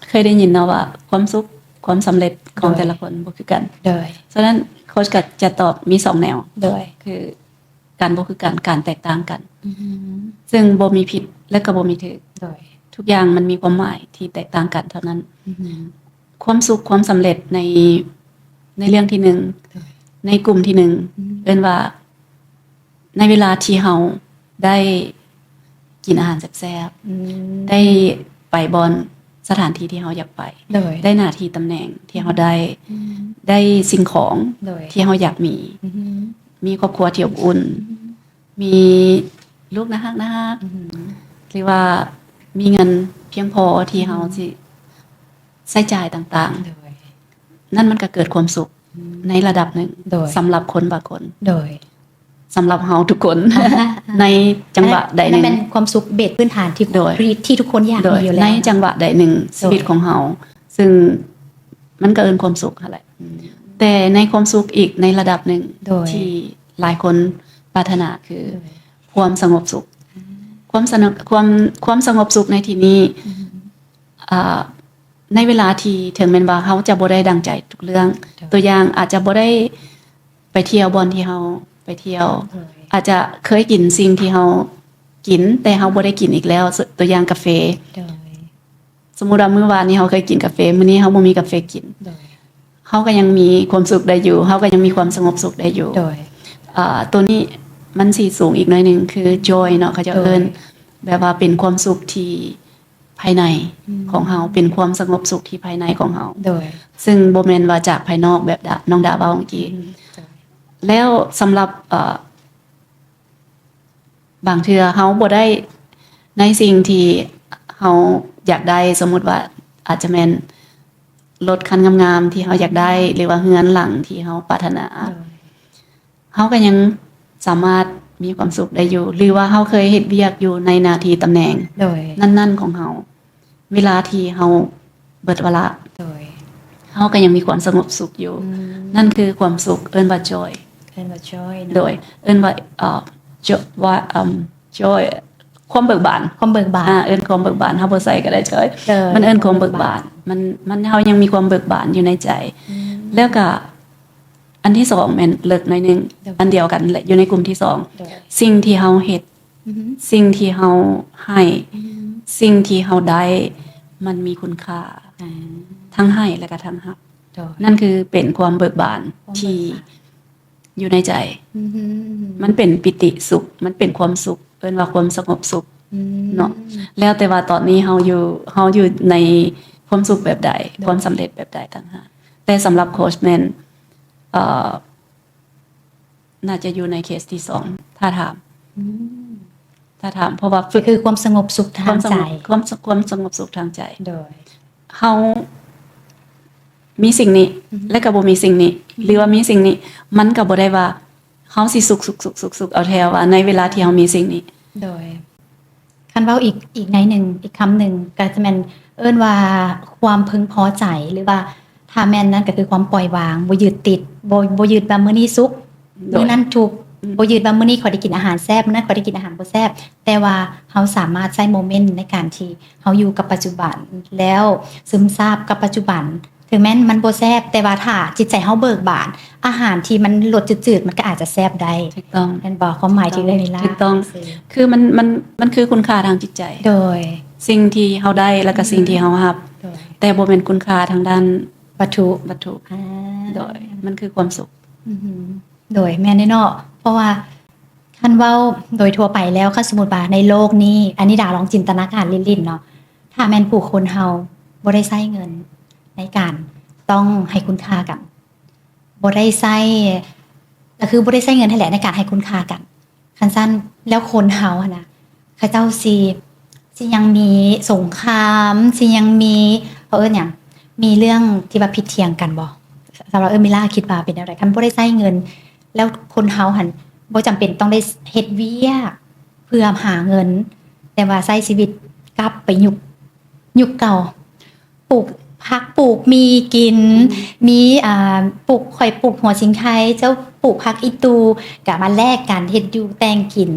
ເຄີຍໄດ້ຍິນເນາະວ່າ ຄວາມສຸກ ຄວາມສຳເລັດຂອງແຕ່ລະຄົນບໍ່ຄືກັນ. ໂດຍ ສະນັ້ນ ໂຄດກໍຈະຕອບມີສອງແນວ ໂດຍ ຄືການບໍ່ຄືກັນ ການແຕກຕ່າງກັນ ຊຶ່ງບໍ່ມີຜິດ ແລະ ກໍບໍ່ມີຖືກ ໂດຍ ທຸກຢ່າງມັນມີຄວາມໝາຍທີ່ແຕກຕ່າງກັນເທົ່ານັ້ນ. ຄວາມສຸກ ຄວາມສຳເລັດໃນ ໃນເລື່ອງທີໜຶ່ງ ໃນກຸ່ມທີໜຶ່ງ ເອີ້ນວ່າ ໃນເວລາທີ່ເຮົາໄດ້ກິນອາຫານແຊບໆ ໄດ້ໄປບ່ອນ ສະຖານທີ່ທີ່ເຮົາຢາກໄປ ໄດ້ໜ້າທີ່ຕຳແໜ່ງທີ່ເຮົາໄດ້ ໄດ້ສິ່ງຂອງທີ່ເຮົາຢາກມີ ມີຄອບຄົວທີ່ອົບອຸ່ນ ມີລູກໜ້າຮັກໆ ຫຼືວ່າມີເງິນພຽງພໍທີ່ເຮົາຊິໃຊ້ຈ່າຍຕ່າງໆ ນັ້ນມັນກໍເກີດຄວາມສຸກໃນລະດັບໜຶ່ງ ສຳລັບຄົນບາງຄົນ ໂດຍ ສຳລັບເຮົາທຸກຄົນ ໃນຈັງຫວະໃດໜຶ່ງ ແມ່ນຄວາມສຸກເບສພື້ນຖານທີ່ ໂດຍ ທີ່ທຸກຄົນຢາກມີຢູ່ແລ້ວ ໃນຈັງຫວະໃດໜຶ່ງ ໂດຍ ຊີວິດຂອງເຮົາ ຊຶ່ງມັນກໍເອີ້ນຄວາມສຸກຫັ້ນແຫຼະ ແຕ່ໃນຄວາມສຸກອີກໃນລະດັບໜຶ່ງ ໂດຍ ທີ່ຫຼາຍຄົນປາດຖະໜາຄື ໂດຍ ຄວາມສະຫງົບສຸກ ຄວາມສະຫງົບ ຄວາມ ຄວາມສະຫງົບສຸກໃນທີ່ນີ້ ອາ ໃນເວລາທີ່ເຖິງແມ່ນວ່າເຮົາຈະບໍ່ໄດ້ດັ່ງໃຈທຸກເລື່ອງ ໂດຍ ຕົວຢ່າງອາດຈະບໍ່ໄດ້ໄປທ່ຽວບ່ອນທີ່ເຮົາໄປທ່ຽວ ໂດຍ ອາດຈະເຄີຍກິນສິ່ງທີ່ເຮົາກິນ ແຕ່ເຮົາບໍ່ໄດ້ກິນອີກແລ້ວ ຕົວຢ່າງກາເຟ ໂດຍ ສົມມຸດວ່າມື້ວານນີ້ເຮົາເຄີຍກິນກາເຟ ມື້ນີ້ເຮົາບໍ່ມີກາເຟກິນ ໂດຍ ເຮົາກໍຍັງມີຄວາມສຸກໄດ້ຢູ່ ເຮົາກໍຍັງມີຄວາມສະຫງົບສຸກໄດ້ຢູ່ ໂດຍ ອາ ໂຕນີ້ມັນຊິສູງອີກໜ້ອຍໜຶ່ງ ຄື joy ເນາະ ເຂົາເຈົ້າເອີ້ນ ໂດຍ ແບບວ່າເປັນຄວາມສຸກທີ່ ພາຍໃນຂອງເຮົາ ເປັນຄວາມສະຫງົບສຸກທີ່ພາຍໃນຂອງເຮົາ ໂດຍ ຊຶ່ງບໍ່ແມ່ນວ່າຈາກພາຍນອກແບບດາ ນ້ອງດາເວົ້າເມື່ອກີ້ ແລ້ວສຳລັບ ເອີ ບາງເທື່ອເຮົາບໍ່ໄດ້ໃນສິ່ງທີ່ເຮົາຢາກໄດ້ ສົມມຸດວ່າອາດຈະແມ່ນລົດຄັນງາມໆທີ່ເຮົາຢາກໄດ້ ຫຼືວ່າເຮືອນຫຼັງທີ່ເຮົາປາດຖະໜາ ໂດຍ ເຮົາກໍຍັງສາມາດມີຄວາມສຸກໄດ້ຢູ່ ຫຼືວ່າເຮົາເຄີຍເຮັດວຽກຢູ່ໃນໜ້າທີ່ຕຳແໜ່ງ ໂດຍ ນັ້ນໆຂອງເຮົາ ເວລາທີ່ເຮົາເບິດວາລະ ໂດຍ ເຮົາກໍຍັງມີຄວາມສະຫງົບສຸກຢູ່ ອືມ ນັ້ນຄືຄວາມສຸກ ເອີ້ນວ່າ joy ເອີ້ນວ່າ joy ເນາະ ໂດຍ ເອີ້ນວ່າ ເອີ joy ວ່າ ເອີ joy ຄວາມເບີກບານ ຄວາມເບີກບານ ອາ ເອີ້ນຄວາມເບີກບານ ເຮົາບໍ່ໃສ່ກໍໄດ້ joy ເອີ ມັນເອີ້ນຄວາມເບີກບານ ເບີກບານ ມັນ ມັນ ເຮົາຍັງມີຄວາມເບີກບານຢູ່ໃນໃຈ ອືມ ແລ້ວກໍ ອັນທີສອງແມ່ນເລິກໜ້ອຍໜຶ່ງ ໂດຍ ອັນດຽວກັນແຫຼະ ຢູ່ໃນກຸ່ມທີສອງ ໂດຍ ສິ່ງທີ່ເຮົາເຮັດ ອືຮຶ ສິ່ງທີ່ເຮົາໃຫ້ ອືຮຶ ສິ່ງທີ່ເຮົາໄດ້ ມັນມີຄຸນຄ່າ ອ່າ ທັງໃຫ້ ແລະກະທັງຮັບ ໂດຍ ນັ້ນຄືເປັນຄວາມເບີກບານ ຄວາມເບີກບານ ທີ່ຢູ່ໃນໃຈ ອືຮຶ ມັນເປັນປີຕິສຸກ ມັນເປັນຄວາມສຸກ ເອີ້ນວ່າຄວາມສະຫງົບສຸກ ອືມ ເນາະ ແລ້ວແຕ່ວ່າຕອນນີ້ເຮົາຢູ່ ເຮົາຢູ່ໃນຄວາມສຸກແບບໃດ ໂດຍ ຄວາມສຳເລັດແບບໃດຕ່າງຫາກ ແຕ່ສຳລັບໂຄດແມ່ນ ເອີ ເອີ ໜ້າຈະຢູ່ໃນເຄສທີສອງ ຖ້າຖາມ ອືມ ຖ້າຖາມ ເພາະວ່າຝຶກ ກໍຄືຄວາມສະຫງົບສຸກທາງໃຈ ຄວາມສະຫງົບ ຄວາມສະ ຄວາມສະຫງົບສຸກທາງໃຈ ໂດຍ ເຮົາມີສິ່ງນີ້ ອືຮຶ ແລະກໍບໍ່ມີສິ່ງນີ້ ອືຮຶ ຫຼືວ່າມີສິ່ງນີ້ ມັນກໍບໍ່ໄດ້ວ່າເຮົາຊິສຸກໆໆໆເອົາແທ້ວ່າໃນເວລາທີ່ເຮົາມີສິ່ງນີ້ ໂດຍ ຄັນເວົ້າອີກ ອີກໃນໜຶ່ງ ອີກຄຳໜຶ່ງ ກໍຈະແມ່ນເອີ້ນວ່າຄວາມເພິ່ງພໍໃຈ ຫຼືວ່າຖ້າແມ່ນນັ້ນກໍຄືຄວາມປ່ອຍວາງ ບໍ່ຍຶດຕິດ ບໍ່ ບໍ່ຍຶດວ່າມື້ນີ້ສຸກ ໂດຍ ມື້ນັ້ນທຸກ ອືມ ບໍ່ຍຶດວ່າມື້ນີ້ຂ້ອຍໄດ້ກິນອາຫານແຊບ ມື້ນັ້ນຂ້ອຍໄດ້ກິນອາຫານບໍ່ແຊບ ແຕ່ວ່າເຮົາສາມາດໃຊ້ໂມເມັນໃນການທີ່ເຮົາຢູ່ກັບປັດຈຸບັນ ແລ້ວຊຶມຊາບກັບປັດຈຸບັນ ເຖິງແມ່ນມັນບໍ່ແຊບ ແຕ່ວ່າຖ້າຈິດໃຈເຮົາເບີກບານ ອາຫານທີ່ມັນລົດຈືດໆ ມັນກໍອາດຈະແຊບໄດ້ ຖືກຕ້ອງ ແມ່ນບໍ່? ຄວາມໝາຍທີ່ເອື້ອຍມີລາ ຖືກຕ້ອງ ຄືມັນ ມັນ ມັນຄືຄຸນຄ່າທາງຈິດໃຈ ໂດຍ ສິ່ງທີ່ເຮົາໄດ້ ແລ້ວກໍ ອືຮຶ ສິ່ງທີ່ເຮົາຮັບ ໂດຍ ແຕ່ບໍ່ແມ່ນຄຸນຄ່າທາງດ້ານວັດຖຸ ວັດຖຸ ອາ ໂດຍ ມັນຄືຄວາມສຸກ ອືຮຶ ໂດຍ ແມ່ນເດ້ເນາະ ເພາະວ່າຄັນເວົ້າໂດຍທົ່ວໄປແລ້ວ ຄັນສົມມຸດວ່າໃນໂລກນີ້ ອັນນີ້ດາລອງຈິນຕະນາການຫຼິ້ນໆເນາະ ຖ້າແມ່ນຜູ້ຄົນເຮົາບໍ່ໄດ້ໃຊ້ເງິນໃນການຕ້ອງໃຫ້ຄຸນຄ່າກັນ ບໍ່ໄດ້ໃຊ້ ກໍຄືບໍ່ໄດ້ໃຊ້ເງິນຫັ້ນແຫຼະໃນການໃຫ້ຄຸນຄ່າກັນ ຄັນຊັ້ນແລ້ວຄົນເຮົາຫັ້ນນະ ເຂົາເຈົ້າຊິ ຊິຍັງມີສົງຄາມ ຊິຍັງມີ ເຂົາເອີ້ນຫຍັງ ມີເລື່ອງທີ່ວ່າຜິດຖຽງກັນບໍ່? ສຳລັບເອື້ອຍມີລາຄິດວ່າເປັນແນວໃດ? ຄັນບໍ່ໄດ້ໃຊ້ເງິນ ແລ້ວຄົນເຮົາຫັ້ນບໍ່ຈຳເປັນຕ້ອງໄດ້ເຮັດວຽກເພື່ອຫາເງິນ ແຕ່ວ່າໃຊ້ຊີວິດກັບໄປຍຸກ ຍຸກເກົ່າ ປູກຜັກປູກໝີ່ກິນ ອືມ ມີ ອ່າ ປູກ ຂ້ອຍປູກຫົວສິງໄຄ ເຈົ້າປູກຜັກອີ່ຕູ່ ກະມາແລກກັນເຮັດຢູ່ແຕ່ງກິນ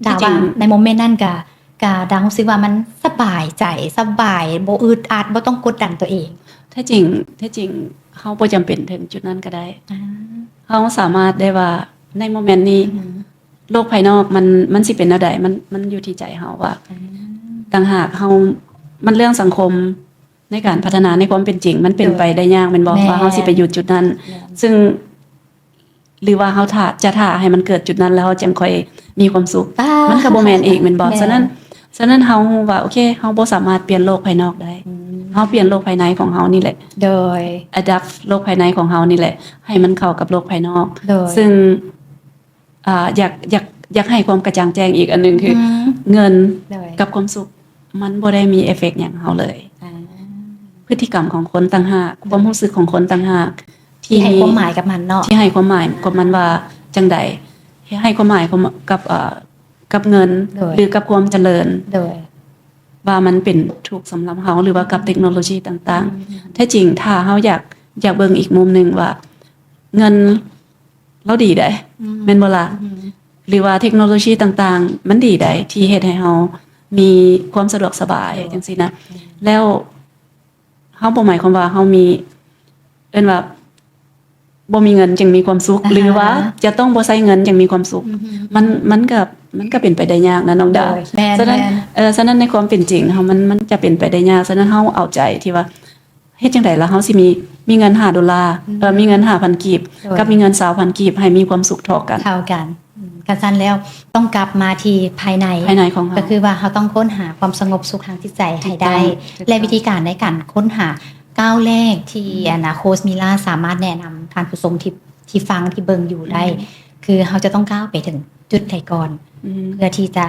ດາວ່າ ທີ່ຈິງ ໃນໂມເມັນນັ້ນກະ ກະດາຮູ້ສຶກວ່າມັນສະບາຍໃຈ ສະບາຍ ບໍ່ອຶດອັດ ບໍ່ຕ້ອງກົດດັນຕົວເອງ ແທ້ຈິງ ແທ້ຈິງເຮົາບໍ່ຈຳເປັນເຖິງຈຸດນັ້ນກໍໄດ້ ອາ ເຮົາສາມາດໄດ້ວ່າໃນໂມເມັນນີ້ ອືຮຶ ໂລກພາຍນອກມັນ ມັນຊິເປັນແນວໃດ ມັນ ມັນຢູ່ທີ່ໃຈເຮົາວ່າ ອືມ ຕ່າງຫາກເຮົາ ມັນເລື່ອງສັງຄົມໃນການພັດທະນາໃນຄວາມເປັນຈິງ ມັນເປັນ ໂດຍ ໄປໄດ້ຍາກແມ່ນບໍ່? ແມ່ນ ວ່າເຮົາຊິໄປຢູ່ຈຸດນັ້ນ ແມ່ນ ຊຶ່ງ ຫຼືວ່າເຮົາຖ້າ ຈະຖ້າໃຫ້ມັນເກີດຈຸດນັ້ນແລ້ວເຮົາຈັ່ງຄ່ອຍມີຄວາມສຸກ ປາດ ມັນກໍບໍ່ແມ່ນອີກແມ່ນບໍ່? ແມ່ນ ສະນັ້ນ ສະນັ້ນເຮົາຮູ້ວ່າ ໂອເຄ ເຮົາບໍ່ສາມາດປ່ຽນໂລກພາຍນອກໄດ້ ອືມ ເຮົາປ່ຽນໂລກພາຍໃນຂອງເຮົານີ້ແຫຼະ ໂດຍ ອາດັບໂລກພາຍໃນຂອງເຮົານີ້ແຫຼະ ໃຫ້ມັນເຂົ້າກັບໂລກພາຍນອກ ໂດຍ ຊຶ່ງ ອ່າ ຢາກ ຢາກ ຢາກໃຫ້ຄວາມກະຈ່າງແຈ້ງອີກອັນໜຶ່ງຄື ອືມ ເງິນ ໂດຍ ກັບຄວາມສຸກ ມັນບໍ່ໄດ້ມີເອເຟັກຫຍັງເຮົາເລີຍ ອ່າ ພຶດຕິກຳຂອງຄົນຕ່າງຫາກ ອືມ ຄວາມຮູ້ສຶກຂອງຄົນຕ່າງຫາກ ທີ່ ທີ່ໃຫ້ຄວາມໝາຍກັບມັນເນາະ ທີ່ໃຫ້ຄວາມໝາຍກັບມັນວ່າຈັ່ງໃດ ທີ່ໃຫ້ຄວາມໝາຍກັບ ເອີ ກັບເງິນ ໂດຍ ຫຼືກັບຄວາມຈະເລີນ ໂດຍ ວ່າມັນເປັນທຸກສຳລັບເຮົາ ຫຼືວ່າກັບເຕັກໂນໂລຊີຕ່າງໆ ອືມ ແທ້ຈິງຖ້າເຮົາຢາກ ຢາກເບິ່ງອີກມຸມໜຶ່ງວ່າເງິນ ລາວດີໃດ ອືມ ແມ່ນບໍ່ລະ? ອືມ ຫຼືວ່າເທັກໂນໂລຊີຕ່າງໆ ມັນດີໃດ ທີ່ເຮັດໃຫ້ເຮົາມີຄວາມສະດວກສະບາຍ ໂດຍ ຈັ່ງຊີ້ນະ ອືມ ແລ້ວເຮົາບໍ່ໝາຍຄວາມວ່າເຮົາມີ ເອີ້ນວ່າບໍ່ມີເງິນຈຶ່ງມີຄວາມສຸກ ອ່າຮະ ຫຼືວ່າຈະຕ້ອງບໍ່ໃຊ້ເງິນຈຶ່ງມີຄວາມສຸກ ອືຮຶ ມັນ ມັນກໍ ມັນກໍເປັນໄປໄດ້ຍາກນະນ້ອງດາ ໂດຍ ແມ່ນ ສະນັ້ນ ແມ່ນ ເອີ ສະນັ້ນໃນຄວາມເປັນຈິງເຮົາ ມັນ ມັນຈະເປັນໄປໄດ້ຍາກ ສະນັ້ນເຮົາເອົາໃຈທີ່ວ່າ ເຮັດຈັ່ງໃດລະເຮົາຊິມີ ມີເງິນຫ້າໂດລາ ອືມ ເອີ ມີເງິນຫ້າພັນກີບ ໂດຍ ກັບມີເງິນຊາວພັນກີບ ໃຫ້ມີຄວາມສຸກເທົ່າກັນ ເທົ່າກັນ ອືມ ຄັນຊັ້ນແລ້ວຕ້ອງກັບມາທີ່ພາຍໃນ ພາຍໃນຂອງເຮົາ ກໍຄືວ່າເຮົາຕ້ອງຄົ້ນຫາຄວາມສະຫງົບສຸກທາງຈິດໃຈໃຫ້ໄດ້ ຖືກຕ້ອງ ແລະ ວິທີການໃນການຄົ້ນຫາກ້າວແລກທີ່ ອືມ ອັນນະ ໂຄຊມິລາສາມາດແນະນຳທ່ານຜູ້ຊົມທີ່ ທີ່ຟັງທີ່ເບິ່ງຢູ່ໄດ້ ອືມ ຄືເຮົາຈະຕ້ອງກ້າວໄປເຖິງຈຸດໃດກ່ອນ ອືມ ເພື່ອທີ່ຈະ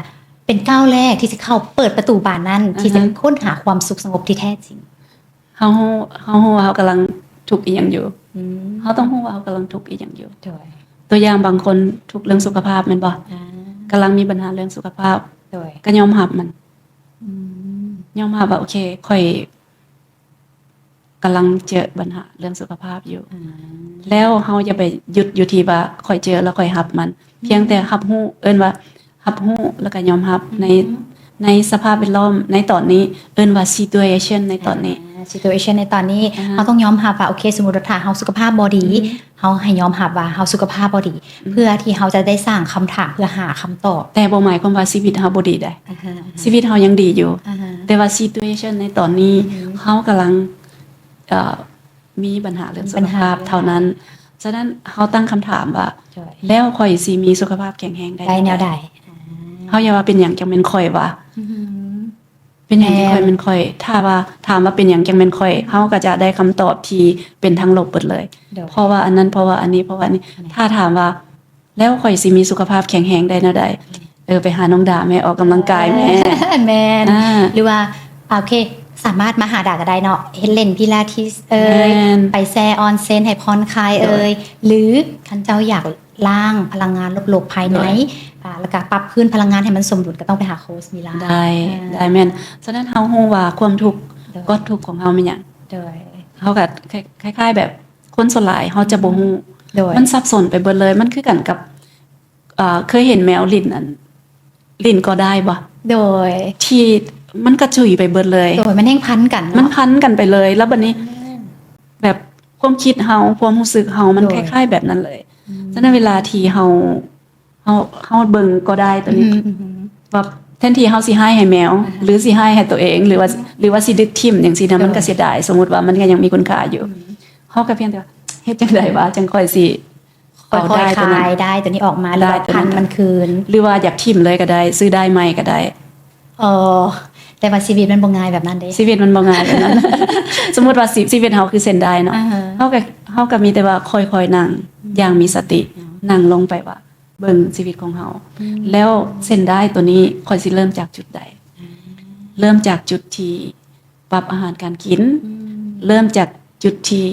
ເປັນກ້າວແລກທີ່ຈະເຂົ້າເປີດປະຕູບານນັ້ນ ອ່າຮະ ທີ່ຈະຄົ້ນຫາຄວາມສຸກສະຫງົບທີ່ແທ້ຈິງ ເຮົາຮູ້ ເຮົາຮູ້ວ່າເຮົາກຳລັງທຸກອີ່ຫຍັງຢູ່ ອືມ ເຮົາຕ້ອງຮູ້ວ່າເຮົາກຳລັງທຸກອີ່ຫຍັງຢູ່ ໂດຍ ຕົວຢ່າງບາງຄົນທຸກເລື່ອງສຸຂະພາບແມ່ນບໍ່? ອ່າ ກຳລັງມີບັນຫາເລື່ອງສຸຂະພາບ ໂດຍ ກໍຍອມຮັບມັນ ອືມ ຍອມຮັບວ່າ ໂອເຄ ຂ້ອຍກຳລັງເຈີບັນຫາເລື່ອງສຸຂະພາບຢູ່ ອືມ ແລ້ວເຮົາຢ່າໄປຢຸດຢູ່ທີ່ວ່າຂ້ອຍເຈີແລ້ວຂ້ອຍຮັບມັນ ອືມ ພຽງແຕ່ຮັບຮູ້ ເອີ້ນວ່າ ຮັບຮູ້ແລ້ວກໍຍອມຮັບ ອືມ ໃນ ໃນສະພາບແວດລ້ອມໃນຕອນນີ້ ເອີ້ນວ່າ situation ໃນຕອນນີ້ ອ່າ situation ໃນຕອນນີ້ ອ່າ ເຮົາຕ້ອງຍອມຮັບວ່າ ໂອເຄ ສົມມຸດວ່າຖ້າເຮົາສຸຂະພາບບໍ່ດີ ອືມ ເຮົາໃຫ້ຍອມຮັບວ່າເຮົາສຸຂະພາບບໍ່ດີ ອືມ ເພື່ອທີ່ເຮົາຈະໄດ້ສ້າງຄຳຖາມເພື່ອຫາຄຳຕອບ ແຕ່ບໍ່ໝາຍຄວາມວ່າຊີວິດເຮົາບໍ່ດີໃດ ອ່າຮະ ອ່າຮະ ຊີວິດເຮົາຍັງດີຢູ່ ອ່າຮະ ແຕ່ວ່າ situation ໃນຕອນນີ້ ອືມ ເຮົາກຳລັງ ເອີ ມີບັນຫາເລື່ອງສຸຂະພາບເທົ່ານັ້ນ ສະນັ້ນເຮົາຕັ້ງຄຳຖາມວ່າ ໂດຍ ແລ້ວຂ້ອຍຊິມີສຸຂະພາບແຂງແຮງໄດ້ ໄດ້ແນວໃດ? ອ່າ ເຮົາຢ່າວ່າເປັນຫຍັງຈັ່ງແມ່ນຂ້ອຍວ່າ ອືຮຶ ເປັນຫຍັງຈຶ່ງຄ່ອຍແມ່ນຂ້ອຍ? ຖ້າວ່າ ຖາມວ່າເປັນຫຍັງຈັ່ງແມ່ນຂ້ອຍ? ເຮົາກໍຈະໄດ້ຄຳຕອບທີ່ເປັນທາງລົບເບິດເລີຍ. ໂດຍ ເພາະວ່າອັນນັ້ນ ເພາະວ່າອັນນີ້ ເພາະວ່າອັນນີ້. ແມ່ນ ຖ້າຖາມວ່າ ແລ້ວຂ້ອຍຊິມີສຸຂະພາບແຂງແຮງໄດ້ແນວໃດ? ເອີ ໄປຫານ້ອງດາແມ້ ອອກກຳລັງກາຍແມ້. ແມ່ນ ອ່າ ຫຼືວ່າ ໂອເຄ ສາມາດມາຫາດາກໍໄດ້ເນາະ ເຮັດຫຼິ້ນພິລາທິສເອີຍ ແມ່ນ ໄປແຊ່ອອນເຊັນໃຫ້ຜ່ອນຄາຍເອີຍ ໂດຍ ຫຼືຄັນເຈົ້າຢາກລ້າງພະລັງງານລົບໆພາຍໃນ ໂດຍ ອ່າ ແລ້ວກໍປັບຄືນພະລັງງານໃຫ້ມັນສົມດຸນ ກໍຕ້ອງໄປຫາໂຄຊມີລາ. ໄດ້ ອ່າ ໄດ້ ແມ່ນ. ສະນັ້ນເຮົາຮູ້ວ່າຄວາມທຸກ ໂດຍ ກ້ອນທຸກຂອງເຮົາແມ່ນຫຍັງ? ໂດຍ ເຮົາກໍຄ້າຍໆແບບ ຄົນສ່ວນຫຼາຍເຮົາຈະບໍ່ຮູ້ ໂດຍ ມັນສັບສົນໄປເບິດເລີຍ. ມັນຄືກັນກັບ ເອີ ເຄີຍເຫັນແມວຫຼິ້ນອັນ ຫຼິ້ນກໍໄດ້ບໍ່? ໂດຍ ທີ່ມັນກະຈຸຍໄປເບິດເລີຍ. ໂດຍ ມັນແຮ່ງພັນກັນເນາະ ມັນພັນກັນໄປເລີຍ. ແລ້ວບັດນີ້ ແມ່ນ ແບບຄວາມຄິດເຮົາ ຄວາມຮູ້ສຶກເຮົາ ມັນ ໂດຍ ຄ້າຍໆແບບນັ້ນເລີຍ. ອືມ ສະນັ້ນເວລາທີ່ເຮົາ ເຮົາ ເຮົາເບິ່ງກໍໄດ້ຕົວນີ້ ອືຮຶ ອືຮຶ ວ່າແທນທີ່ເຮົາຊິຮ້າຍໃຫ້ແມວ ອ່າຮະ ຫຼືຊິຮ້າຍໃຫ້ຕົວເອງ ຫຼືວ່າ ອືຮຶ ຫຼືວ່າຊິດຶກຖິ້ມຈັ່ງຊີ້ນະ ໂດຍ ມັນກໍເສຍດາຍ. ສົມມຸດວ່າມັນກໍຍັງມີຄຸນຄ່າຢູ່ ອືຮຶ ເຮົາກໍພຽງແຕ່ວ່າ ເຮັດຈັ່ງໃດວະ ຈັ່ງຂ້ອຍຊິເອົາ ຄ່ອຍໆ ໄດ້ຕົວນັ້ນ ຂາຍໄດ້ຕົວນີ້ອອກມາ ຫຼືວ່າພັນມັນຄືນ ຫຼືວ່າຢາກຖິ້ມເລີຍກໍໄດ້ ຊື້ດ້າຍໃໝ່ກໍໄດ້. ເອີ ແຕ່ວ່າຊີວິດມັນບໍ່ງ່າຍແບບນັ້ນເດ້ ຊີວິດມັນບໍ່ງ່າຍແບບນັ້ນ. ສົມມຸດວ່າຊີ ຊີວິດເຮົາຄືເສັ້ນດ້າຍເນາະ ອ່າຮະ ເຮົາກໍ ເຮົາກໍມີແຕ່ວ່າຄ່ອຍໆນັ່ງ ອືມ ຢ່າງມີສະຕິ ເນາະ ນັ່ງລົງໄປວ່າ ເບິ່ງຊີວິດຂອງເຮົາ ອືມ ແລ້ວເສັ້ນດ້າຍຕົວນີ້ຂ້ອຍຊິເລີ່ມຈາກຈຸດໃດ? ອືມ ເລີ່ມຈາກຈຸດທີ່ປັບອາຫານການກິນ ອືມ ເລີ່ມຈາກຈຸດທີ່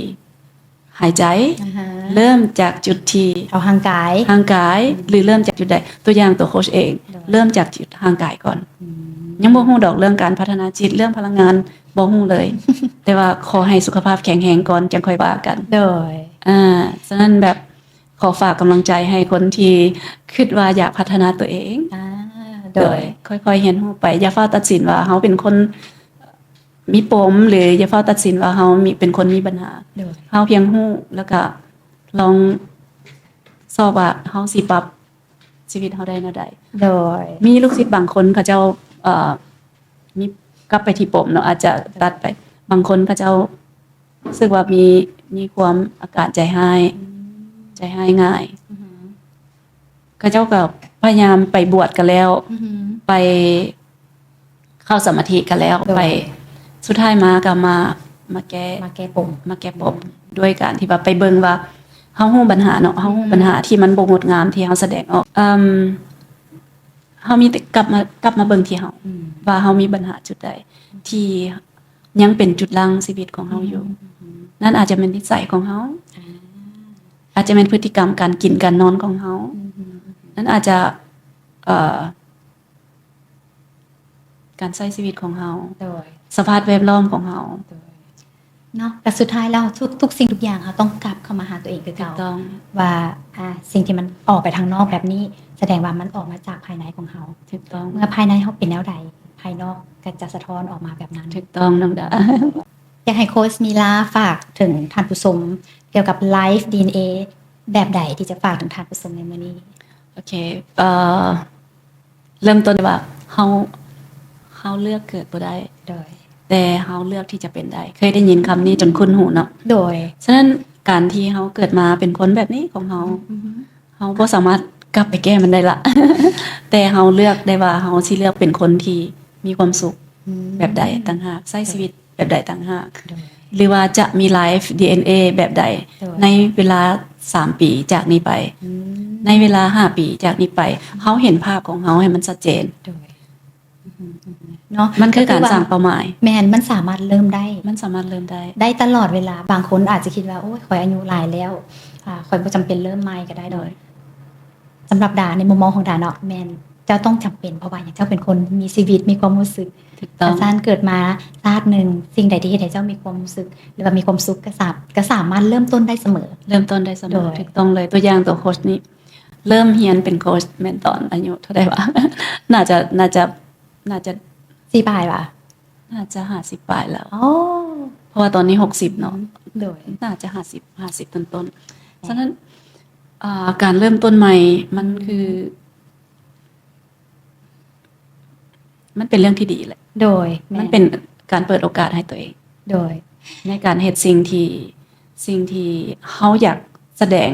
ຫາຍໃຈ ອ່າຮະ ເລີ່ມຈາກຈຸດທີ່ເອົາຮ່າງກາຍ ຮ່າງກາຍ ອືມ ຫຼືເລີ່ມຈາກຈຸດໃດ? ຕົວຢ່າງຕົວໂຄຊເອງ ໂດຍ ເລີ່ມຈາກຈຸດຮ່າງກາຍກ່ອນ ອືມ ຍັງບໍ່ຮູ້ດອກເລື່ອງການພັດທະນາຈິດ ເລື່ອງພະລັງງານ ບໍ່ຮູ້ເລີຍ ແຕ່ວ່າຂໍໃຫ້ສຸຂະພາບແຂງແຮງກ່ອນ ຈັ່ງຄ່ອຍວ່າກັນ ໂດຍ ອ່າ ສະນັ້ນແບບ ຂໍຝາກກຳລັງໃຈໃຫ້ຄົນທີ່ຄິດວ່າຢາກພັດທະນາຕົວເອງ ອ່າ ໂດຍ ໂດຍ ຄ່ອຍໆຮຽນຮູ້ໄປ ຢ່າຟ້າວຕັດສິນວ່າເຮົາເປັນຄົນມີປົມ ຫຼືຢ່າຟ້າວຕັດສິນວ່າເຮົາມີ ເປັນຄົນມີບັນຫາ ໂດຍ ເຮົາພຽງຮູ້ ແລ້ວກະລອງຊອກວ່າເຮົາຊິປັບຊີວິດເຮົາໄດ້ແນວໃດ ໂດຍ ມີລູກສິດບາງຄົນເຂົາເຈົ້າ ເອີ ມີ ກັບໄປທີ່ປົມເນາະ ອາດຈະຕັດໄປ ບາງຄົນເຂົາເຈົ້າ ຮູ້ສຶກວ່າມີ ມີຄວາມອາການໃຈຮ້າຍ ອືມ ໃຈຮ້າຍງ່າຍ ອືຮຶ ເຂົາເຈົ້າກໍພະຍາຍາມໄປບວດກໍແລ້ວ ອືຮຶ ໄປເຂົ້າສະມາທິກໍແລ້ວ ໂດຍ ໄປ ສຸດທ້າຍມາກໍມາ ມາແກ້ ມາແກ້ປົມ ມາແກ້ປົມ ອືມ ດ້ວຍການທີ່ວ່າໄປເບິ່ງວ່າ ເຮົາຮູ້ບັນຫາເນາະ ເຮົາຮູ້ ອືມ ບັນຫາທີ່ມັນບໍ່ງົດງາມທີ່ເຮົາສະແດງອອກ ເອີ ເຮົາມີແຕ່ກັບມາ ກັບມາເບິ່ງທີ່ເຮົາ ອືມ ວ່າເຮົາມີບັນຫາຈຸດໃດ ທີ່ຍັງເປັນຈຸດລ່າງຊີວິດຂອງເຮົາຢູ່ ອືມ ນັ້ນອາດຈະແມ່ນນິໄສຂອງເຮົາ ອ່າ ອາດຈະແມ່ນພຶດຕິກຳການກິນການນອນຂອງເຮົາ ອືມ ນັ້ນອາດຈະ ເອີ ການໃຊ້ຊີວິດຂອງເຮົາ ໂດຍ ສະພາບແວດລ້ອມຂອງເຮົາ ໂດຍ ເນາະ ແຕ່ສຸດທ້າຍແລ້ວ ທຸກ ທຸກສິ່ງທຸກຢ່າງເຮົາຕ້ອງກັບເຂົ້າມາຫາຕົວເອງຄືເກົ່າ ຖືກຕ້ອງ ວ່າ ອ່າ ສິ່ງທີ່ມັນອອກໄປທາງນອກແບບນີ້ ສະແດງວ່າມັນອອກມາຈາກພາຍໃນຂອງເຮົາ ຖືກຕ້ອງ ເມື່ອພາຍໃນເຮົາເປັນແນວໃດ ພາຍນອກກໍຈະສະທ້ອນອອກມາແບບນັ້ນ ຖືກຕ້ອງ ນ້ອງດາ ຢາກໃຫ້ໂຄຊມີລາຝາກເຖິງທ່ານຜູ້ຊົມກ່ຽວກັບ Life ດີເອັນເອ ແບບໃດທີ່ຈະຝາກເຖິງທ່ານຜູ້ຊົມໃນມື້ນີ້? ໂອເຄ ເອີ ເລີ່ມຕົ້ນວ່າເຮົາ ເຮົາເລືອກເກີດບໍ່ໄດ້ ໂດຍ ແຕ່ເຮົາເລືອກທີ່ຈະເປັນໄດ້ ເຄີຍໄດ້ຍິນຄຳນີ້ຈົນຄຸ້ນຫູເນາະ ໂດຍ ສະນັ້ນການທີ່ເຮົາເກີດມາເປັນຄົນແບບນີ້ຂອງເຮົາ ອືຮຶ ເຮົາບໍ່ສາມາດກັບໄປແກ້ມັນໄດ້ລະ ແຕ່ເຮົາເລືອກໄດ້ວ່າເຮົາຊິເລືອກເປັນຄົນທີ່ມີຄວາມສຸກ ອືມ ແບບໃດຕ່າງຫາກ ໃຊ້ຊີວິດ ແບບໃດຕ່າງຫາກ ໂດຍ ຫຼືວ່າຈະມີ Life ດີເອັນເອ ແບບໃດ ໂດຍ ໃນເວລາສາມປີຈາກນີ້ໄປ ອືມ ໃນເວລາຫ້າປີຈາກນີ້ໄປ ເຮົາເຫັນພາບຂອງເຮົາໃຫ້ມັນຊັດເຈນ ໂດຍ ອືຮຶ ອືຮຶ ເນາະ ມັນຄືການສ້າງເປົ້າໝາຍ ແມ່ນ ມັນສາມາດເລີ່ມໄດ້ ມັນສາມາດເລີ່ມໄດ້ ໄດ້ຕະຫຼອດເວລາ ບາງຄົນອາດຈະຄິດວ່າ ໂອ້ຍ ຂ້ອຍອາຍຸຫຼາຍແລ້ວ ອ່າ ຂ້ອຍບໍ່ຈຳເປັນເລີ່ມໃໝ່ກໍໄດ້ ໂດຍ ໂດຍ ສຳລັບດາ ໃນມຸມມອງຂອງດາເນາະ ແມ່ນ ເຈົ້າຕ້ອງຈຳເປັນ ເພາະວ່າຫຍັງ? ເຈົ້າເປັນຄົນມີຊີວິດ ມີຄວາມຮູ້ສຶກ ຖືກຕ້ອງ ສະນັ້ນເກີດມາຊາດໜຶ່ງ ສິ່ງໃດທີ່ເຮັດໃຫ້ເຈົ້າມີຄວາມຮູ້ສຶກ ຫຼືວ່າມີຄວາມສຸກ ກໍສາ ກໍສາມາດເລີ່ມຕົ້ນໄດ້ສະເໝີ ເລີ່ມຕົ້ນໄດ້ສະເໝີ ໂດຍ ຖືກຕ້ອງເລີຍ ຕົວຢ່າງຕົວໂຄຊນີ້ ເລີ່ມຮຽນເປັນໂຄຊແມ່ນຕອນອາຍຸເທົ່າໃດວະ? ໜ້າຈະ ໜ້າຈະ ໜ້າຈະ ສີ່ປາຍວະ? ໜ້າຈະຫ້າສິບປາຍແລ້ວ ອໍ ເພາະວ່າຕອນນີ້ຫົກສິບເນາະ ອືມ ໂດຍ ໜ້າຈະຫ້າສິບ ຫ້າສິບຕົ້ນໆ ແມ່ນ ສະນັ້ນ ອ່າ ການເລີ່ມຕົ້ນໃໝ່ມັນຄື ມັນເປັນເລື່ອງທີ່ດີແຫຼະ ໂດຍ ແມ່ນ ມັນເປັນການເປີດໂອກາດໃຫ້ຕົວເອງ ໂດຍ ໃນການເຮັດສິ່ງທີ່ ສິ່ງທີ່ເຮົາຢາກສະແດງ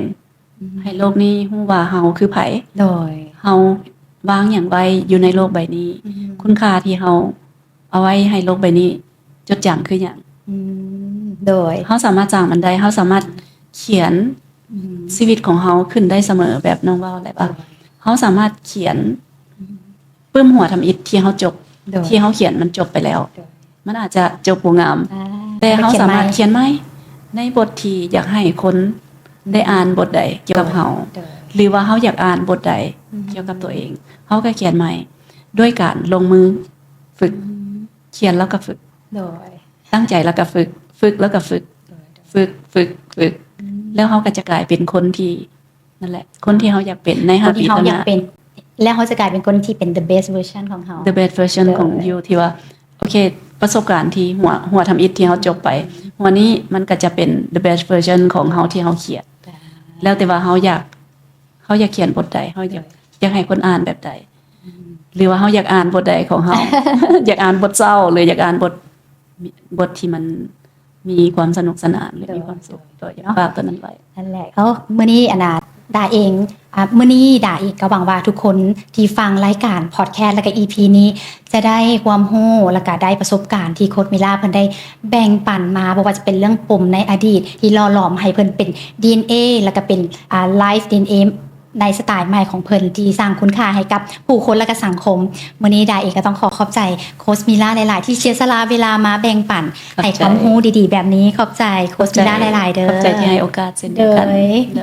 ອືມ ໃຫ້ໂລກນີ້ຮູ້ວ່າເຮົາຄືໃຜ ໂດຍ ເຮົາວາງຫຍັງໄວ້ຢູ່ໃນໂລກໃບນີ້ ອືມ ຄຸນຄ່າທີ່ເຮົາ ເອົາໄວ້ໃຫ້ໂລກໃບນີ້ຈົດຈຳຄືຫຍັງ? ອືມ ໂດຍ ເຮົາສາມາດສ້າງມັນໄດ້ ເຮົາສາມາດຂຽນ ອືມ ຊີວິດຂອງເຮົາຂຶ້ນໄດ້ສະເໝີ ແບບນ້ອງເວົ້າແຫຼະວ່າ ໂດຍ ເຮົາສາມາດຂຽນ ອືມ ປຶ້ມຫົວທຳອິດທີ່ເຮົາຈົບ ໂດຍ ທີ່ເຮົາຂຽນມັນຈົບໄປແລ້ວ ໂດຍ ມັນອາດຈະຈົບບໍ່ງາມ ອ່າ ແຕ່ເຮົາສາມາດຂຽນໃໝ່ ຂຽນໃໝ່ ໃນບົດທີ່ຢາກໃຫ້ຄົນ ອືມ ໄດ້ອ່ານບົດໃດກ່ຽວກັບເຮົາ ໂດຍ ໂດຍ ຫຼືວ່າເຮົາຢາກອ່ານບົດໃດ ອືມ ກ່ຽວກັບຕົວເອງ ເຮົາກໍຂຽນໃໝ່ ດ້ວຍການລົງມືຝຶກ ອືມ ຂຽນແລ້ວກໍຝຶກ ໂດຍ ຕັ້ງໃຈແລ້ວກໍຝຶກ ຝຶກແລ້ວກໍຝຶກ ໂດຍ ໂດຍ ຝຶກ ຝຶກ ຝຶກ ອືມ ແລ້ວເຮົາກໍຈະກາຍເປັນຄົນທີ່ ນັ້ນແຫຼະ ຄົນທີ່ເຮົາຢາກເປັນໃນຫ້າປີຂ້າງໜ້າ ຄົນທີ່ເຮົາຢາກເປັນ ແລ້ວເຮົາຈະກາຍເປັນຄົນທີ່ເປັນ the best version ຂອງເຮົາ the best version ໂດຍ ຂອງ you ທີ່ວ່າ ໂອເຄ ປະສົບການທີ່ຫົວ ຫົວທຳອິດທີ່ເຮົາຈົບໄປ ອືມ ຫົວນີ້ມັນກໍຈະເປັນ the best version ຂອງເຮົາທີ່ເຮົາຂຽນ ອ່າ ແລ້ວແຕ່ວ່າເຮົາຢາກ ເຮົາຢາກຂຽນບົດໃດ ເຮົາຢາກ ໂດຍ ຢາກໃຫ້ຄົນອ່ານແບບໃດ ອືມ ຫຼືວ່າເຮົາຢາກອ່ານບົດໃດຂອງເຮົາ ຢາກອ່ານບົດເສົ້າ ຫຼືຢາກອ່ານບົດ ບົດທີ່ມັນມີຄວາມສະໜຸກສະໜານ ຫຼື ໂດຍ ມີຄວາມສຸກ ໂດຍ ໂດຍ ຢາກ ເນາະ ຝາກຕົວນັ້ນໄວ້ ນັ້ນແຫຼະ ເອົ້າ ມື້ນີ້ອັນນ່າ ດາເອງ ອ່າ ມື້ນີ້ດາເອງກໍຫວັງວ່າທຸກຄົນທີ່ຟັງລາຍການພອດແຄສ ແລະກະ ອີພີ ນີ້ ຈະໄດ້ຄວາມຮູ້ ແລະກະໄດ້ປະສົບການທີ່ໂຄດມິລາເພິ່ນໄດ້ແບ່ງປັນມາ ບໍ່ວ່າຈະເປັນເລື່ອງປົມໃນອະດີດທີ່ຫຼໍ່ຫຼອມໃຫ້ເພິ່ນເປັນ ດີເອັນເອ ແລະກະເປັນ ອ່າ ໄລຟ໌ ດີເອັນເອ ໃນສະໄຕລ໌ໃໝ່ຂອງເພິ່ນທີ່ສ້າງຄຸນຄ່າໃຫ້ກັບຜູ້ຄົນ ແລະກະສັງຄົມ. ມື້ນີ້ດາເອງກໍຕ້ອງຂໍຂອບໃຈໂຄດມິລາຫຼາຍໆ ທີ່ເສຍສະຫຼະເວລາມາແບ່ງປັນ ຂອບໃຈ ໃຫ້ຄວາມຮູ້ດີໆແບບນີ້. ຂອບໃຈໂຄດມິລາຫຼາຍໆເດີ້. ຂອບໃຈທີ່ໃຫ້ໂອກາດເຊັ່ນດຽວກັນ. ໂດຍ ໂດ